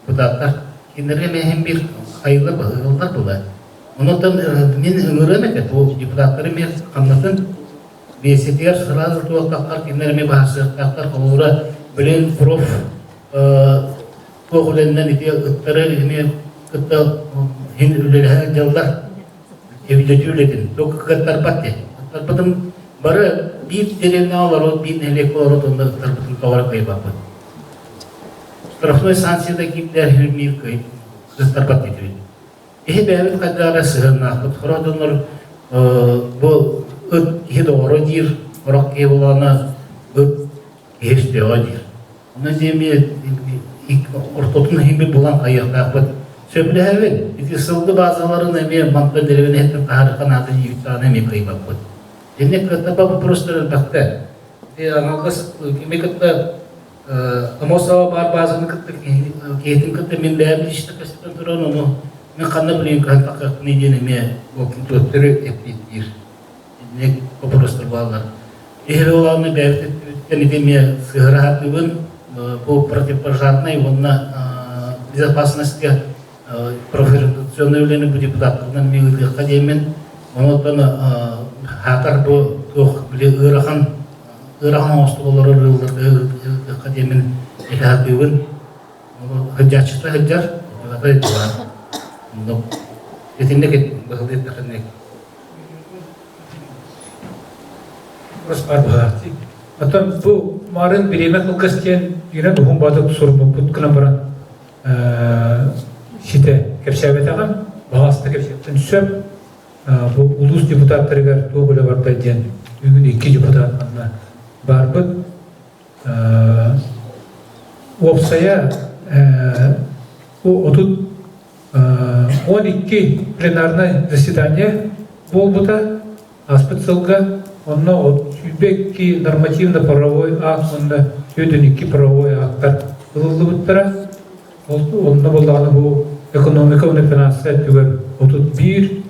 депутаттар. Кинилэргэ эмиэ һин биир хайыллар быһыыллар буолар. Онон мин ыҥырыам этэ бу депутаттары эмиэ хамнатын биэсэтигэр сразу туохтахтар кинилэр эмиэ баһарсыахтаахтар холобура билин проф туох үлэннэн ити ыттары эмиэ кытта хин үлэлэһэ дьаллар эбидэтии үлэтин туох кыаттарбат диэн ыттарбытым бары биир деревня олорот биир нэһилиэккэ олорот онно ыттарбытын тоҕо кыайбаппыт штрафной санкцияда киирдэр мир кыаттарбат диэтибит Киһи бэйэбит хайдах эрэ сыһыаннаахпыт. Сорох дьоннор бу ыт киһи доҕоро диир, сорох киһи буоллаҕына ыт киһи өстөөҕө диир. Онон дьиэ ортотун иһин булан хайыахтаахпыт. Сөбүлэһэбин. Ити сылгы базаларын эмиэ мантан деревин иһиттэн таһаарыахха наада диэбит эмиэ кыайбаппыт. Инник кытта вопростар элбэхтэр. Ити аналгас кими кытта Амосова баар баазаны кытта киһитин кытта мин бэйэм лично көстөн туран ону мин ханна билигин кыһан таххахпыный диэн эмиэ төттөрү эппиэттиир. Инник вопростар бааллар. Иһэр улааны бэйэбит өттүбүттэн ити эмиэ сыһыра сатыыбын. Бу противопожарнай уонна безопасностька профориентационнай үлэни бу депутаттарынан эмиэ ыытыахха диэммин. Онон хаатар бу туох били ыарахан ыарахан оҥостук олорор ыалларга ыытыахха диэммин этэ сатыыбын. Сылдьааччыта сылдьар, сылдьыбата сылдьыбат. Итинник быһылыы эттэхинэ Бар быһаахтыы. Оттон бу марын бириэмэ кылгас диэн биирэн уһун баатык сурбуппут гынан баран ситэ кэпсээбэтэҕим, баҕаста кэпсиэхпин сөп. Бу улуус депутаттарыгар туох үлэ барда диэн бүгүн икки депутат манна барбыт. Уопсайа бу 12 пленарнай заседание буолбута ааспыт сылга. Онно 22 нормативно-правовой акт уонна 42 правовой актар ылыллыбыттара. Онно буоллаҕына бу экономика уонна финанса өттүгэр 31,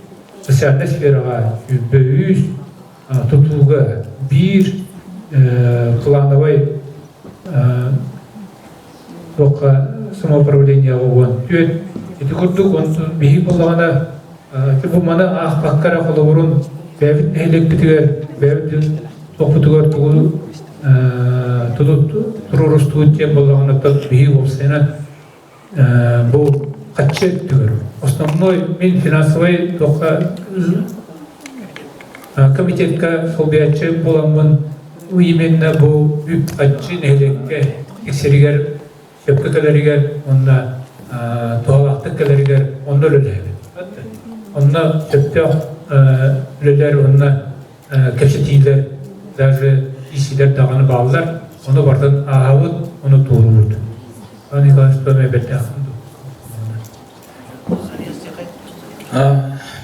социальнай сфераҕа 103, тутууга биир плановай туохха самоуправлениеҕа 14. Ити курдук биһиги буоллаҕына бу маны аахпакка эрэ холобурун бэйэбит нэһилиэкпитигэр бэйэбит туохпутугар тугу туруорустубут диэн буоллаҕына биһиги уопсайынан бу хаччы өттүгэр основной мин финансовай туохха комитетка солбуйааччы буоламмын именно бу үп хаччы нэһилиэккэ тиксэригэр сөпкө кэлэригэр уонна туһалаахтык кэлэригэр онно үлэлэһэбит. Онно сөптөөх үлэлэр уонна кэпсэтиилэр даже иисилэр даҕаны бааллар. Ону барытын ааһабыт, ону туоруубут. Иван Николаевич Томей бэртээххин дуу?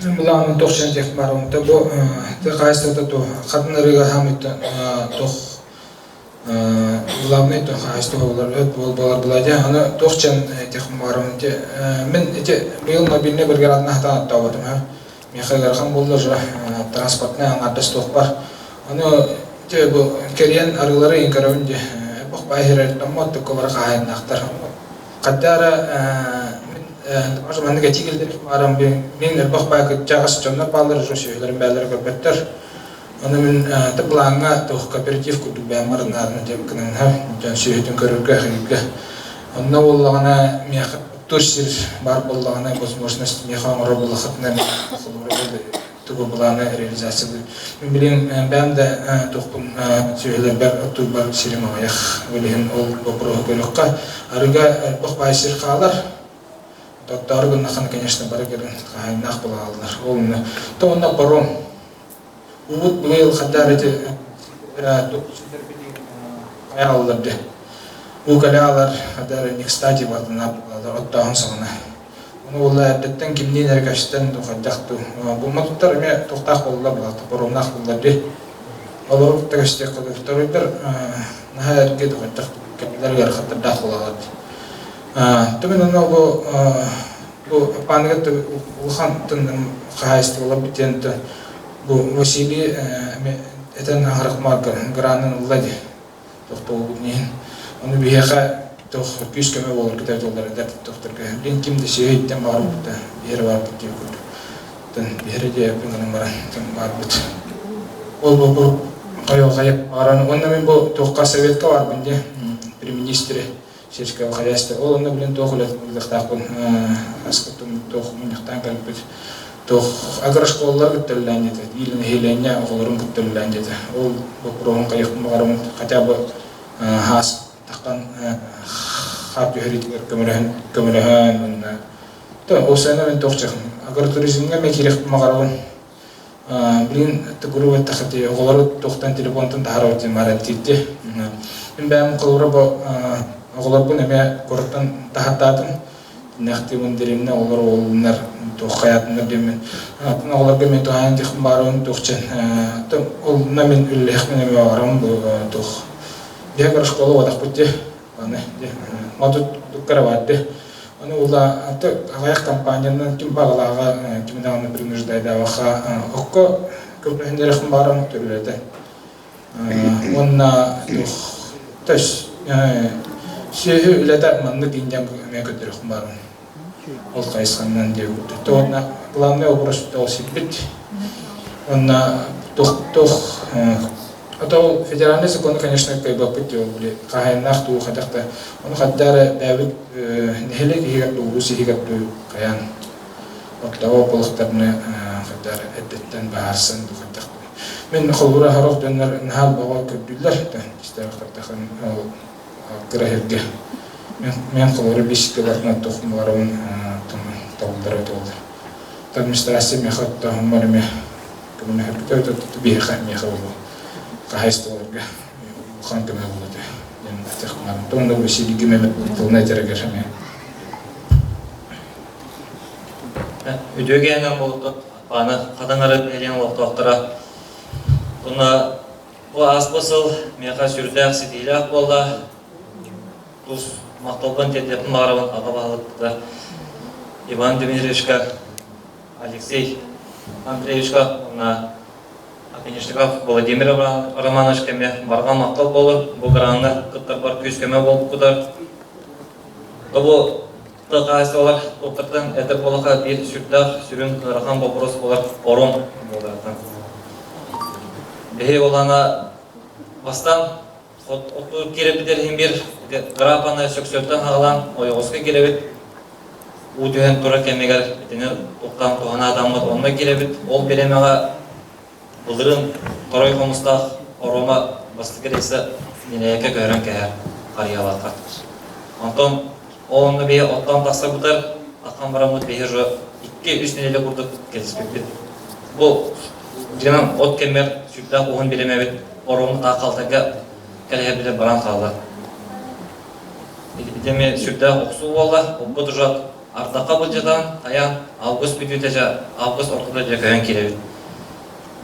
Мин былааным туох диэх баар онто бу тыа хаһаайыстыбата туох хатын ырыга хаамыйтан туох главный то хаһаайыстыба болар өт буол болар була дьэ аны туох чэн этих барым ити мин ити быйыл мобильный бригаданы хатаан аттаабатым ха миэхэ ыарахан буолла уже транспортнай аҥаардас туох бар аны ити бу кэриэн арыылары иҥ көрөбүн дии бох баай хирэртоммот тукка бары хаһаайыннаахтар хаддаара мин даже маннык этии киллэрих баарым мин элбэх баай кырдьаҕас дьоннор бааллар уже сүөһүлэрин бээлэрэ көрбөттөр Аны мин ты былааҥҥа туох кооператив курдук бэйэм арынаарына диэн гынан дьон сүөһүтүн көрөргө эһигиргэ. Онно буоллаҕына миэхэ оттуур сир баар буоллаҕына возможность миэхэ оҥорор буоллаххытына тугу былааны реализациялыыр. Мин билигин бэйэм да туохпун сүөһүлэрбэр оттуурбар сирим аҕыйах. Билигин ол боппуруоһу көрүөххэ. Арыга элбэх баай сир хаалар. Тоттоору гыннаххына, конечно, бары көрөн хаһайыннаах буолаллар. Ол онно то онно паром Уут быйыл хадаар ити хайааллар дьэ. Уу кэлэ хадаар не кстати бардына оттооһун саҕана. Ону буолла эрдэттэн кимниин эрэ көстөн ду хайдах ду. Булматыттар эмиэ туохтаах буолла буолла паромнаах буоллар дии. Олору кытта көстүөххэ ду. Второйдар наһаа эргэ ду хайдах кэмилэр ыарахаттардаах буолалар дии. Түмэн онно бу бу Аппааныга улахан хаһаайыстыбалар бүтүөн бу Василий этэн аһарыкмар гранын ылла дии тохтобулбут иһин ону биһиэхэ туох күүс көмө буолар кытар тыллар эдэр тохторго билин ким да сүөһүттэн баҕарбыта биһиэрэ барбыт диэн курдук. Тэн биһири диэппин гынан баран баарбыт. Ол бу хайа хайа баран уонна мин бу туохха советка барбын дии при министре сельского хозяйства. Ол онно билин туох үлэлиэхтаахпын аскыттым туох мунньахтаан кэлбит туох агрошколалар кытталлаан диэтэ или нэһилиэнньэ оҕолорун кытталлаан диэтэ. Ол боппуруоһун хайыахпын баҕарабын хотя бы хаас таххан хаар түһэриитигэр көмөлөһөн көмөлөһөн уонна ол сайына мен туох агротуризмҥа мен киириэхпин баҕарабын. Билигин грубо эттэххэ оҕолору туохтан телефонтан таһаарабыт диэн баар этиирди. Мин бэйэм холобура бу оҕолорбун эмиэ куораттан таһаттаатым. Нехтибун диримне оҕолор уолуннар туох хайаатыннар диэммин. Атын оҕолорго мен туһаайан тихпин баарыбын туохчан ол мин үллэһихпин эмиэ баҕарабын бу туох биһиги школа уотахпыт дии Аны модут кыра Аны ула аҕыйах компаниянан ким баҕалааҕа ким даҕаны принуждайдаабаха окко көмөлөһүннэрэхин баарам төрүлэтэ. Уонна то есть сүөһү үлэтэ маннык индиан эмиэ көрдөрөхүн баарым. Ол хайысханнан диэбит. Уонна главный вопрос ол сирбит. Уонна туох туох А то федеральный законы, конечно, кыайбаппыт диye били хаһайыннаах дуу хайдах да ону хадда эрэ бэйэбит нэһилиэк иһигэр дуу улуус иһигэр дуу хайаан оттоҕо буолуохтарына хайда эрэ эрдэттэн быһаарсан дуу хайдах мин холобура сорох дьоннор наһаа бөҕө көрдүүллэр да истээхтэрдэхэн ол кыра сиргэ мен холобура биэскэ барытын оттуохпун баҕарабын табыллара буолар администрация миэхэ оттооһуммар эмиэ көмөлөһөргүтэ биһиэхэ миэхэ буолуо хаһаайыстыбаларга улахан көмө буолуо этэ диэн этиэх Тоҥно Василий тылына этэригэр эмиэ Үтүө киэҥэн буолтут Пааны хатыҥ арыт нэһилиэн олохтоохторо Уонна бу ааспыт сыл миэхэ сүрдээх ситиилээх буолла. Тус махталбын тиэрдиэхпин баҕарабын аҕа баһылыкта Иван Дмитриевичка Алексей Андреевичка уонна Оконешников Владимир Романовичка эмиэ барҕа махтал буолар. Бу граҥҥа кыттарбар күүс-көмө буолбуккутар. Бу тыл хаһаайыстыбалар туохтартан этэр буоллахха биир сүрдээх сүрүн ыарахан боппуруос буолар орон буоларыттан. Биһи улаана бастаан оттуу киирэбит иһин биир грапаны сөксөлтөн хаҕалаан ойоҕоско киирэбит. Уу түһэн турар кэмигэр итини туттан туһанаатаммыт онно киирэбит. Ол бириэмэҕэ былырыын Торой Хомустаах Орома бастакы рейсэ Нинэйэкэ көһөрөн кэһэр Харыйалаахха. Онтон ол онно биһи оттон тахсарбытар ахан бараммыт биһи уже 2-3 нэдиэлэ курдук кэлиспиппит. Бу дьиҥинэн от кэммэр сүрдээх уһун бириэмэбит Орому таах халтайга кэлэһэрбитэ баран хаалла. Ити эмиэ сүрдээх охсуу буолла. Оппут уже ардахха былдьатан, хайаан август бүтүүтэ дьэ август ортото дьэ көһөн киирэбит.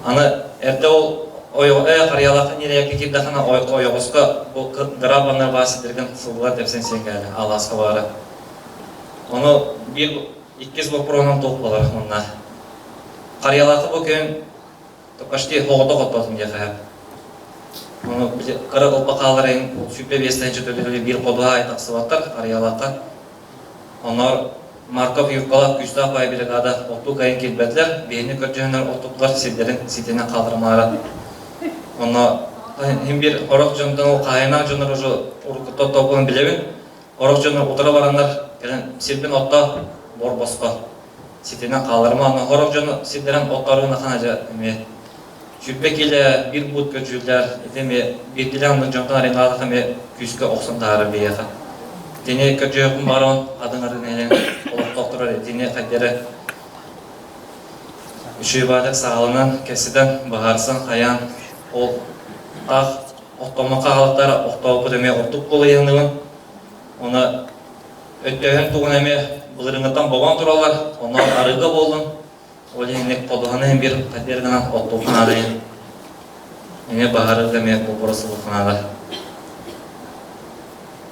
Аны эрдэ ол ойоҕо харыйалаахха ньирэйэккэ киирдэххинэ ойоҕоско бу грабаннар баар сирдэргин сылгылар тэпсэн сиэн кээлэ алааска баара. Ону биир иккис боппуруоһунан туох буолар манна. Харыйалаахха бу күн почти оҕото хоттоотум диэхэ сөп. Ону кыра ылба хаалар эҥин 25 тыһыынча төлөбүрү биир ходуһа аайы тахсыбаттар Харыйалаахха. Онноор Марков Юркалаах күүстээх баай бригада оттуу кайын киирбэтилэр, биһини көрдьөһөннөр оттуктулар сирдэрин ситинэн хаалдырымаара. Онно иһин биир орох дьонтон ол хаһайынаах дьоннор уже уруккуттан оттооппунун билэбин. Орох дьоннор утары бараннар кэлэн сирбин отто бор босхо ситинэн хаалларыма. Онно хорох дьону сирдэрин отторуун ахан дьэ эмиэ 20 киилэ биир буут көдьүүллэр ити эмиэ биирдилээн оннук дьонтон арендаалах эмиэ күүскэ охсон таһаарар биһиэхэ. Итини көрдьүөхпүн баҕарабын атын атын нэһилиэн олохтоохторор итини хайдары үчүгэй баадак саҕаланан кэпсэтэн быһаарсан хайаан ол таах охтоммокко хаалыктар охтообуппут эмиэ ордук буолуйаныбын оны өттөөһүн тугун эмиэ былырыыҥҥыттан бобон тураллар онно арыыга буоллун Ол иһин ходуһаны иһин биир хайдах гынан оттуохха наадайын эмиэ баһарыга эмиэ боппуруос ылыахха наада.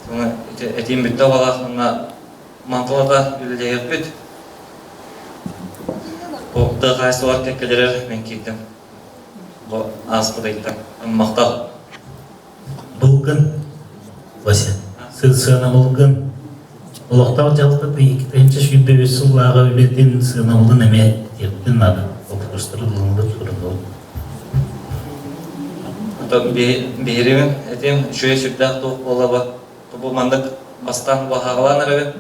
Соны этиим бүттэ балаах уонна мантылата үлэлэһиэхпит. Бу тыа хаһаайыстыбалар кэккэлэрэр мен киирдим. Бу ааспыт ыйтан. Махтал. Былгын, Вася, сыанабылгын олохтоох дьаһалтата 2023 сыллааҕы үлэтин сыанабылын эмиэ. Этиэхпитин наада, боппуруостары ылыныллар суруллубут. Оттон биһиримин этим үчүгэй сүрдээх туох буолла бу маннык бастаан баһаҕалаан эрэбин.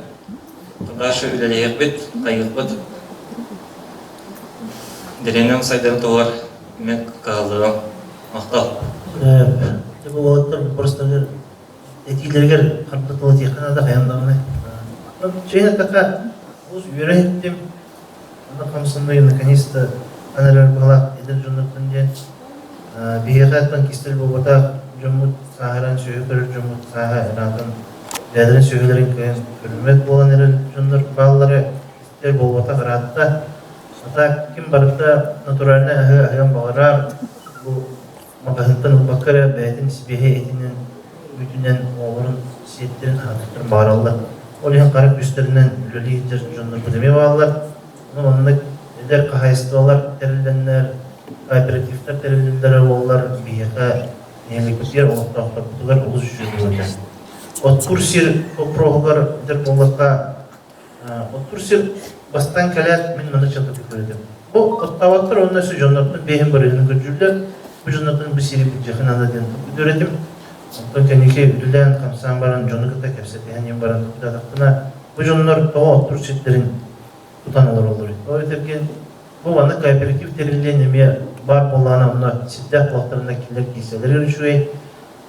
Дальше үлэлиэхпит, хайыахпыт. Дэриэнэм сайдарын туһугар мен кыһаллыам. Махтал. Бу уолаттар боппуруостарыгар этиилэригэр харда тыл этиэххэ наада хайаан даҕаны. Чэйин эттэххэ, олус үөрэ иһиттим. Аны хамсаныы наконец-то анарар баҕалаах эдэр дьоннортон диэн биһиэхэ оттон кистэл буолбатах дьоммут сааһыран сүөһү көрөр дьоммут сааһа ыраатан бэйэлэрин сүөһүлэрин кыайан көрүммэт буолан эрэр дьоннор бааллара кистэл буолбатах ыраатта. А так ким барыта натуральнай аһы аһыан баҕарар бу маҕаһыынтан ылбакка эрэ бэйэтин сибиэһэй этинэн, үүтүнэн оҕолорун сиэттэрин аһатыахтарын баҕараллар. Ол иһин хара күүстэринэн үлэлии сылдьар дьоннорбут эмиэ бааллар. Ону маннык эдэр хаһаайыстыбалар тэриллэннэр, кооперативтар тэриллэллэрэ буоллар биһиэхэ нэһилиэкпитигэр олохтоохторбутугар олус үчүгэй буолуо этэ. Оттуур сир боппуруоһугар этэр буоллахха, Оттуур сир бастаан кэлээт мин маны чатырдык көрөтүм. Бу оттаабаттар уонна өссө дьоннортон бэйэм барыһын көрдүүллэр. Бу дьоннортон бу сири билдьэхин ана диэн көрөтүм. Оттон кэнники үлэлээн хамсаан баран дьону кытта кэпсэтиһэн диэн баран тутатахпына бу дьоннор тоҕо оттуур сирдэрин тутан олороллор. Ол этэрген бу маннык кооператив тэриллиэн эмиэ баар буоллаҕына онно сирдээх буолтарына кинилэр киирсэллэригэр үчүгэй.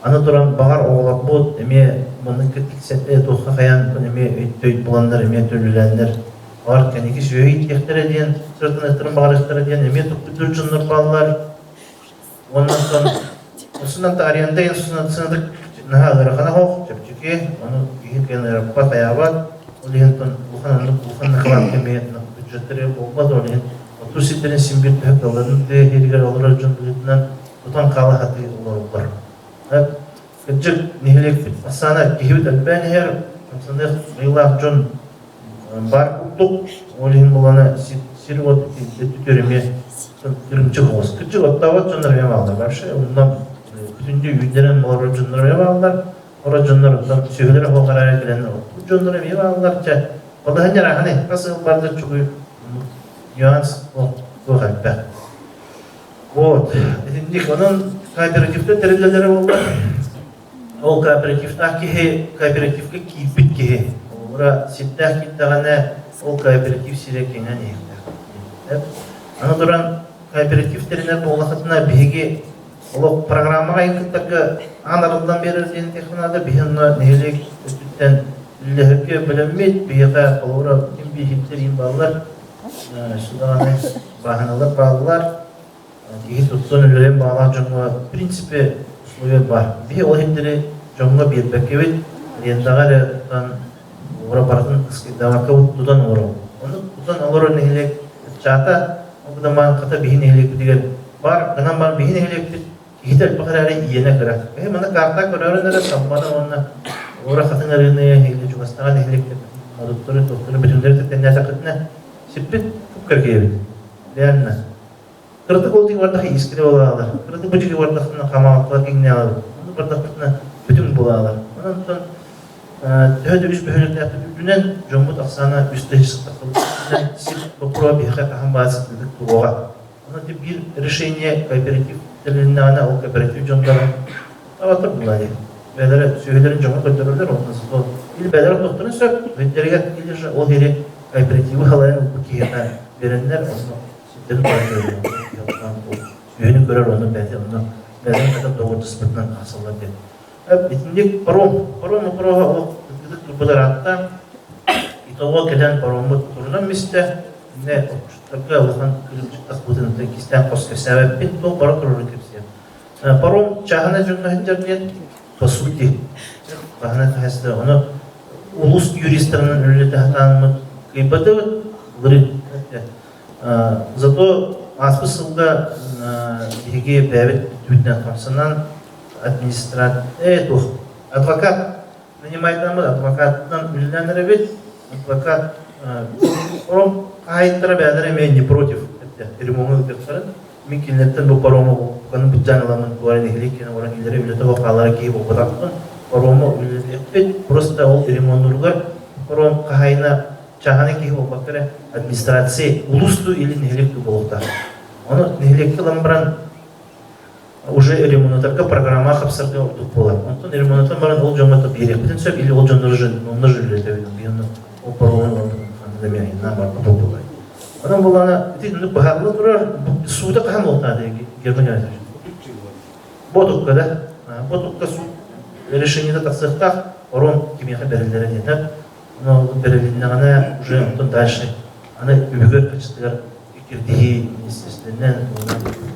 Аны туран, баҕар оҕолорбут эмиэ маннык тиксэрдэ туохха хайаан эмиэ өй буланнар, эмиэ төлүлээннэр, баҕар кэнники сүөһү иитиэхтэрэ диэн, сырытыныахтарын баҕарыахтара диэн эмиэ туппутур дьоннор бааллар. Уонна онтон осунан аренда сынадык наһаа ыарахана хоох, чэпчэки, ону киһи кыайан ыараппат, айаабат. Ол иһин онтон улахан оннук улахан накалаат эмиэ бюджеттары буолбат, ол иһин оту сирдэрин син биир төһө кыалларын тыа иһигэр олорор дьон быһыытынан тутан хаала сатыы олороллор. Кырдьык, нэһилиэкпит ахсаана киһибит элбээн иһэр, хамсаныах айылаах дьон баар курдук, ол иһин булана сир-уот өттүтүөр эмиэ кырымчык оҕус. Кырдьык, оттообот дьоннор эмиэ бааллар. Вообще, онно бүтүннүү үүннэрэн олорор дьоннор эмиэ бааллар. Олорор дьоннор онтон сүөһүлэр оһох араара кэлэн оттуур дьоннор эмиэ бааллар. Чэ, балаһыанньа арааһынай. Хас ыал барда чугуй нюанс туох элбэх. Вот. Итинник онон кооперативтар тэриллэллэрэ буолла. Ол кооперативтаах киһи кооперативка киирбит киһи. Холобура, сирдээх киирдэҕинэ, ол кооператив сирэ кэҥээн иһиэхтээх. Аны туран, кооператив тэринэр буоллахытына, биһиги олох программаҕа кыттарга аан арыллан биэрэр диэн этиэххэ наада. Биһи онно нэһилиэк өттүттэн үлэлэһэргэ бэлэммит. Биһиэхэ, холобура, ким бииһиттэр иин бааллар. Судаҕаны бааһыналар бааллар. Киһи туттан үлэлээн баҕалаах дьоҥҥо в принципе условия баар. Биһи ол иһиндэри дьоҥҥо биэрбэккэбит, арендаҕа эрэ тутан уора барытын ыскайдаабакка тутан олоробут. Ону тутан олорор нэһилиэк ыччата, ол гынан хата биһи нэһилиэкпитигэр бар, гынан баран биһи нэһилиэкпит киһитэ элбэх эрээри иэнэ кыра. Эһи маны карта көрөөрүн эрэ Самбаны уонна Уора Хатыҥ арыыны или чугастааҕы нэһилиэктэр модуттары, туохтары бүтүннэри тэҥнээтэххитинэ сиппит кып-кыргыйабыт. Реально. Кыратык ол диги бардах искрэ буолаалар. Кыратык бу диги бардахтына хамаҕатталар киҥнэҕэр. Ону бардахпытына бүтүн буолаалар. Онон онтон төһө да үс бөһүөлэктээхпит үрдүнэн дьоммут ахсаана үс тыһыынча тахсыбыт сир боппуруоһа биһиэхэ хаһан баар сытыытык туруоҕа. Онон биир решение кооператив тэрилиннэҕинэ ол кооператив дьонноро табаттар булаайы. Бэйэлэрэ сүөһүлэрин дьоҥҥо көрдөрөллөр, онно зато или бэйэлэрэ оттуохтарын сөп, өйдөрүгэр или же ол иһи кооперативы халайан ылбыт киһиэхэ биэрэннэр, онно сирдэрин баран сүөһүнү көрөр, онно бэйэтэ онно бэйэлэрин кытта доҕордоспутунан аахсаллар диэн. Итинник паром, паром боппуруоһа олох ытык турбут ыраатта. Итого кэлэн пароммут турунан мистэ. Иннэ отчуттарга улахан кырыымчык тахпытын кистээн хос кэпсээбэппин, туох бара турарын кэпсиэм. Паром чааһынай дьоҥҥо сылдьар диэн, по сути, баһына хаһайсыта ону улус юристарынан үлэлэтэ сатааммыт кыайбатыбыт, былырыын. Зато ааспыт сылга биһиги бэйэбит өттүбүтүнэн хамсанан администрат туох адвокат нанимайдаммыт адвокатынан үлэлээн эрэбит адвокат паром хаһаайыттара бэйэлэрэ эмиэ не против ремоҥҥа ыытыахтарын мин кинилэртэн бу парому буканы былдьаан ыламмын туора нэһилиэк киэнэ олорон кинилэри үлэтэ хаалара киһи буолбатахпын парому үлэлиэхпит просто ол ремоннууругар паром хаһаайына. чааһынай киһи буолбакка эрэ администрация улуус дуу или нэһилиэк дуу буолуохтаах. Ону нэһилиэккэ ылан баран уже ремонтарга программа хапсарга ордук буолар. Онтон ремонтан баран ол дьоҥҥо то биэриэхпитин сөп или ол дьоннору же онно же үлэлэтэбит. Онно ол паролун онно эмиэ айаннаан барда буолбулай. Онон булана ити инник быһаарылла турар суута хаһан буолтаады Герман Иванович? Ботукка да ботукка суут решениета тахсыахтаах орон кимиэхэ бэриллэрэ диэтэ. Ону бэрилиннэҕинэ уже онтон дальше аны үбүгэр хачытыгар кирдиһии министерствэнэн уонна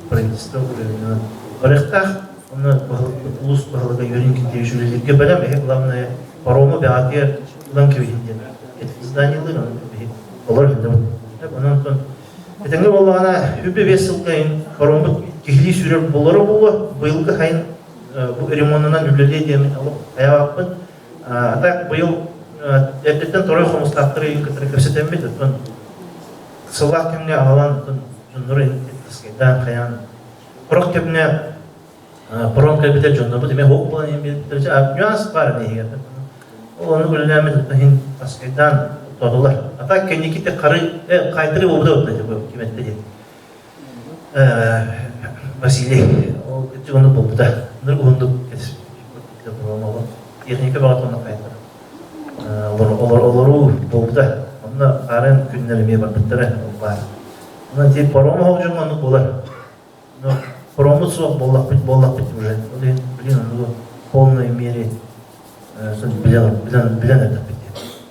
правительство уровенынан барыахтаах. Онно баһылыкпыт улуус баһылыга Юрий Никитевич үлэлииргэ бэлэм. Эһи главное парому бэҕэтигэр ылан кэбиһин диэн заданиелыыр, ону биһи олор иһиллэбит. Онон онтон этэҥҥэ буоллаҕына үбү биэс сылга пароммут киһилии сүүрэр буолара буолуо. Быйылгы сайын бу ремонунан үлэлиэ диэммин олох хайаабаппын. А так быйыл эрдэттэн Торой хомустаахтары кытары кэпсэтэммит, оттон сыллаах кэмҥэ аҕалан оттон дьоннору таскайдаан хайаан порох кэмҥэ паром кэлбитэ дьоннорбут эмиэ хоох буолан иһин биэрбиттэр нюанс баар иһигэр ол ону үлэлээммит оттон иһин таскайдаан оттоотулар а так кэнники хары хайтары буолбута оттон кимэтте диэн Василий ол кырдьык оннук буолбута ынырык уһуннук техника бөҕөтө онно хайдар олоруу буолбута онно хаарын күннэр эмиэ барбыттара ол баар онон ити паром оһох дьоҥҥо оннук буолар но пароммут суох буоллахпыт буоллахпыт уже ол иһин блин оннугу полной мере билэн билэн эрдэхпит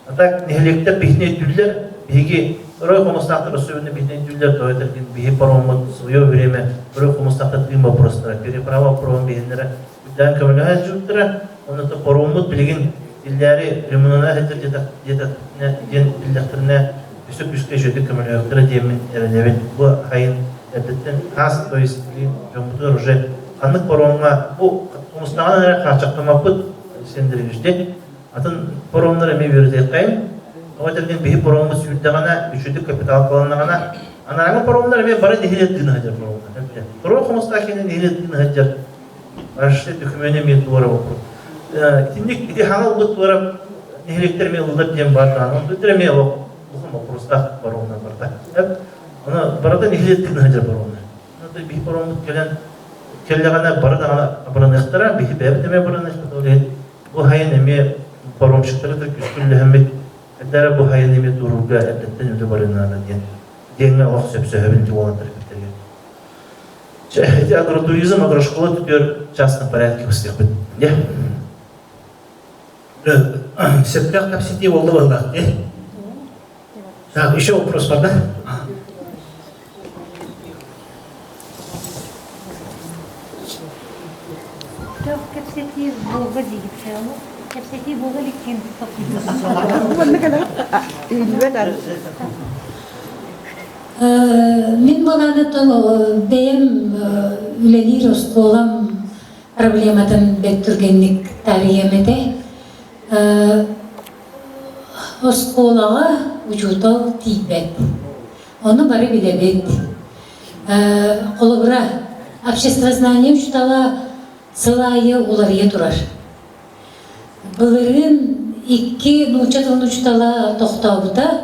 А так нэһилиэктэр биһини өйдүүллэр, биһиги Рой хомустаахтар особенно биһини өйдүүллэр, то это биһи пароммут свое время Рой хомустаахтар тыын вопростара, переправа вопроһун биһиннэрэ үрдээн көмөлөһө сылдьыбыттара, онно пароммут билигин иллээри ремонана сылдьар диэн биллэхтэринэ өссө күүскэ үчүгэйдик көмөлөһүөхтэрэ диэммин эрэнэбин. Бу хайын эрдэттэн хаас, то есть билигин дьоммутугар уже ханнык паромҥа бу хомустааҕынан эрэ хааччахтаммаппыт сендерибижде Атын паромнар эмиэ үөрэтиэххэйин. Тоҕо этэргин биһи пароммут сүүрдэҕинэ, үчүгэй капитал кыланнаҕына, анааҥы паромнар эмиэ бары нэһилиэк тыына сылдьар паромнар. Паром хомустаах киһини нэһилиэк тыына сылдьар. Арашты дөкүмүөнэ эмиэ туора вопрос. Итинник ити хаҥа ылбыт туора нэһилиэктэр эмиэ ыллар диэн баар даҕаны. Онтуттар эмиэ улахан вопростаах паромнар барда. Аны барыта нэһилиэк тыына сылдьар паромнар. Биһи пароммут кэлэн кэллэҕинэ бары даҕаны абыраныахтара, биһи бэйэбит эмиэ абыраныахпыт ол иһин Бу сайын эмиэ паромщиктары да күскүллэһэммит, эрдэ бу сайын эмиэ туруурга эрдэттэн үлэ барыан наада диэн диэҥҥэ олох сөпсөһөбүн ити уолаттар эппиттэригэр. Чэ, ити агротуризм, агрошкола түтүөр частном порядке быстыахпыт. Дьэ. Сөптөөх кэпсэтии буолла быһыылаах дии. Так, еще вопрос бар, да? Кэпсэтии буолга диигит Кэпсэтии буолга илик Мин балаанаттан бэйэм үлэлиир оскуолам проблематын бэрт түргэнник таарыйыам этэ. Оскуолаҕа учуутал тиийбэт. Ону бары билэбит. Холобура, обществознание учуутала сыл аайы уларыйа турар. Былырыын икки нуучча тылын учуутала тохтообута,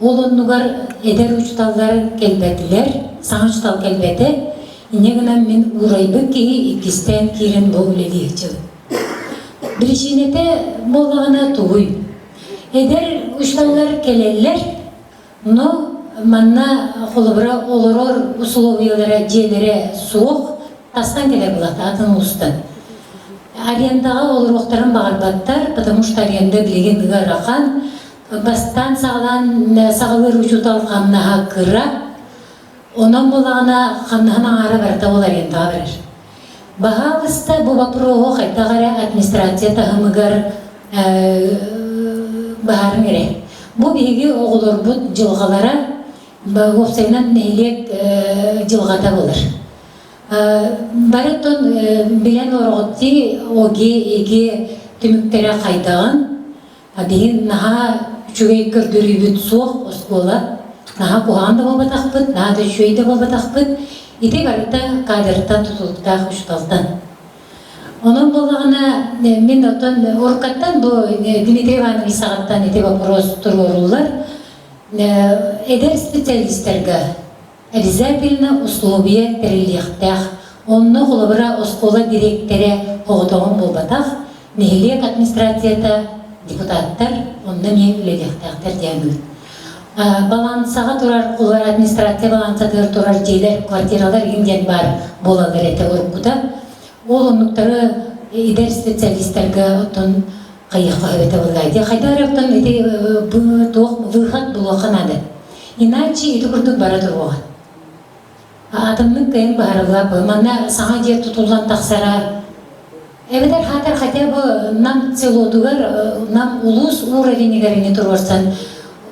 ол оннугар эдэр учууталлар кэлбэтилэр, саҥа учуутал кэлбэтэ. Инньэ гынан мин уурайбыт киһи иккистээн киирэн бу үлэлии сылдьабын. Биричиинэтэ буоллаҕына тугуй? Эдэр учууталлар кэлэллэр, но манна холобура олорор усулуобуйалара дьиэлэрэ суох, тастан кэлэр булат атын улуустан. Арендаҕа олоруохтарын баҕарбаттар, потому что аренда билигин ыарахан. Бастаан саҕалаан саҕалыыр учуутал хамнаһа кыра, Онон буоллаҕына хамнаһын аҥаара барыта ол арендаҕа барар. Баһаалыста бу боппуруоһу хайдах эрэ администрация таһымыгар быһаарыҥ эрэ. Бу биһиги оҕолорбут дьылҕалара уопсайынан нэһилиэк дьылҕата буолар. Бары оттон билэн олороҕут дии ОГЭ, ЕГЭ түмүктэрэ хайдаҕын Биһиги наһаа үчүгэй көрдөрүүбүт суох оскуола. Наһаа куһаҕан да буолбатахпыт, наһаа да үчүгэй да буолбатахпыт. Ити барыта кадртан тутулуктаах учууталтан. Онон буоллаҕына, мин оттон уруккаттан бу Дмитрий Иванович саҕаттан ити вопрос туруоруллар. Эдэр специалистарга обязательно условия тэриллиэхтээх. Онно холобура оскуола дириэктэрэ оҕотоҕун буолбатах, нэһилиэк администрацията, депутаттар онно эмиэ үлэлиэхтээхтэр диэн Балансаҕа турар, олор администрация балансатыгар турар дьиэлэр, квартиралар игин диэн баар буолаллар этэ уруккута. Ол оннуктары эдэр специалистарга оттон хайыахха сөп этэ буоллаа дии. Хайдах эрэ оттон ити туох выход булуохха наада. Иначе ити курдук бара туруоҕа. Атыннык кыайан быһаарыллар. Манна саҥа дьиэ тутуллан тахсара Эбэтэр хаатар хотя бы Нам селотугар, Нам улуус уровенигэр ини туруорсан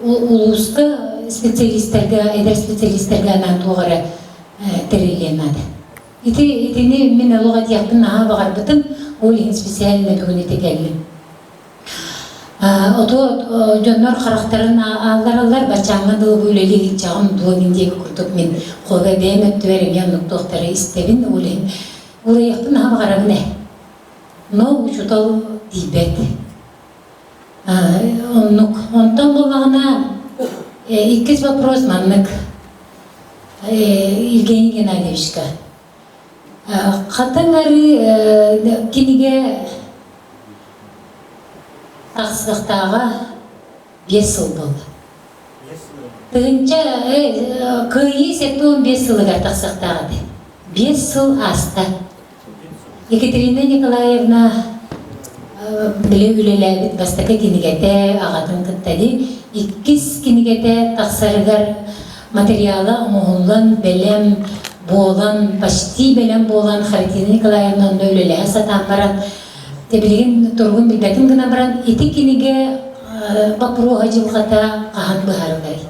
улууска специалистарга, эдэр специалистарга анаан туох эрэ тэриллиэн наада. Ити итини мин олох этиэхпин наһаа баҕарбытым, ол иһин специально бүгүн ити кэллим. Оту дьоннор харахтарын ааллараллар, баччааҥҥа дылы бу үлэлии илдьэҕим дуо мин диэки курдук мин холобура бэйэм өттүбэр эмиэ оннук туохтары истэбин, ол иһин уурайыахпын наһаа баҕарабын ээ. Но учуутал тиийбэт. Оннук. Онтон буоллаҕына иккис вопрос маннык. Евгений Геннадьевичка. Хатыҥ арыы кинигэ тахсыахтааҕа 5 сыл буолла. Тыһыынча кыайыы 75 сылыгар тахсыахтаах этэ. 5 сыл ааста. Екатерина Николаевна били үлэлээбит бастакы кинигэтэ аҕатын кытта дии иккис кинигэтэ тахсарыгар материала оҥоһуллан бэлэм буолан почти бэлэм буолан Харитина Николаевна онно үлэлэһэ сатаан баран билигин туругун билбэтим гынан баран ити кинигэ боппуруоһа дьылҕата хаһан быһаарылларый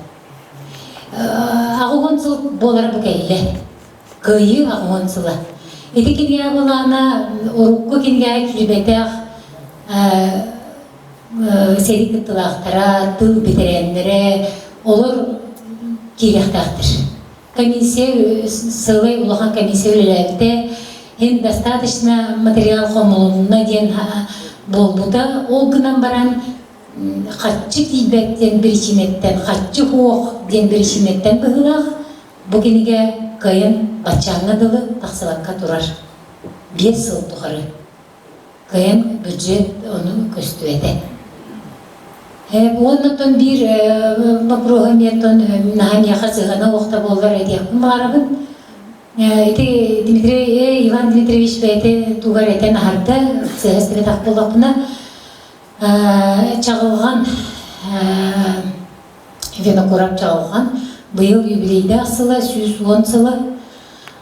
80 сыл буолара бу кэллэ Кыайыы 80 сыла. Ити кинигэ былаана урукку кинигэҕэ киирбэтэх сэрии кыттыылаахтара, тыыл бэтэрээннэрэ олор киириэхтээхтэр. Комиссия сылай улахан комиссия үлэлээбитэ. Ин достаточно материал хомулунна диэн буолбута. Ол гынан баран хаччы тиийбэт диэн биричиинэттэн, хаччы суох диэн биричиинэттэн быһыылаах Бу кинигэ кыайан баччааҥҥа дылы тахсыбакка турар. 5 сыл тухары. Кыайан бюджет ону көстүбэтэ. Уонна оттон биир боппуруоһу эмиэ оттон наһаа миэхэ сыһыана уохта буоллар этиэхпин баҕарабын. Ити Дмитрий Иван Дмитриевич бэйэтэ тугар этэн аһарда, сыһа истибэтэх буоллахпына, Чаҕылҕан Винокуров Чаҕылҕан быйыл юбилейдаах сыла 110 сыла.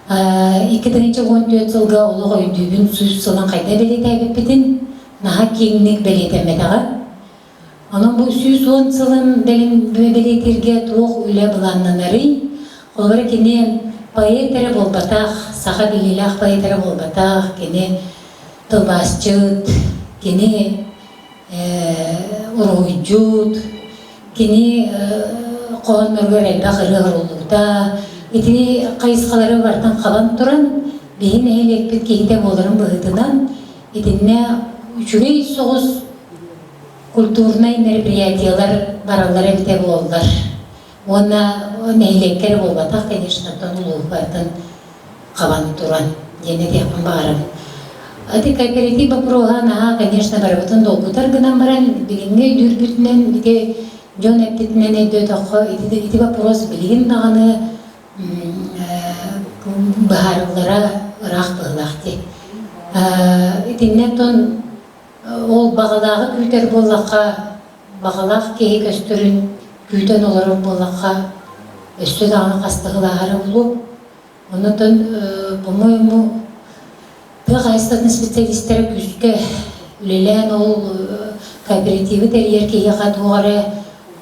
2014 сылга олох өйдүүбүн 100 сылын хайда бэлиэтээбиппитин наһаа киэҥник бэлиэтэммэтэҕэ. Онон бу 110 сылын бэлиэтииргэ туох үлэ былааннанарый? Холобура кини поэт эрэ буолбатах, саха биллиилээх поэт эрэ буолбатах, кини тылбаасчыт, кини уруһуйдьут, кини хоһоонноругар элбэх ырыа суруллубута. Ити хайысхалары барытын хабан туран, биһи нэһилиэкпит киһитэ буоларын быһыытынан, итиннэ үчүгэй соҕус культурнай мероприятиелар бараллар эбитэ буоллар. Уонна нэһилиэккэ эрэ буолбатах, конечно, оттон улууһугартан хабан туран диэн этиэхпин баҕарабын. Ити кооператив боппуруоһа наһаа, конечно, барыбытын долгутар гынан баран, билиҥҥи өйдүүрбүтүнэн, ити дьон эппитинэн өйдөөтөххө, ити, ити боппуруос билигин даҕаны быһаарыллара ыраах быһыылаах дии. Итиннэ оттон ол баҕалааҕы күүтэр буоллахха, баҕалаах киһи көстөрүн күүтэн олорор буоллахха, өссө даҕаны хастыгылааһара буолуо. Онон, по-моему, тыа хаһаайыстыбатын специалистара күүскэ үлэлээн ол кооперативы тэрийэр киһиэхэ туох эрэ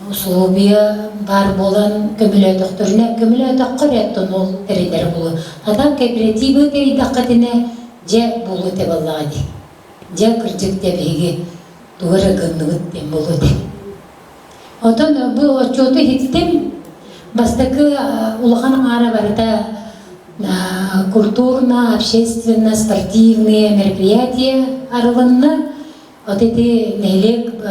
усулуобуйа баар буолан көмөлөөтөхтөрүнэ, көмөлөөтөххө эрэ оттон ол тэриллэрэ буолуо. А так кооперативы тэрийдэххитинэ дьэ буолуо этэ буоллаҕа дии. Дьэ кырдьык дьэ биһиги тугу эрэ гынныбыт диэн буолуо этэ. Оттон бу отчуоту иһиттим. Бастакы улахан аҥаара барыта культурно, общественно, спортивные мероприятия арылынна. Вот ити нэһилиэк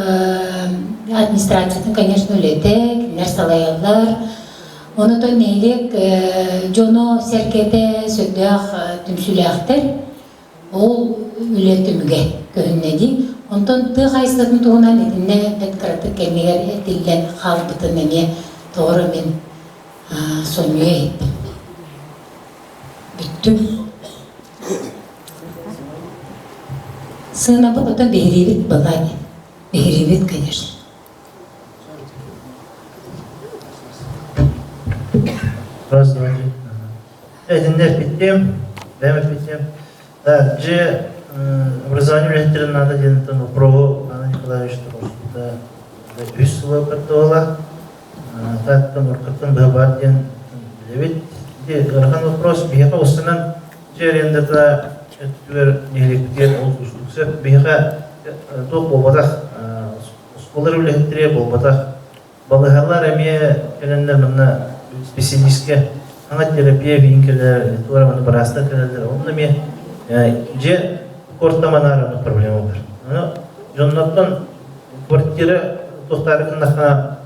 администрациятын, конечно, үлэтэ, кинилэр салайаллар. Онотон нэһилиэк дьоно-сэргэтэ сүрдээх түмсүүлээхтэр. Ол үлэ түмүгэ көһүннэ дии. Онтон тыа хаһаайыстыбатын туһунан итиннэ бэрт кыратык кэннигэр этиллэн хаалбытын эмиэ тоҕо мин сонньуйа иһиттим. Бүттүм. Сыанабыт оттон биһириибит была биһириибит, конечно. Раз, два, три. Этиннэ эппиттиэм, бэйэм эппиттиэм. Да, дьэ, образование үлэһиттэрин наада диэн вопроһу Анна Николаевич туруорсубута үс сыла кытта Тааттан уруккуттан быһа баар диэн билэбит. Ити ыарахан вопрос биһиэхэ устунан дьиэ арендата өттүгэр нэһилиэкпитигэр олус уустук сөп. Биһиэхэ туох буолбатах, оскуолалар үлэһиттэрэ буолбатах. Балыыһалар эмиэ кэлэннэр манна специалистка саҥа терапия биин кэлэр, туора маны быраастар кэлэллэр. Онно эмиэ дьиэ куортаманаар онно проблема бар. Аны дьоннортон квартира туохтаары гыннаххына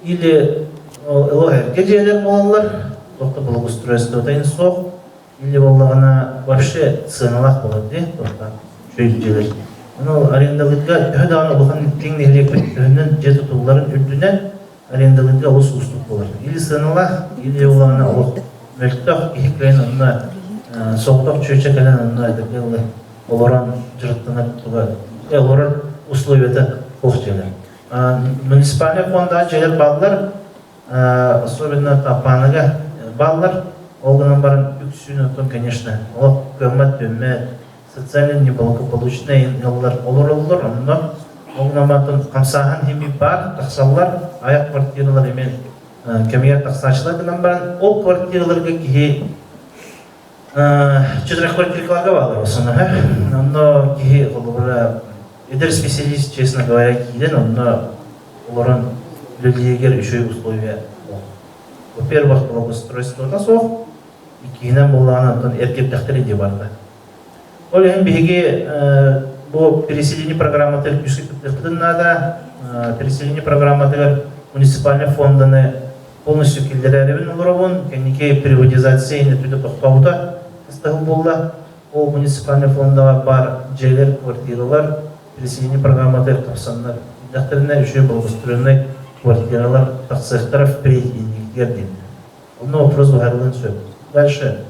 или ЛОР-га дьиэлэр буолаллар, туох да благоустройствота ин суох, или буоллаҕына вообще сыаналаах буолар дии, туохтаах үчүгэй дьиэлэр. Ону арендалыырга төһө даҕаны улахан киэҥ нэһилиэкпит төһөнөн дьиэ тутулларын үрдүнэн арендалыырга олус уустук буолар. Или сыаналаах, или буоллаҕына олох мөлтөх киһи кэлэн онно соҕотох чүөчэ кэлэн онно эдэргэ ылы олорон дьарыктанар туга олорор условията суох дьиэлэр. Муниципальный фондаҕа дьиэлэр бааллар, особенно Таппааныга бааллар. Ол гынан баран үксүн оттон, конечно, олох кыаммат-түммэт, социально неблагополучный ыаллар олороллор. Онно ол гынан баран хамсааһын хими баар, тахсаллар, айах квартиралар эмиэ кэмигэр тахсааччылар гынан баран, ол квартираларга киһи Четырехквартиркаларга бааллар основном. Онно киһи холобура эдэр специалист, честно говоря, киирэн онно олорон үлэлииригэр үчүгэй условия Во-первых, благоустройствота суох, иккиһинэн буоллаҕына онтон эргирдэхтэрэ дии барда. Ол иһин биһиги бу переселение программатыгар күүскэ кыттыахпытын наада. Переселение программатыгар муниципальный фонданы полностью киллэрээрибин олоробун. Кэнники приватизация иннэтүтэ тохтообута ыстаһыл буолла. Ол муниципальный фондаҕа баар дьиэлэр, квартиралар переселение программатыгар тахсаннар киирдэхтэринэ үчүгэй благоустроеннай квартиралар тахсыахтара впредь инникитигэр диэн. Онно вопрос быһаарыллыан сөп. Дальше.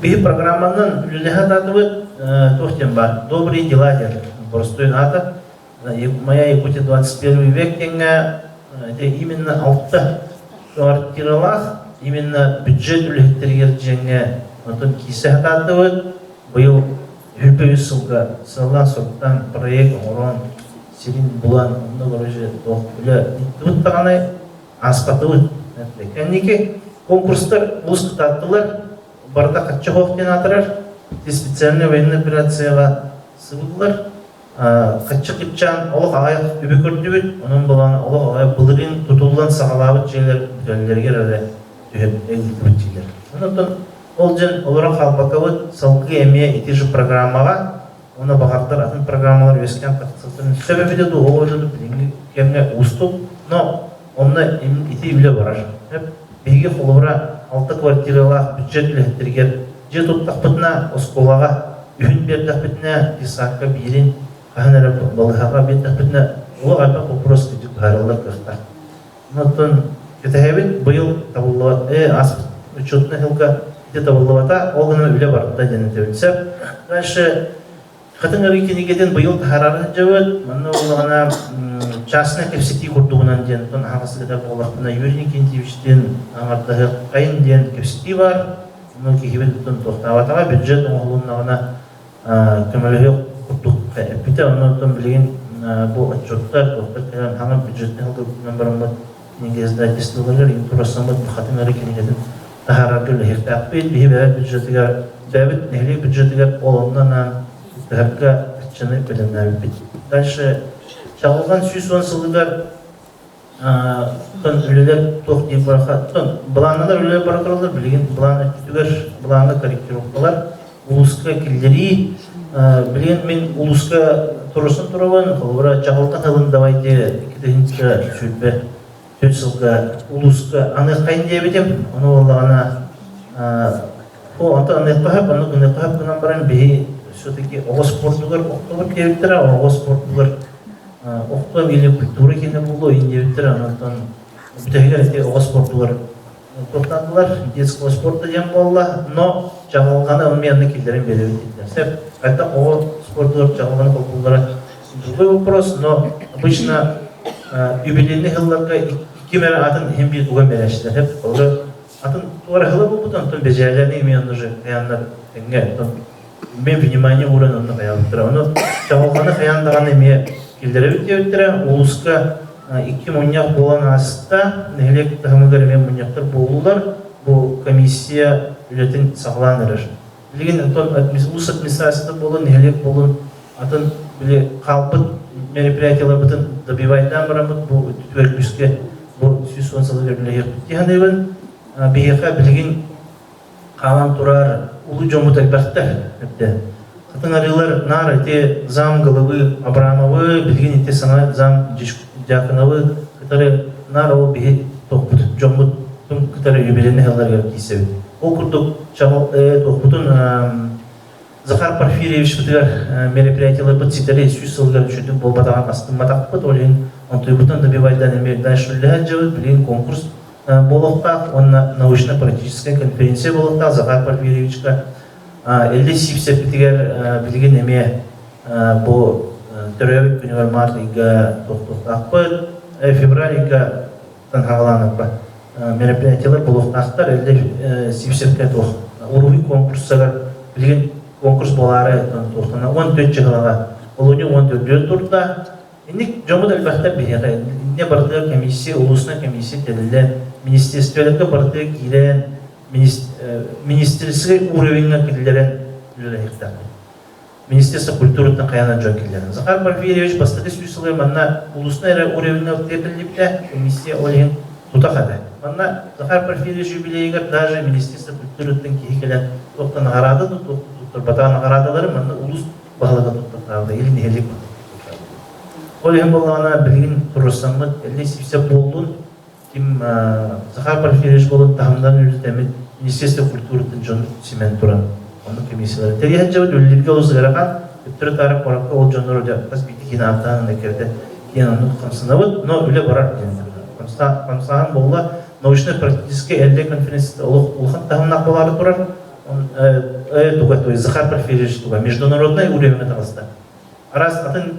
Биһи программанан үлэлэһэ сатаатыбыт туох диэн баар «Добрые дела» диэн боростуой аата. «Моя Якутия 21 век» диэҥҥэ это именно алта квартиралаах именно бюджет үлэһиттэригэр дьиэҥҥэ онтон киирсэ сатаатыбыт. Быйыл үһү сылга сыаллаан-соруктаан проект оҥорон, сирин булан, онно короче туох үлэ ыыттыбыт даҕаны ааспатыбыт. Кэнники конкурстар олус кытааттылар, барыта хачча хоох диэн аатырар, специальная военная операцияҕа сыбыллар. Хачча кыччаан олох аҕыйах үбү көрдүбүт, онон булан олох аҕыйах былырыын тутуллан саҕалаабыт дьиэлэр бүтэллэригэр эрэ түһэн ыытыбыт дьиэлэр. Онон ол дьон олорон хаалбаккабыт, салгыы эмиэ ити же программаҕа Уонна баҕардар атын программалар үөскээн тахсыбытын сөп эбитэ дуу, ол эбитэ дуу билиҥҥи кэмҥэ уустук, но онно ити үлэ барар. Биһиги холобура алта квартиралаах бюджет үлэһиттэригэр дьиэ туттахпытына, оскуолаҕа үһүн биэрдэхпитинэ, детсадка биирин, хаһан эрэ балыыһаҕа биэрдэхпитинэ, олох элбэх вопрос кырдьык быһаарыллар кыахтаах. Онтон кэтэһэбит быйыл табыллыбат, ааспыт учетный сылга ити табыллыбата, ол гынан үлэ барда диэн этэбит сөп. Дальше Хатыҥ Арыы кинигэтин быйыл таһаарары сылдьабыт. Манна буоллаҕына частная кэпсэтии курдугунан диэн, оттон аһаҕас ыытар буоллахпына Юрий Никитичтиин аҥардаһыаххайын диэн кэпсэтии баар. Ону киһибит оттон туохтаабатаҕа, бюджет оҥоһулуннаҕына көмөлөһүөх курдук эппитэ. Онно оттон билигин бу отчуоттар, туохтар кэлэн хаҥа бюджетнай сылгыбытынан бараммыт кинигэ издательстволарыгар иин турассаммыт Хатыҥ Арыы кинигэтин таһаарарга үлэһиэхтээхпит. Биһи бэйэбит бюджетыгар, бэйэбит нэһилиэк бюджетыгар ол онно анаан ыһарга аччаны бэлэмнээбиппит. Дальше Чаҕылҕан 110 сылыгар Оттон үлэлэр туох диир бараха, оттон былааннанар үлэлэр бара тураллар, билигин былаан өттүгэр былааҥҥа корректировкалар, улууска киллэрии. Билигин мин улууска туруорсан турабын, холобура Чаҕылҕан ылын давайте 2024 сылга улууска аныаххайын диэбитим. Ону буоллаҕына онтон аныахха сөп, оннук гыныахха сөп гынан баран биһи все-таки оҕо спордугар охтобут диэбиттэрэ, оҕо спордугар охтуом или культура киинэ буолуо иин диэбиттэрэ, онтон бүтэһигэр ити оҕо спордугар туохтаатылар, детского спорта диэн буолла, но чаҕылҕаны оммианны киллэрэн биэрэбит дииллэр. Сөп, хайдах оҕо спордугар чаҕылҕаны холбууллара другой вопрос, но обычно юбилейный сылларга ким эрэ атын иһин биир уган биэрээччилэр. Сөп, олору атын туора сыла буолбут, онтон бэдьээлэни эмиэ онно же хайааннар тэҥҥэ, онтон мен внимание ууран онно хайаабыттара. Ону чаҕылҕаны хайаан даҕаны эмиэ киллэрэбит диэбиттэрэ. Улууска икки мунньах буолан ааста. Нэһилиэк таһымыгар эмиэ мунньахтар буоллулар. Бу комиссия үлэтин саҕалаан эрэр. Билигин онтон улуус администрацията буолун, нэһилиэк буолун, атын били хаалбыт мероприятиеларбытын добивайдаан бараммыт бу түөрт күүскэ бу 110 сылыгар үлэлэһиэхпит дии саныыбын. Биһиэхэ билигин хаалан турар улуу дьоммут элбэхтэр эрдэ. Хатыҥ арыылар наар ити зам головы Абрамовы, билигин ити саҥа зам Дьяконовы кытары наар ол биһи туохпут дьоммут кытары юбилейный сылларыгар киирсэбит. Ол курдук туохпутун Захар Порфирьевичпытыгар мероприятиеларбыт ситэри сүүс сылыгар үчүгдүк буолбатаҕын астымматахпыт, ол иһин онтуйбутун добивайдан эмиэ дальше үлэлэһэ сылдьабыт. Билигин конкурс буолуохтаах уонна научно-практическай конференция буолуохтаах Захар Порфирьевичка. Элли Сивцевпитигэр билигин эмиэ бу төрөөбүт күнүгэр март ыйга туохтуохтаахпыт, февраль ыйга хаҕалаанаппа мероприятиелар буолуохтаахтар. Элли Сивцевкэ туох уруһуй конкурсагар билигин конкурс буолаары туохтана 14 чыһылаҕа олунньу 14 турда. Инник дьоммут элбэхтэр биһиэхэ. Инньэ барытыгар комиссия, улуусунай комиссия тэриллэн, министерстволарга барытыгар киирэн, министерскэй уровеньҥа киллэрэн үлэлэһиэхтээхпит. Министерство культураттан хайаан дьон киллэрэн. Захар Порфирьевич бастакы сүүс сылы манна улуусунай эрэ уровеньҥа биллибитэ, комиссия ол иһин тутах этэ. Манна Захар Порфирьевич юбилейыгар даже министерство культураттан киһи кэлэн туохтан наҕараада туттарбатаҕа наҕараадалары манна улуус баһылыга туттартаабыта или нэһилиэк Ол иһин буоллаҕына билигин туруорсаммыт элли сипсэ буоллун ким Захар Порфирьевич буолун таһымнан үлэтэммит Министерство культуратын дьон симэн туран оннук комиссиялары тэрийэн дьабыт үлэлииргэ олус ыарахан төттөрү-таары куоракка ол дьоннору дьэ хас биирдии киһини ааттаан кэрдэ диэн оннук хамсанабыт но үлэ барар диэн хамсааһын буолла научно-практическай эллэ конференцията олох улахан таһымнаах буолаары турар туга то есть Захар Порфирьевич туга международный уровеньга таҕыста араас атын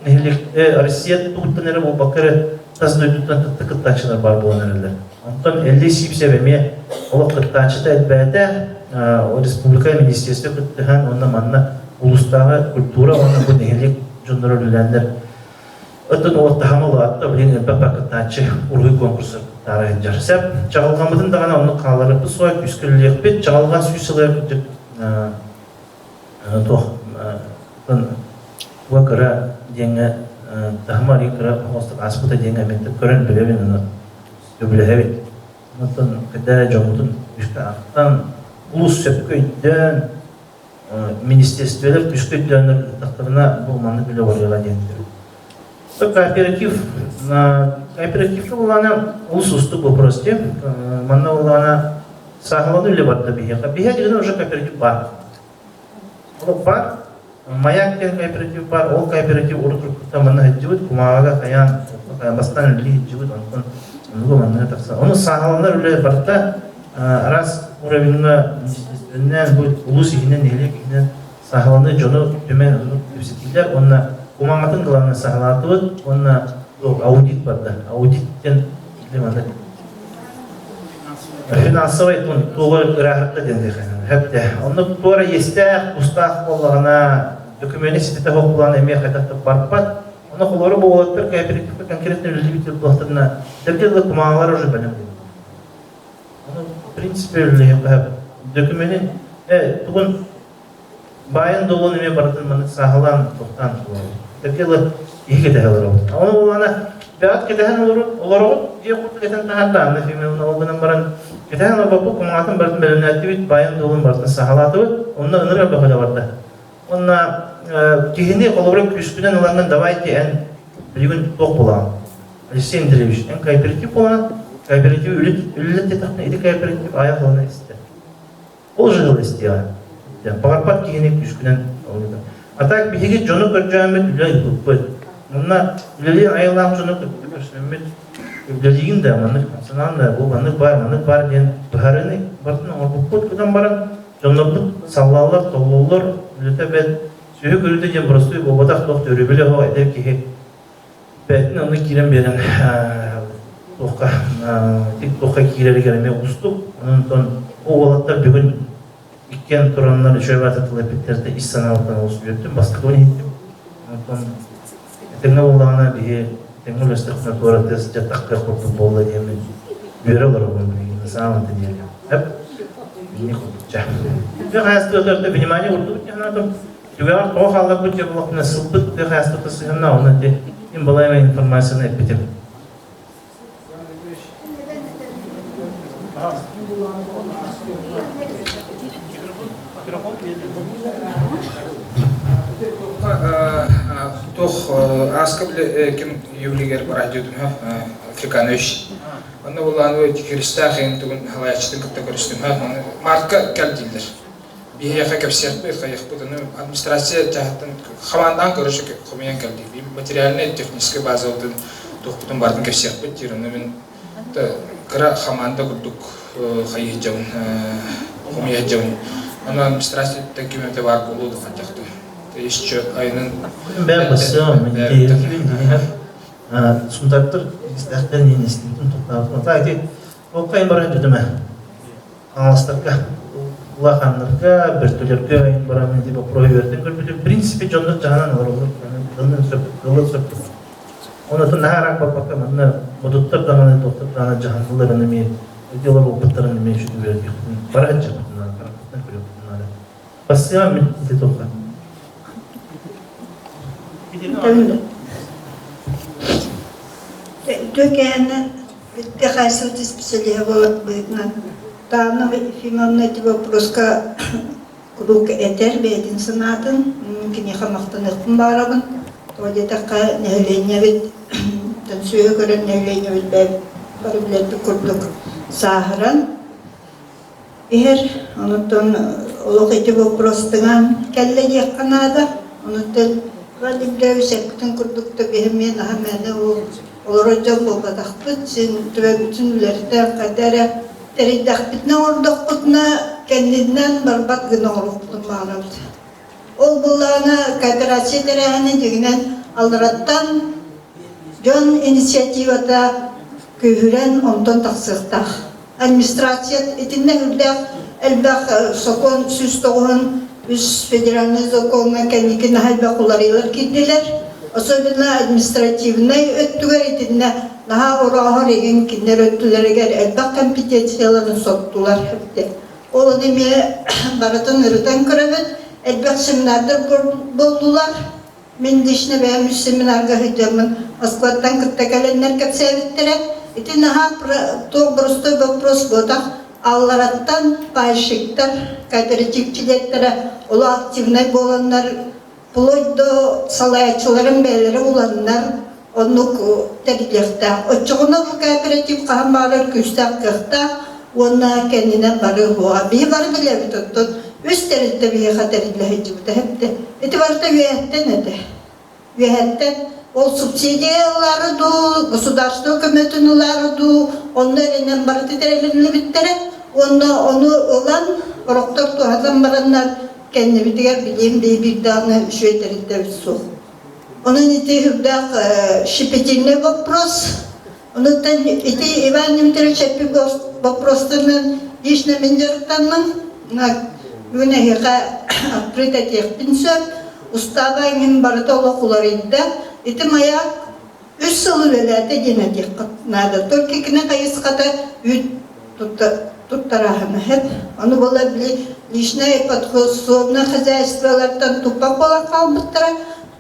нэһилиэк Россия тугуттан эрэ буолбакка эрэ тас дойдуттан кытта кыттааччылар баар буолан эрэллэр. Онтон Элли Сивцев эмиэ олох кыттааччыта элбээтэ, республика министерство кыттыһан уонна манна улуустааҕы культура уонна бу нэһилиэк дьонноро үлэлээннэр Оттон олох таһыма улаатта, билигин элбэх кыттааччы уруһуй конкурсар кыттаары сылдьар. Сөп, чаҕылҕаммытын даҕаны оннук хаалларыппыт суох, күүскэ үлэлиэхпит. Чаҕылҕан сүүс сылыгар кырдьык туох туга кыра диэҥҥэ таһыма арыый кыра оҥостук ааспыта диэҥҥэ эмиэ көрөн билэбин ону сөбүлэһэбит. Онтон хайда эрэ дьоммутун күүскэ ахтан, улус сөпкө өйдөөн, министерстволар күүскэ өйдөөннөр ыыттахтарына бу маннык үлэ барыаҕа диэн Кооператив кооперативка буллаана олус уустук вопрос диэн манна буллаана саахаланы үлэ барда биһиэхэ биһиэхэ дьигинэ уже кооператив баар ол баар маяк диэн кооператив баар ол кооператив урут уруккуттан манна сылдьыбыт кумааҕыга хайаан бастаан үлэлии сылдьыбыт онтон оннуга манныга тахсан ону саахаланар үлэ барыта араас уровеньҥа министерствэннээн бу улуус иһинэн нэһилиэк иһинэн саһыланы дьону түмэн оннук кэпсэтиилэр уонна кумаҥатын главное саһылаатыбыт уонна аудит барда. Аудит диэн маннык финансовый туоҕу ырааһырта диэн хэпте. Онно туора иэстээх, тустаах буоллаҕына докумуону ситэтэ хоһулаан эмиэ хайдах да барбат. Онно холоро буолаттар кооперативка конкретно үлэлиибит буоллахтарына дэргэ да кумааҕылар уже бэлэм. Ону в принципе үлэлиэххэ докумуонун тугун Баайын-дуолун эмиэ барытын маннык сааһылаан, тохтоон туруорабыт. Эргэ ыла киһи кэтэһэ олоробут. Ону буоллаҕына бэҕэт кэтэһэн олороҕут дьиэ курдук этэн таһаарда Анна Фиминовна ол гынан баран кэтэһэн олорбоппут кумаҕатын барытын бэлэмнээтибит, баайын-дуолун барытын сааһылаатыбыт. Онно ынырык элбэх үлэ барда. Уонна киһини холобура күүскүнэн ылаҥҥын давайте эн билигин туох буолаҕын? Алексей Андреевич, эн кооператив буолаҕын, кооператив үлэлэт диэтэхпинэ ити кооператив аайа холоно истэ. Ол же истиэҕэ. Баҕарбат киһини күүскүнэн ылыта. А так биһиги дьону көрдөөммүт үлэ ыыппыппыт. Манна үлэлиир айылаах дьону кытта көрсөммүт үлэлиигин да маннык санаан да бу маннык баар, маннык баар диэн быһаарыыны барытын оҥорбуппут гынан баран дьоннорбут саллаллар, толлоллор, үлэтэ бэт, сүөһү көрүүтэ диэн боростуой буолбатах туох да өрөбүлэ оһох эдэр киһи бэйэтин онно киирэн биэрэн туохха туохха киирэригэр эмиэ уустук. Онон бу уолаттар бүгүн иккиэн тураннар үчүгэй баата тыл эппиттэр да ис санаабыттан олус үөрдүм, бастакыбын иһиттим. Онтон этэҥҥэ буоллаҕына биһи этэҥҥэ үлэстэхпинэ туора тыас дьэ тахтыах курдук буолла диэммин үөрэ олоробун билигин на самом-то деле. Эп, не курдук Дьэ хаастыылар да внимание урдубут диэн Түгэҕэр тоҕо хаалларбыт дьэ буоллахпына сылбыт тыа хаастыыта сыһынна онно ити мин балайма информацияны эппитим. Туох ааска бile ким юбилейгер бараадьыытын Африканович. Онно булааны Христаах иһин тугун халаяччытын кытта көрүстүм. Мартка кэл дииллэр. Биһиэхэ кэпсиэхпит, хайыахпыт, ону администрация чааһыттан хамаандаан көрөшө хомуйан кэлдик. Материальнай, техническэй базабытын туохпутун барытын кэпсиэхпит диир. Онно мин кыра хамаанда курдук хайыһдьабын, хомуйаһдьабын. Ону администрацияттан ким эмэтэ баар буолуо да хайдахты. Еще айынан Бэм бассыам, сунтартыр истэхтэн институтун туттаабытын. Та ити Оккайын баран дүтүмэ. Хаҥаластарга, улаханнарга, бөртөлөргө айын баран ити боппуруоһу үөрэтэн көрбүтүм. В принципе, дьоннор дьаһанан олороллор, ылын сөп, ылын сөп. Онотун наһаа араак барбакка манна модуттар даҕаны, туохтар даҕаны дьаһанылларын эмиэ дьылар буолбуттарын эмиэ үчүгэй үөрэтиэхпин, бара сылдьыахпытын наада, харахпытынан көрүөхпүтүн наада. Бассыам мин ити туохха. Үтүөкээнэ Бүттэ хаайсыбыт специалиһа буолар быһыытынан Таанна Ефимовна ити боппуруоска куруук этэр бэйэтин санаатын, киниэхэ махтаныахпын баҕарабын. Тоҕо диэтэххэ, нэһилиэнньэбит сүөһү көрөн нэһилиэнньэбит бары билэрбит курдук сааһыран иһэр. Онуттан олох ити боппуруостаҥан кэллэ диэххэ наада. Онуттан Владимирович эппитин курдук да биһи эмиэ наһаа мээнэ олорор дьон буолбатахпыт. Син төбөбүтүн үлэритэн хайда эрэ тэрийдэхпитинэ оҥордохпутуна кэннинэн барбат гына оҥоруохпутун баҕарабыт. Ол былаана кооперация тэрээһинэ дьиҥинэн аллараттан дьон инициативата күүһүрэн онтон тахсыахтаах. Администрация итиннэ үрдээх элбэх сокуон 193 федеральнай закоҥҥа кэнники наһаа элбэх уларыйыылар киирдилэр. Особенно административнай өттүгэр итиннэ наһаа орооһор игин кинилэр өттүлэригэр элбэх компетенцияларын соттулар эбитэ. Ол ону эмиэ барытын ырытан көрөбүт. Элбэх семинардар буоллулар. Мин лично бэйэм үс семинарга сылдьаммын Москваттан кытта кэлэннэр кэпсээбиттэрэ. Ити наһаа туох боростуой вопрос буотах. Аллараттан пайщиктар, кооператив чилиэттэрэ олох активнай буоланнар вплоть до салайааччыларын бэйэлэрэ уланнар оннук тэриллиэхтээх. Оччоҕуна бу кооператив хаһан баҕарар күүстээх кыахтаах уонна кэннинэн бары уһуоҕа. Биһи бары билэбит оттон үс тэрилтэ биһиэхэ тэриллэ сылдьыбыта эбитэ. Ити барыта үөһэттэн этэ. Үөһэттэн ол субсидия ылаары дуу, государство көмөтүн ылаары дуу, онно эрэнэн барыта тэрилиннибиттэрэ уонна ону ылан, ороктор туһанан бараннар кэннибитигэр билиэм дии биир даҕаны үчүгэй тэрилтэбит суох. Онон ити үрдээх щепетильный вопрос. Онуттан ити Иван Дмитриевич эппит вопростарынан лично мин дьарыктанным. Бүгүн эһиэхэ открыт этиэхпин сөп. Устааба иҥин барыта олох уларыйда. Ити маяк үс сыл үлэлээтэ диэн этиэххэ наада. Только кини хайысхата үүт туттарааһына сөп. Ону буолар били личное подсобное хозяйстволартан туппах буолан хаалбыттара.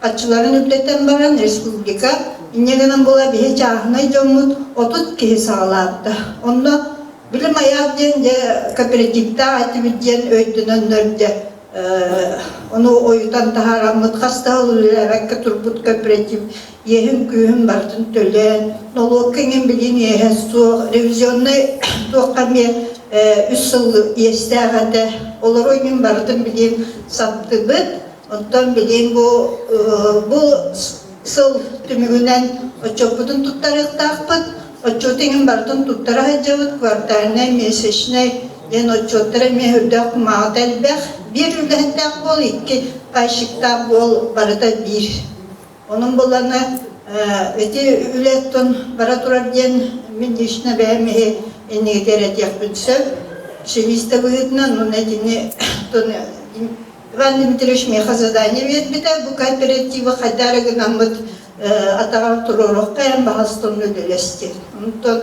Хаччыларын үрдэтэн баран республика инньэ гынан буола биһи чааһынай дьоммут 30 киһи саҕалаабыта. Онно били маяк диэн дьэ кооперативтаах этибит диэн өйдөнөннөр дьэ. Ону ойутан таһаараммыт хас да сыл үлэлээбэккэ турбут кооператив иэһин-күүһүн барытын төлөөн, нолуокка иҥин билигин иэһэ суох, ревизионнай туохха эмиэ үс сыл иэстээх этэ. Олору иҥин барытын билигин саптыбыт. Оттон билигин бу бу сыл түмүгүнэн отчуоппутун туттарыахтаахпыт. Отчуоту иҥин барытын туттара сылдьабыт, квартальнай, месячнай диэн отчуоттара эмиэ үрдээх кумааҕыта элбэх. Биир үлэһиттээх буол, икки пайщиктаах буол барыта биир. Онон булана ити үлэттэн бара турар диэн мин лично бэйэм иһи иннигитэр этиэхпин сөп. Чевиста быһыытынан уонна итини Иван Дмитриевич миэхэ задание биэрбитэ, бу кооперативы хайдах эрэ гынаммыт атаҕар туруоруохха эн баһастонно үлэлэс диэн. Онтон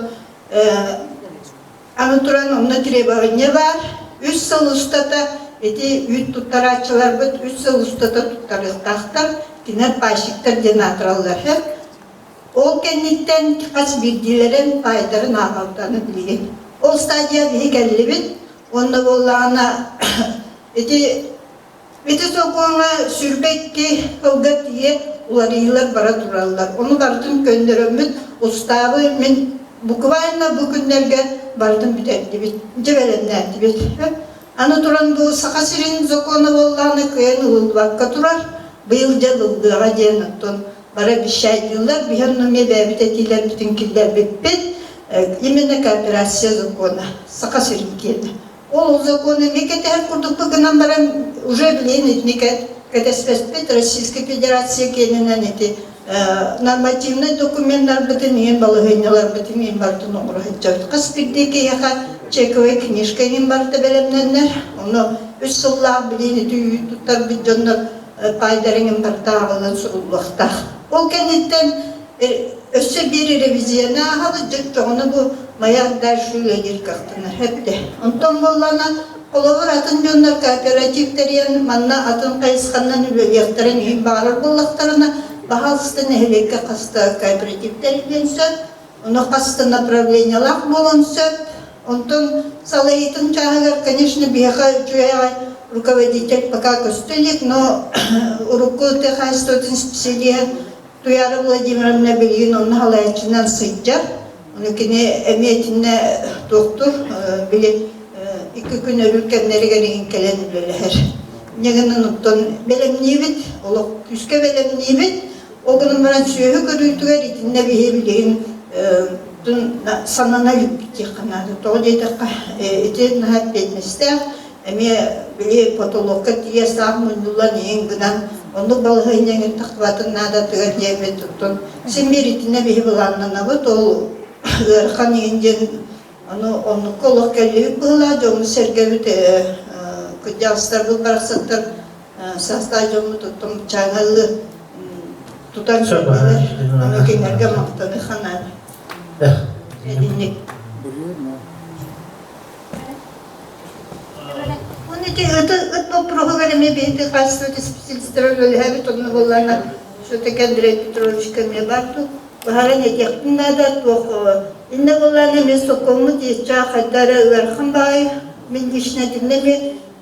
аны туран онно требование баар. Үс сыл устата ити үүт туттарааччыларбыт үс сыл устата туттарыахтаахтар. Кинилэр пайщиктар диэн аатыраллар. Ол кэнниттэн хас биирдиилэрин паайдарын ааҕалтаны билигин. Ол стадия биһи кэллибит. Уонна буоллаҕына ити ити сокуоҥҥа 22 сылга тиийэ уларыйыылар бара тураллар. Ону барытын көннөрөммүт устаабы мин буквально бу күннэргэ барытын бүтэрдибит, дьэ бэлэмнээтибит. Аны туран бу Саха сирин закона буоллаҕына кыайан ылыллыбакка турар, быйыл дьэ ылыллыаҕа диэн оттон бары обещайдыыллар, биһи онно эмиэ бэйэбит этиилэрбитин киллэрбиппит. Именно кооперация закона, Саха сирин киэнэ. Ол закон эмиэ кэтэһэр курдукпут гынан баран, уже билигин итини кэтэспэппит Российскай Федерация киэнинэн ити нормативнай докуменнарбытын иһин балаһыанньаларбытын иһин барытын оҥоро сылдьабыт. Хас биирдии киһиэхэ чековай книжка иһин барыта бэлэмнэннэр. Ону үс сыллаах билигин ити үүт туттарбыт дьоннор паайдарын иһин барыта ааҕыллан суруллуохтаах. Ол кэнниттэн өссө биир ревизияны ааһабыт, дьэ бу маяк дальше үлэлиир кыахтанар эбитэ. Онтон буоллаҕына, холобур, атын дьоннор кооператив тэрийэн манна атын хайысханан үлэлиэхтэрин иһин баҕарар буоллахтарына, баһаалыста нэһилиэккэ хаста кооператив тэриллиэн сөп, ону хаста направлениелаах буолуон сөп. Онтон салайыытын чааһыгар, конечно, биһиэхэ үчүгэй аҕай руководитель пока көстө илик, но урукку тыа хаһаайыстыбатын специалиһа Туяра Владимировна билигин онно халайааччынан сылдьар. Ону кини эмиэ итиннэ туохтур, били икки күн өрүүр кэмнэригэр иһин кэлэн үлэлэһэр. Инньэ гынан оттон бэлэмниибит, олох күүскэ бэлэмниибит. Ол гынан баран сүөһү көрүүтүгэр итиннэ биһи билигин санана иликпит диэххэ наада. Тоҕо диэтэххэ, ити наһаа эппиэтинэстээх, эмиэ били потолокка тиийэ саах мунньуллан иһин гынан оннук балаһыанньаҥын тахсыбатын наадатыгар диэммит оттон син биир итиннэ биһи былааннанабыт ол ыарахан иһин диэн ону оннукка олох кэллибит быһыылаах дьоммут сэргэбит кырдьаҕастарбыт барахсаттар саастаах дьоммут оттон чааҥаллы тутан кэллилэр ону кинилэргэ махтаны ханаан итинник Оны ити ыт ыт боппуруоһугар эмиэ биһиги хаачыстыбата специалистара үлэлэһэбит, онно буоллаҕына все-таки Андрей Петровичка эмиэ баар дуу. Баһаран этиэхпин наада, туох иннэ буоллаҕына эмиэ сокуоммут иэччээх хайда эрэ ыарахан баҕайы. Мин лично итиннэ эмиэ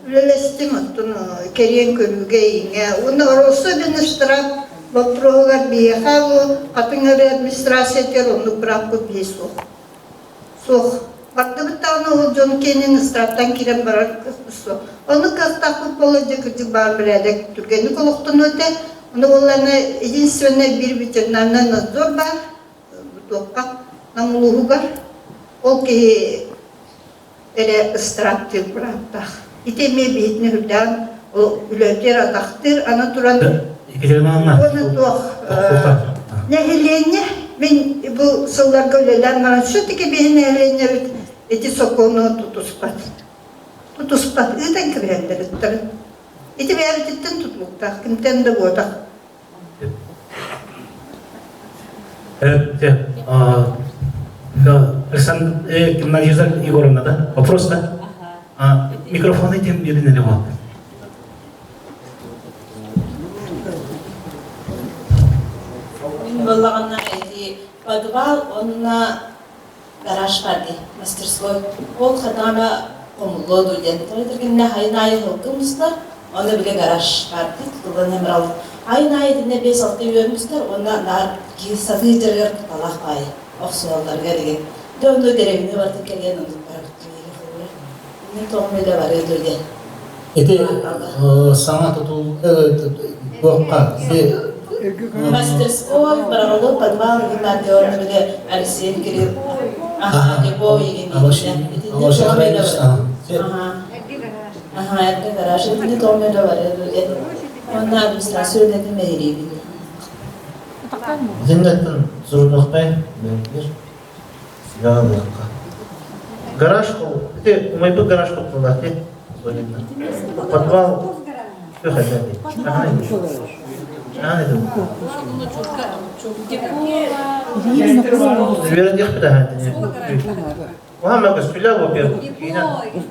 үлэлэстим, оттон кэриэн көрүүгэ иҥэ. Уонна особенно штраф боппуруоһугар биһиэхэ бу Хатыҥ Арыы администрациятыгар оннук бырааппыт биһи суох. Суох. Бардыбыт даҕаны ол дьон киэнин ыстааттан киирэн барар суох. Ону кыахтаахпыт буолла дьэ кырдьык баар бэрээдэк түргэнник олохтонуо этэ. Ону буоллаҕына единственное биир ветеринарный надзор баар туохха Нам улууһугар. Ол киһи эрэ ыстарааптыыр бырааптаах. Ити эмиэ биһитини үрдээн ол үлэтигэр атахтыыр аны туран уонна туох нэһилиэнньэ мин бу сылларга үлэлээн баран все-таки биһи нэһилиэнньэбит ити сокуону тутуспат. Тутуспат. Ыытан кэбиһэллэр ыттарын. Ити бэйэбититтэн тутулуктаах, кимтэн да буотах. Александр Надежда Егоровна, да? Вопрос, да? А, микрофон этим берин вот. Мин буоллаҕына ити подвал уонна гараж бар дии, мастерской. Ол хатаҕына хомуллуо дуу диэн. Тоҕо этэргиннэ хайын аайы һылгы мустар. Онно били гараж баар тутуллан эмрал айын аайы итиннэ 5-6 үөрмүстэр уонна наар киһи сатыы дьарыгар талах баайы охсуһалларыгар деген. Дьэ онно дэрэбинэ бартын кэлиэн оннук барабыт диэри Мин тоҕом үлэ барыа дуо диэн. Ити саҥа тутул туохха Мастерской, паровой подвал, гимназия, били Алексей Кирилл, ага, депо егин. Ага. Ага, это гараж. Итини тоҕом үлэ барыа дуо диэн. Онно администрация үлэтин мэһириибин. Итиннэттэн сурутуохтай бэлгир. Сыаналыахха. Гараж ити умайбыт гараж кутталаах дии. Подвал все хотят. Үөрэтиэхпит аһаан Уһаама көстүүлээх, во-первых,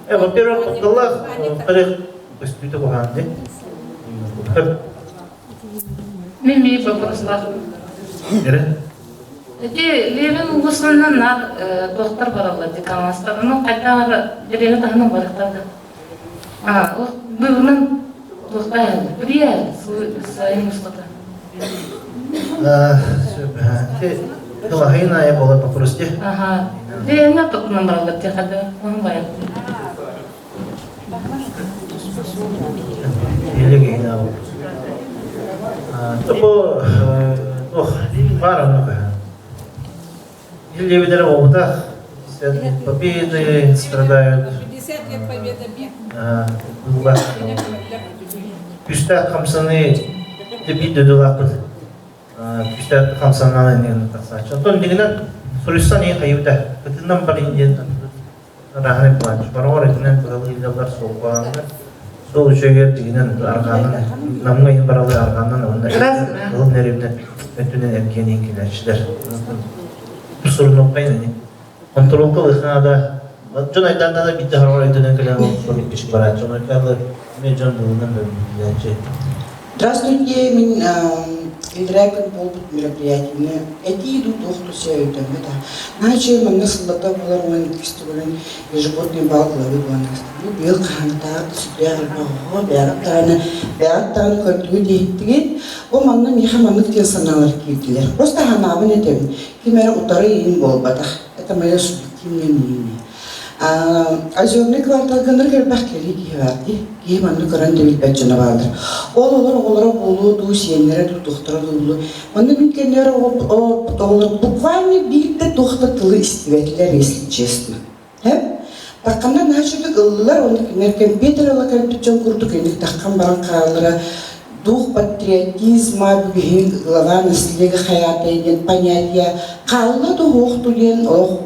во-первых, кутталлаах, во-вторых, көстүүтэ куһаҕан дии. Мен мии боппуруслаах. Ити Левин улуусунан наар туохтар бараллар деканастар. Ну хайдах дэриэбинэ таһынан барыктар да. А, быыбынан туохтаа Приятель своим устата. Кылаһыйын аайы буолар вопрос дии. Ага. Дэриэбинэ токунан бараллар дии хада. Ону баян. Тобо ох баар оннук Иллиэбитэрэ буолбатах Победы страдают. 50 лет Победы Была. Күүстээх хамсаныы биир дойдулаахпыт күүстээх хамсанан иннигин тахсааччы. Оттон дигинэн суруйсан иһин хайыыта кытынан барин диэн Рахмет Иванович, бароҕор итинэн быһалыы илдьэллэр суолбааннар. Суол үчүгэр дьигинэн арҕаанан намҥа иһин баралыы арҕаанан уонна ылын нэрибинэн өттүнэн эргиэн иһин кэлээччилэр. Сурунуоххайын ини. Контролга ылыхаада дьон айдааннана биирдэ хараҕар өйдөнөн кэлэн ол барааччы. Ону эмиэ дьон быһыынан бөлүнээччи. Здравствуйте, мин иллэрээ күн буолбут мероприятиены этии дуу туох да өйдөммөт. Наачы манна сыллата буолар уон иккис төгүлүн ежегодный бал главы буолан ааста. Бу быйыл хаһаҥтааҕар да сүрдээх элбэх оҕо бэйэҕит даҕаны бэйэҕит даҕаны көрдүгүт иһиттигит. Бу манна миэхэ маннык диэн санаалар киирдилэр. Просто санаабын этэбин. Ким эрэ утары иин буолбатах. Это мое субъективное мнение. Озерный кварталга ынырык элбэх кэлии киһи баар дии. Киһи манна көрөн да билбэт дьоно бааллар. Ол олор оҕолоро буолуо дуу, сиэннэрэ дуу, туохтара дуу Манна мин кэннигэр оҕолор буквально биир да туох да тылы истибэтилэр, если честно. Һэп? Тахханна наһаа ыллылар, уонна кинилэр компьютер ыла кэлбит дьон курдук инник таххан баран хааллара дух патриотизма бүгүһүн глава наслега хайаатай диэн понятие хаалла да диэн олох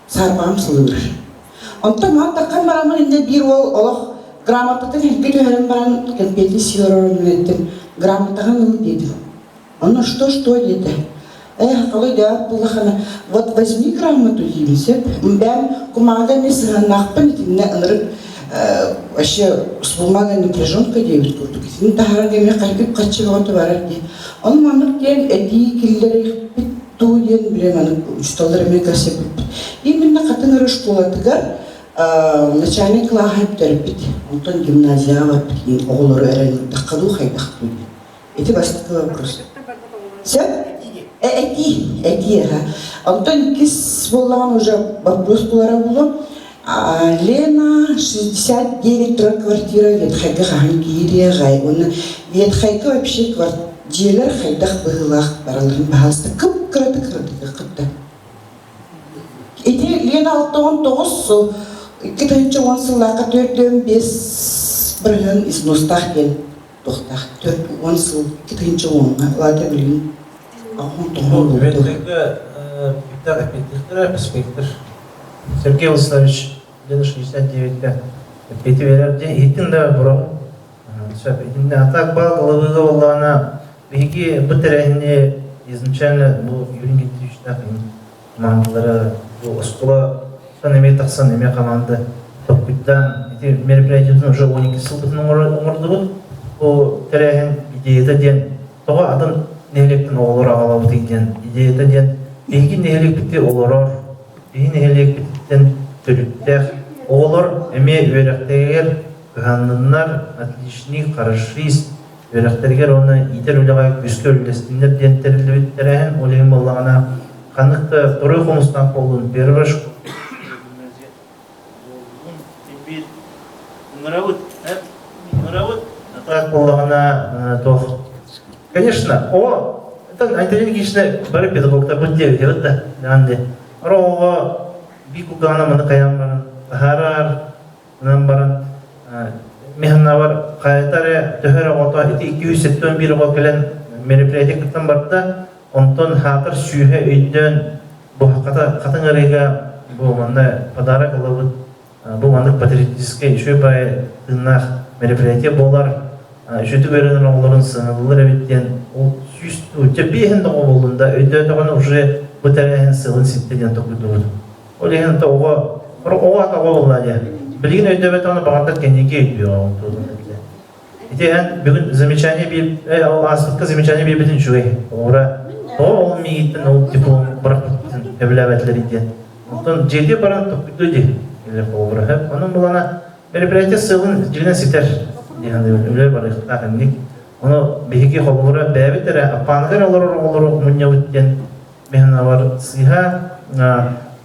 саарбаҕым сылыырар. Онтон маан таххан бараммын иннэ биир уол олох грамотатын илгэ түһэрэн баран кэмпиэтин сии олорон эттим грамотаҕын ыл диэтим. Ону что что диэтэ. Эх, халай дээх буллахана вот возьми грамоту диибин сөп. Бэм кумаҕага эмиэ сыһыаннаахпын итиннэ ынырык вообще с бумагой напряженка диэбит курдук. Итини таһаарар эмиэ үп харчы бөҕөтө барар дии. Ону маннык диэн этии киллэриэхпит дуу диэн бile маннык учууталлар эмиэ көрсөбүппүт. Именно Хатыҥ Ыры школатыгар начальный кылааһы бүтэрбит. Онтон гимназияҕа барбыт оҕолору эрэннэххэ дуу хайдах дуу диэн. Ити бастакы вопрос. Сөп? Этии, этии, аха. Онтон иккис буоллаҕын уже вопрос булара булу. Лена 69 турар квартира Ветхайга хаһан киириэҕэй? Уонна Ветхайга вообще дьиэлэр хайдах быһыылаах бараларын баһаалыста кып-кыратык кыратык Ити Лена 69 сыл 2010 сыллаахха 4,5% изностаах диэн туохтаах 40 сыл 2010-ҥа ылаата билигин Ветхайга Виктор эппиэттиэхтэрэ, инспектор Сергей Владиславович Лена 69-ка эппиэти биэрэр дии. Иһиттин да бұрын. Сөп. Итиннэ а так бал главыга буоллаҕына биһиги бу тэрээһини изначально бу Юрий Дмитриевичтаах командалара бу оскуолаттан эмиэ тахсан эмиэ команда толкуйдаан ити мероприятиетын уже 12 сылбытын оҥордубут. Бу тэрээһин идеята диэн тоҕо атын нэһилиэктэн оҕолор аҕалабытый диэн идеята диэн биһиги нэһилиэкпити олорор биһиги нэһилиэкпититтэн төрүттээх оҕолор эмиэ үөрэхтэригэр. кыһанныннар, отличник, хорошист үөрэхтэригэр уонна иитэр үлэҕэ күүскэ үллэстиннэр диэн тэриллибит тэрээһин. Ол иһин буоллаҕына, ханнык да второй хомустаах буоллун, первая школа буоллун, биир ыҥырабыт, ыҥырабыт. Так буоллаҕына, туох Конечно, о, это Антонина Никитична бары педагогтарбыт диэбит да, даҕаны. Оҕоҕо биир кулгаана маны хайаан баран таһаарар, Онон баран механабар хайата эрэ төһө эрэ оҕото ити 271 оҕо кэлэн мероприятие кыттан барда. Онтон хаатар сүүһэ өйдөөн бу хата хатыҥ арыыга бу манна подарок ылабыт. Бу маннык патриотическай үчүгэй баай тыыннаах мероприятие буолар. Үчүгэй үөрэнэр оҕолорун сыаналыыллар эбит диэн ол сүүс дьэ биэһин да оҕо буоллун да өйдөөтөҕүнэ уже бу тэрээһин сыалын ситте диэн толкуйдуубут. Ол иһин оҕо оҕо ата оҕо буолла дии. Билигин өйдөөбөтөҕүнэ баҕардар кэнники өйдүөҕэ онтуотун этилэ. Ити эн бүгүн замечание биир ааспыкка замечание биэрбитин үчүгэй. Оҕура тоҕо ол миигиттэн ол диплом бырахпыттын сөбүлээбэтилэр диэн. Онтон дьиэтигэр баран тохтуйду дии. Или холобура. Онон булана мероприятие сыалын дьиҥинэн ситэр диэн үлэ барыахтаах инник. Ону биһиги холобура бэйэбит эрэ аппааныгар олорор оҕолору мунньабыт диэн Механабар сыыһа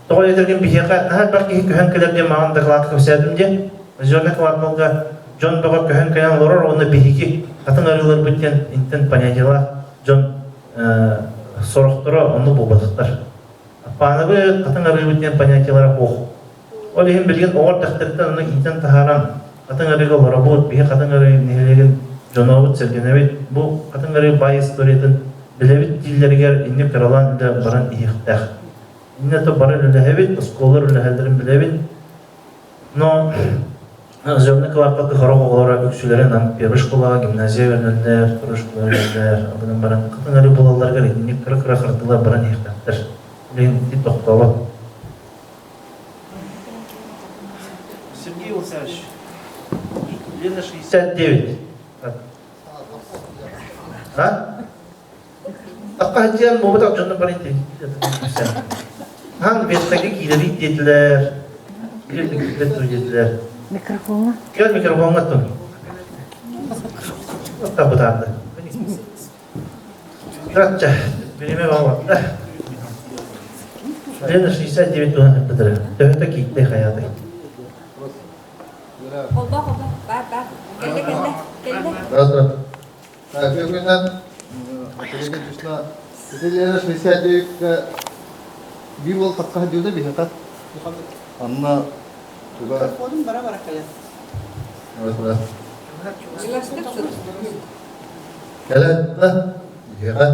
тоҕо диэтэргин биһиэхэ наһаа элбэх киһи көһөн кэлэр диэн маҕан дакылаат кэпсээтим диэн Озерный кварталга дьон бөҕө көһөн кэлэн олорор уонна биһиги хатыҥ арыыларбыт диэн интэн понятиелаах дьон сорохторо оннук буолбатахтар. Аппаанабы хатыҥ арыыбыт диэн понятиелара суох. Ол иһин билигин оҕо эрдэхтэриттэн ону иитэн таһааран Хатыҥ Арыыга олоробут, биһи Хатыҥ Арыы нэһилиэгин дьонобут, сэргэнэбит. Бу Хатыҥ Арыы баай историятын билэбит дииллэригэр инник кыралаан үлэ баран иһиэхтээх. Иннэ то бары үлэлэһэбит, оскуолалар үлэлэһэллэрин билэбит. Но Озерный кварталга сорох оҕолоро үксүлэрэ нам первый школаҕа гимназия үөрэнэллэр, второй школа үөрэнэллэр, абынан баран Хатыҥ Арыы буолалларыгар итинник кыра-кыра хардыылар баран иһиэхтээхтэр. Билигин ити тохтообот. Сергей Васильевич, Лена 69. А? Таққа диэн буобатах дьонно бар Хан вестаги киирэри диэтилэр. Диэтилэр. Микрофоҥҥа. Кэл микрофоҥҥа тун. Табытаанды. Здравствуйте. Бириме баҕалатта. Лена 69 туһан эппитэрэ. Төһөтө кииттэй хайатай? Холбоо, холбоо. Бар, бар. Кэллэ, кэллэ. Кэллэ. Здравствуйте. Так, бүгүннэн Кирилл Ити Лена 69 биир уол тахха сылдьыбыта биһиэхэ. Анна туга Микрофонум бара-бара кэлэр. Кэлэн да биһиэхэ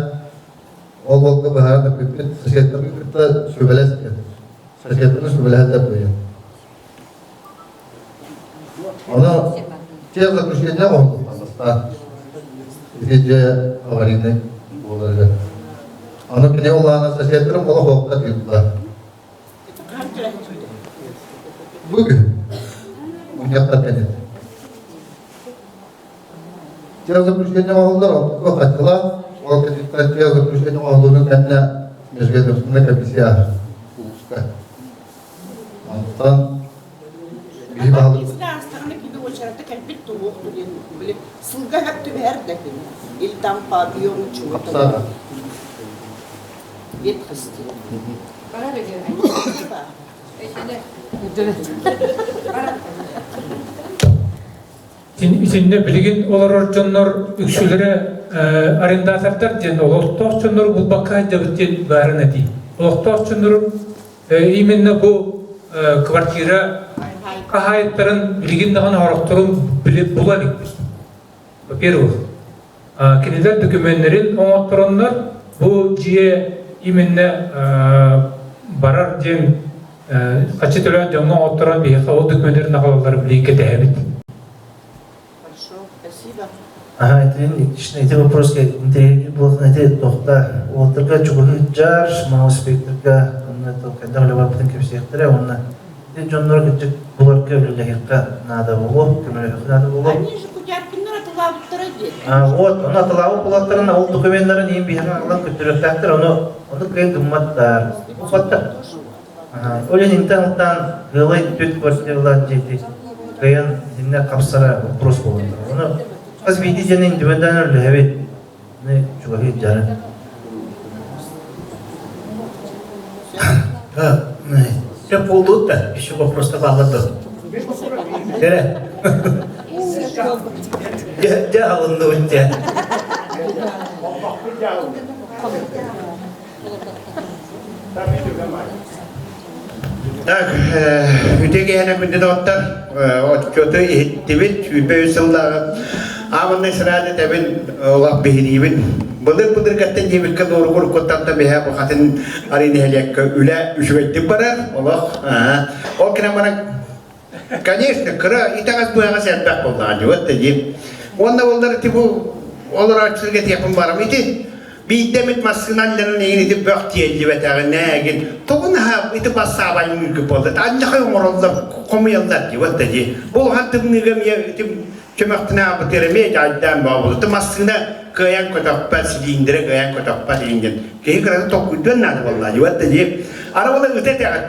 ол уолга быһааран эппиппит соседтарын кытта сүбэлэс диэн. Соседтарын сүбэлэһэллэр буйа. Ону те заключение оҥоһуллар бастаан. Ити дьэ аварийнай буоларыгар. Аны кини улаана соседтарын олох уопта тыылла. Бүгүн мунньахтар кэлин. Те заключение оҥоһуллар, онтука хаччылаах, ол кэнниттэн те заключение оҥоһуллуутун кэннэ межведомственная комиссия улууска. Онтон биһи баһылык Астаҕына кини уочарата кэлбит туһуох диэн били сылга хат түбэһэр да кини или там по объему чего-то ветхости. Пора Итиннэ билигин олорор дьоннор үксүлэрэ арендатордар диэн олохтоох дьоннору булбакка сылдьабыт диэн баарын этии. Олохтоох дьоннору именно бу квартира хаһаайыттарын билигин даҕаны сорохторун була иликпит. Во-первых, кинилэр дөкүмүөннэрин оҥоттороннор бу дьиэ именно барар диэн хаччы төлөөн дьоҥҥо оҥотторон биһиэхэ ол дөкүмүөннэрин аҕалалларын билигин кэтэһэбит. Хорошо, спасибо. Ага, ити, ити вопроска интэриэһиргиир буолан ити тохта уолаттарга чугаһыыр малоспекторга онно хайдах үлэ барбытын кэпсиэхтэрэ уонна ити дьоннор кырдьык буларга үлэлэһиэххэ наада буолуо, көмөлөһүөххэ наада буолуо. Они же Кутяркиннар атылаабыттара диэн. А, вот, ону атылаабыт булаттарын ол докуменнарын иин биһиэхэ аҕалан көрдөрүөхтээхтэр, ону ону кыайан гымматтар. Буппаттар. Ол иһин интэн ылтаан ыалай түөрт квартиралаах дьиэти. Кыайан итиннэ хапсара вопрос буолан турар. Ону хас биирдии дьиэни индивидуально үлэһэбит. Аны чугаһыы дьара. Сөп буолдут да, еще вопрос баалар да. Кэрэ. Дьэ, дьэ алынныбыт дьэ. Так, үтүө киэһэнэ күндү доҕоттор, отчуоту иһиттибит, 23 сыллааҕы ааманнай сыраады тэбин олох биһириибин. Былыр-былыргаттан диэбиккэ дуоругур куттантан биһэ бухатын арыы нэһилиэккэ үлэ үчүгэйдик барар, олох. Ол кэнэ баран, конечно, кыра итэҕэс быһаҕас элбэх буоллаҕа дии, вот дии. Уонна боллар ити бу олорооччуларга этиэхпин барам ити Биирдэ эмит массыыналарын игин ити бөх тиэллибэтэҕинэ эгин тоҕо наһаа ити бассаабайыҥ буолла анньахай оҥороллор хомуйаллар дии вот дии бу улахан тымныыга эмиэ ити чөмөхтүнэ аабытыгар эмиэ дьайдаан баабыл ити массыына кыайан көтөхпөт силииндэрэ кыайан көтөхпөт игин диэн киһи кырата толкуйдуон наада буолла дии вот дии ара була ыта этэҕит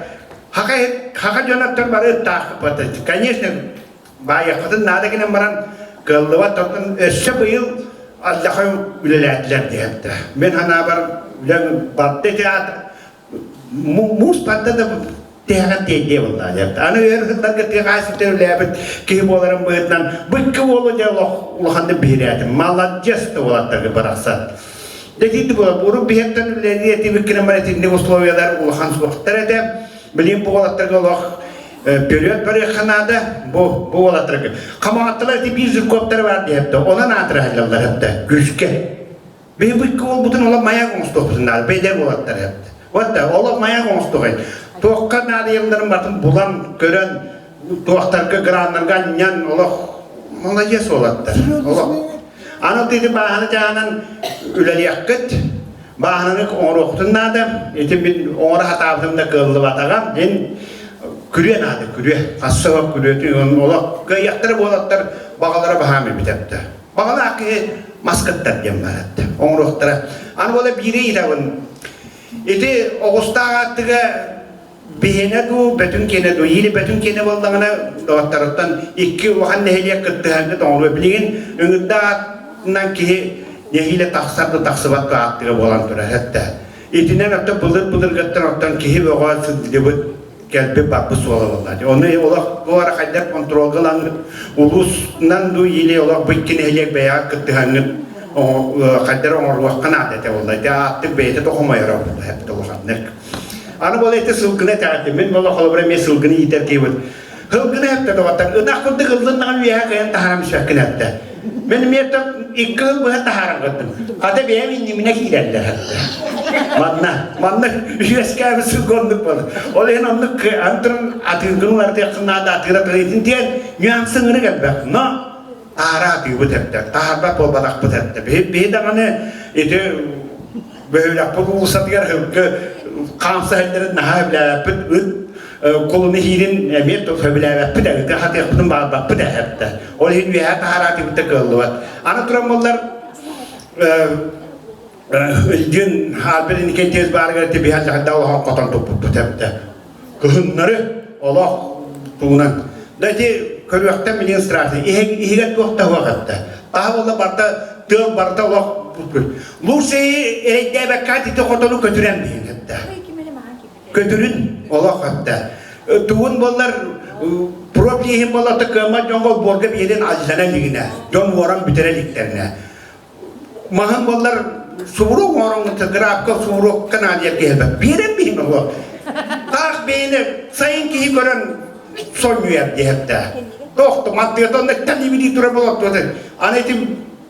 хака хака дьоноттор бары ыттаахпыт конечно Баайыаххытын наада гынан баран кыаллыбат оттон өссө быйыл алдьархай үлэлээтилэр диэхтэ. Мин санаабар үлэм барда ити муус барда да тиһэҕэр тиэрдиэ буоллаҕа диэхтэ. Аны өр сылларга тыа хаһаайыстыбатын үлэлээбит киһи буоларым быһыытынан быккы уолу дьэ олох улаханнык биһирээтим. Маладьыас да уолаттарга барахсан. Дэтиити буолар. Урут биһиэттэн үлэлии этибит гынан баран итинник условиялар улахан суохтар этэ. Билигин бу уолаттарга олох Вперед барыахха наада, бу, бу уолаттарга. Хамаҕатталар ити биир жиркоптары баар диэхтэ, онон аатыраһаллар хэптэ, күүскэ. Биһи бу уолбутун олох маяк оҥостуохпутун наада, бэйдэр уолаттар хэптэ. Вот да, олох маяк оҥостуохай. Туохха наадыйалларын батын булан, көрөн, туохтарга, граннарга анньан, олох молодец уолаттар. Олох. Аны тыйды бааһаны чаанан үлэлиэххит, Бааһынаны оҥоруохпутун наада. Ити мин оҥоро сатаабытым да кыаллыбатаҕа. Мин күрүө наада, күрүө. Хасса күрүөтүн олох кыайыахтара буолаттар баҕалара баһаам эбит эбитэ. Баҕалаах киһи мас кыттар диэн баар этэ. Оҥоруохтара. Аны буола биири ыйытабын. Ити оҕустаах аттыга биһиэнэ дуу, бөтүн киэнэ дуу, или бөтүн киэнэ буоллаҕына доҕотторуттан икки улахан нэһилиэк кыттыһаргыт оҥоруо. Билигин ыҥырдаах атынан киһи нэһиилэ тахсар да тахсыбат да ааттыга буолан турар этэ. Итинэн оттон былыр-былыргыттан оттон киһи бөҕө сылдьыбыт кэлбит барбыт суола буолла. Ону олох бу ара хайдах контролга ылаҥҥыт улуусунан дуу или олох бу икки нэһилиэк бэйэҕэ кыттыһаҥҥыт хайдах оҥоруохха наада этэ буолла. Ити ааттык бэйэтэ тохомойоро буолла эбит улаханнык. Аны буола ити сылгыны этэҕитин. Мин буола холобура эмиэ сылгыны иитэр киһибит. Сылгыны эптэ доҕоттор. Ынах курдук ыллыннаҕын үөһэ кыайан таһааран бүспэккин эптэ. Мин эмиэ икки ыл быһа таһааран көрдүм. Хата бэйэм иннибинэ киирэллэр эптэ. Манна, манна үөскээбит сылгы оннук буолар. Ол иһин оннук антырын атыыргын уларытыаххын наада атыыра тыытын диэн нюансы ыҥырык элбэх. Но таара атыыбыт эптэ. Таһаарбат буолбатахпыт эптэ. Биһи даҕаны ити бөһүөлэкпит уулуссатыгар һылгы хаамса иһэллэрин наһаа сөбүлээбэппит ыт кулуну иһиирин эмиэ сөбүлээбэппит ыты хатыахпытын баҕарбаппыт эһэптэ ол иһин үөһээ таһараатыбыт да кыаллыбат аны туран буоллар Ылдьын Альберт Иннокентьевич баарыгар тибиһэн дьаһайда олохон хотон туппуппут эбитэ кыһыннары олох тугунан да ити көрүөхтэн билигин страшно иһигэр туох да суох этэ таһа буолла барыта тыал барыта олох лучше эрэйдээбэккэ ити хотону көтүрэн биһин этэ көтүрүн олох этэ тугун буоллар профлиһин буолла кыаммат дьоҥҥо олбуорга биэрин алдьана илигинэ дьон уоран бүтэрэ иликтэринэ маһын буоллар субуруок оҥороҥҥун грабка субуруокка наадыйар киһи элбэх биэрэн биһин оҕо таах бэйэни сайын киһи көрөн сонньуйар диэхтээх тохто мантыата онно тэлибилии турар болоттуота аны ити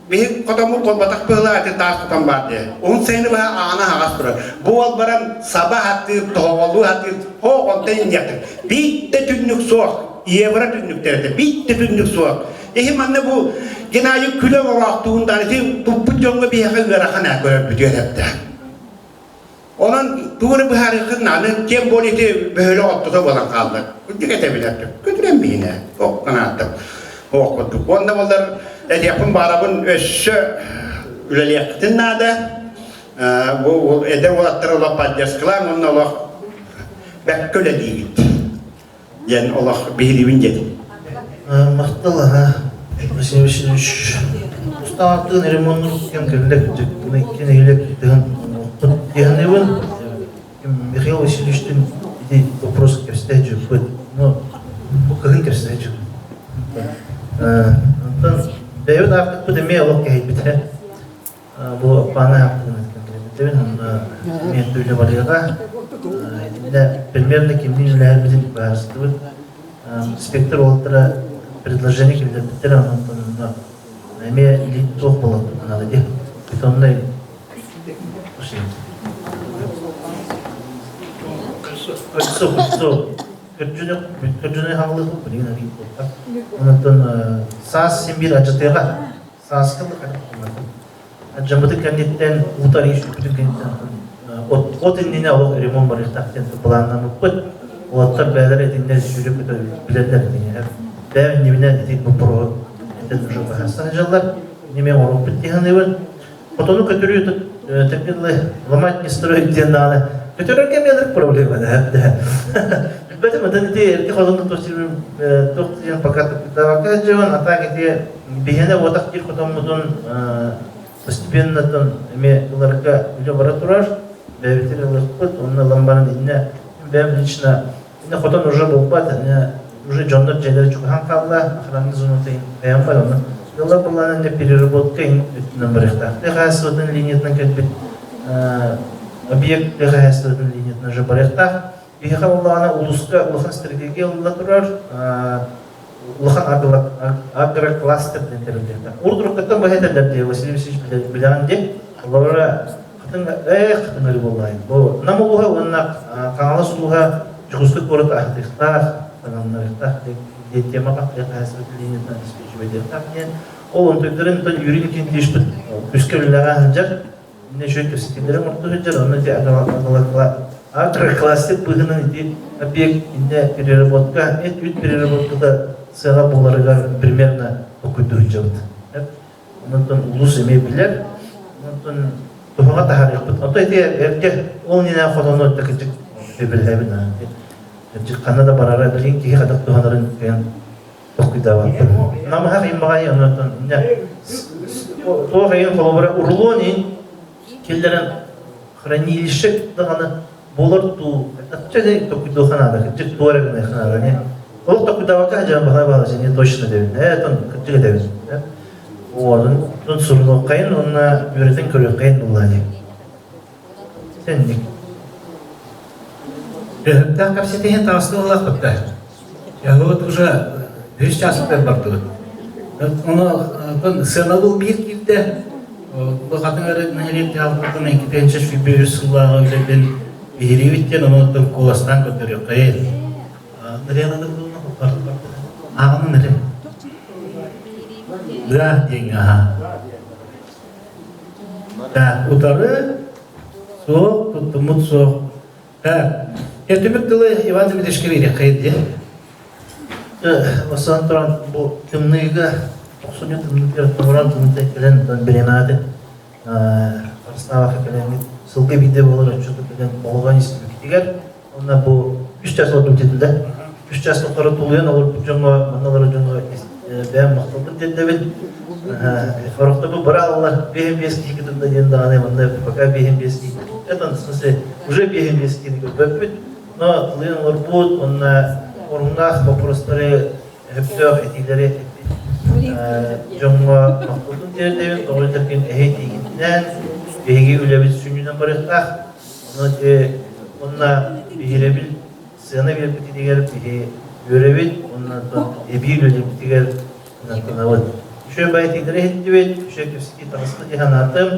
биһи хотоммут буолбатах быһылаа ити таас хотон баар диэ уһун сайыны быһа аана аһаҕас турар бу уол баран саба хатыыр тоһоҕолуу хатыыр хоох онтон инниэхтэр биир да түннүк суох евро түннүктэр этэ биир да түннүк суох Иһи манна бу Геннадий күлэ олороохтуун да ити туппут дьоҥҥо биһиэхэ ыарахан ээ көрөрбүтүгэр эптэ. Онон тугу эрэ быһаарыаххын нааны тем более ити бөһүөлэк оттото буолан хаалла. Кырдьык этэбин эптэ. Көтүрэн биһинэ. Ох канааттым. Ох курдук. Уонна боллар этиэхпин баарабын өссө үлэлиэххитин наада. Бу эдэр уолаттар олох поддержкалаан уонна олох бэккэ үлэлиигит. Диэн олох биһириибин диэтим. Махтал аха Василий Васильевич устааттыын ремоннур кэм кэллэ икки нэһилиэк тыһын тыһаныбын Михаил Васильевичтин ити вопрос кэпсэтэ дьыппыт ну бу кыһын кэпсэтэ дьыппыт онтон бэйэбит аартыкпыт эмиэ олох кэһэйбитэ Бу паана аахтыгын онно эмиэ үлэ барыаҕа. Итиннэ примерно кимниин үлэһэрбитин быһаарыстыбыт. Инспектор уолаттара предложение киллэрбиттэрэ, онон онно эмиэ илии туох буолуохпут наада дии. Бетоннай Кольцо, кольцо. Көрдьүнэ, көрдьүнэ хаалыахпыт билигин арыый буолла. Онон саас син биир адьатыаҕа. Сааскы Дьаммытын кэнниттэн утарыы сүппүтүн кэнниттэн от, от иннинэ олох ремонт барыахтаах диэн былааннаммыппыт. Уолаттар бэйэлэрэ итиннэ сүүрэ көтө билэллэр итини. Бэйэм иннибинэ ити боппуруоһу этэн уже быһаарсан сылдьаллар. Инними оҥоруохпут дии саныыбын. Хотону көтүрүү тэппиллэ ломать не строить диэн даҕаны көтөрөргө эмиэ проблема да. Билбэтим атын ити эргэ хотону туох диэн пока туппутаабакка дьон, а так ити Биһиэнэ уотах диир хотоммутун постепенно эмиэ ыларга үлэ бара турар. Бэйэбитин ылыахпыт, онно ылан баран иннэ бэйэм лично иннэ хотон уже буолбат, иннэ уже дьоннор дьиэлэрэ чугаһаан хаалла, охранный зоната бэйэм бар, онно ыла былаан иннэ переработка иҥ өттүнэн барыахтаах. Тыа хаһаайыстыбатын линиятынан кэлбит объект тыа хаһаайыстыбатын линиятынан уже барыахтаах. Биһиэхэ буоллаҕына улууска улахан стратегия ылылла турар, улахан агрокластер диэн тэриллиэхтээх. Урут уруккуттан быһа этэллэр дии, Василий Васильевич билэҕин дии. Олоро хатыҥ эх хатыҥ ыры буоллаайын. Бу Нам улууһа уонна Хаҥалас улууһа Дьокуускай куорат аһатыахтаах, таҥыннарыахтаах диэн темаҕа тыа хаһаайыстыбатын линиятынан обеспечивайдыахтаах диэн. Ол онтуйдарын Юрий Никитичпыт үскэ үлэлэҕэ сылдьар. Инне үчүгэй кэпсэтиилэри оҥорто сылдьар, онно ити агрокластик быһыынан ити объект инне переработка, эт-үүт переработката сыаҕа буоларыгар примерно толкуйдуу сылдьабыт. Онтон улуус эмиэ билэр, онтон туһаҕа таһаарыахпыт. Ото ити эргэ ол иннинэ хотону кырдьык билэбин кырдьык ханна да барара билин киһи хадах туһанарын кыайан толкуйдаабаппын. Намыһах иммаҕай онтон инне туох иһин холобура урулуон иһин киллэрэн хранилище даҕаны буолар дуу чэ толкуйдуохха наада кырдьык туора гыныахха наада не олох толкуйдаабакка сылдьан баһа баһа не точно дэбин ээ тон кырдьык этэбин уонун тон сурунуоххайын уонна үөрэтэн көрүөххэйин буллаа дии сенник Төһөттөөх кэпсэтиһин таҕыстыллахпыт да. Вот уже үс чаастан бардыбыт. Ону сыанабыл биир киирдэ. Бу хатыҥ эрэ нэһилиэк дьаһалтатын иккитинчи сүүрбэ үс сыллааҕы үлэтин биһириибит диэн онуттан куоластаан көрдөрүөххэйин. Нырыана ааҕынын эрэ. Да диэҥ аха. Да, утары суох, туттуммут суох. Түмүк тылы Иван Дмитриевичка биэриэххэ диэн. Осон туран бу тымныыга тохсунньу тымныытыгар тумуран тымныыта кэлэн бириэмэҕэ Харыстаабакка кэлэҥҥит сылга биирдэ буолар отчуоту кэлэн болҕойон истибиккитигэр уонна бу үс чаас олордум да үс чаас тухары тулуйан олорбут дьоҥҥо манна олорор дьоҥҥо бэйэм махталбын тиэрдэбин Сорохто бу бырааллар биэһин биэс киһи кытында диэн даҕаны манна пока биэһин биэс киһи это в смысле уже биэһин биэс киһини көрбөппүт но тылыйан олорбут уонна оруннаах боппуруостары сөптөөх этиилэри дьоҥҥо махталбын тиэрдэбин тоҕо диэтэххин эһи этиигитинэн биһиги үлэбит сүнньүнэн барыахтаах ону уонна биһирэбил сыана биэрбитигэр биһи үөрэбит уонна эбии үлэлиирбитигэр Ыныртанабыт. Үчүгэй баайытыылары иһиттибит, үчүгэй кэпсэтии таҕыста дии санаатым.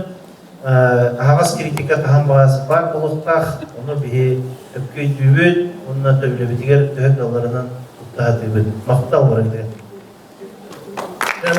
Аһаҕас критика хаһан баҕас баар буолуохтаах, ону биһи өпкө өйдүүбүт уонна төбүлэбитигэр төһө кыалларынан туттаһатыыбыт. Махтал барыгытыгар.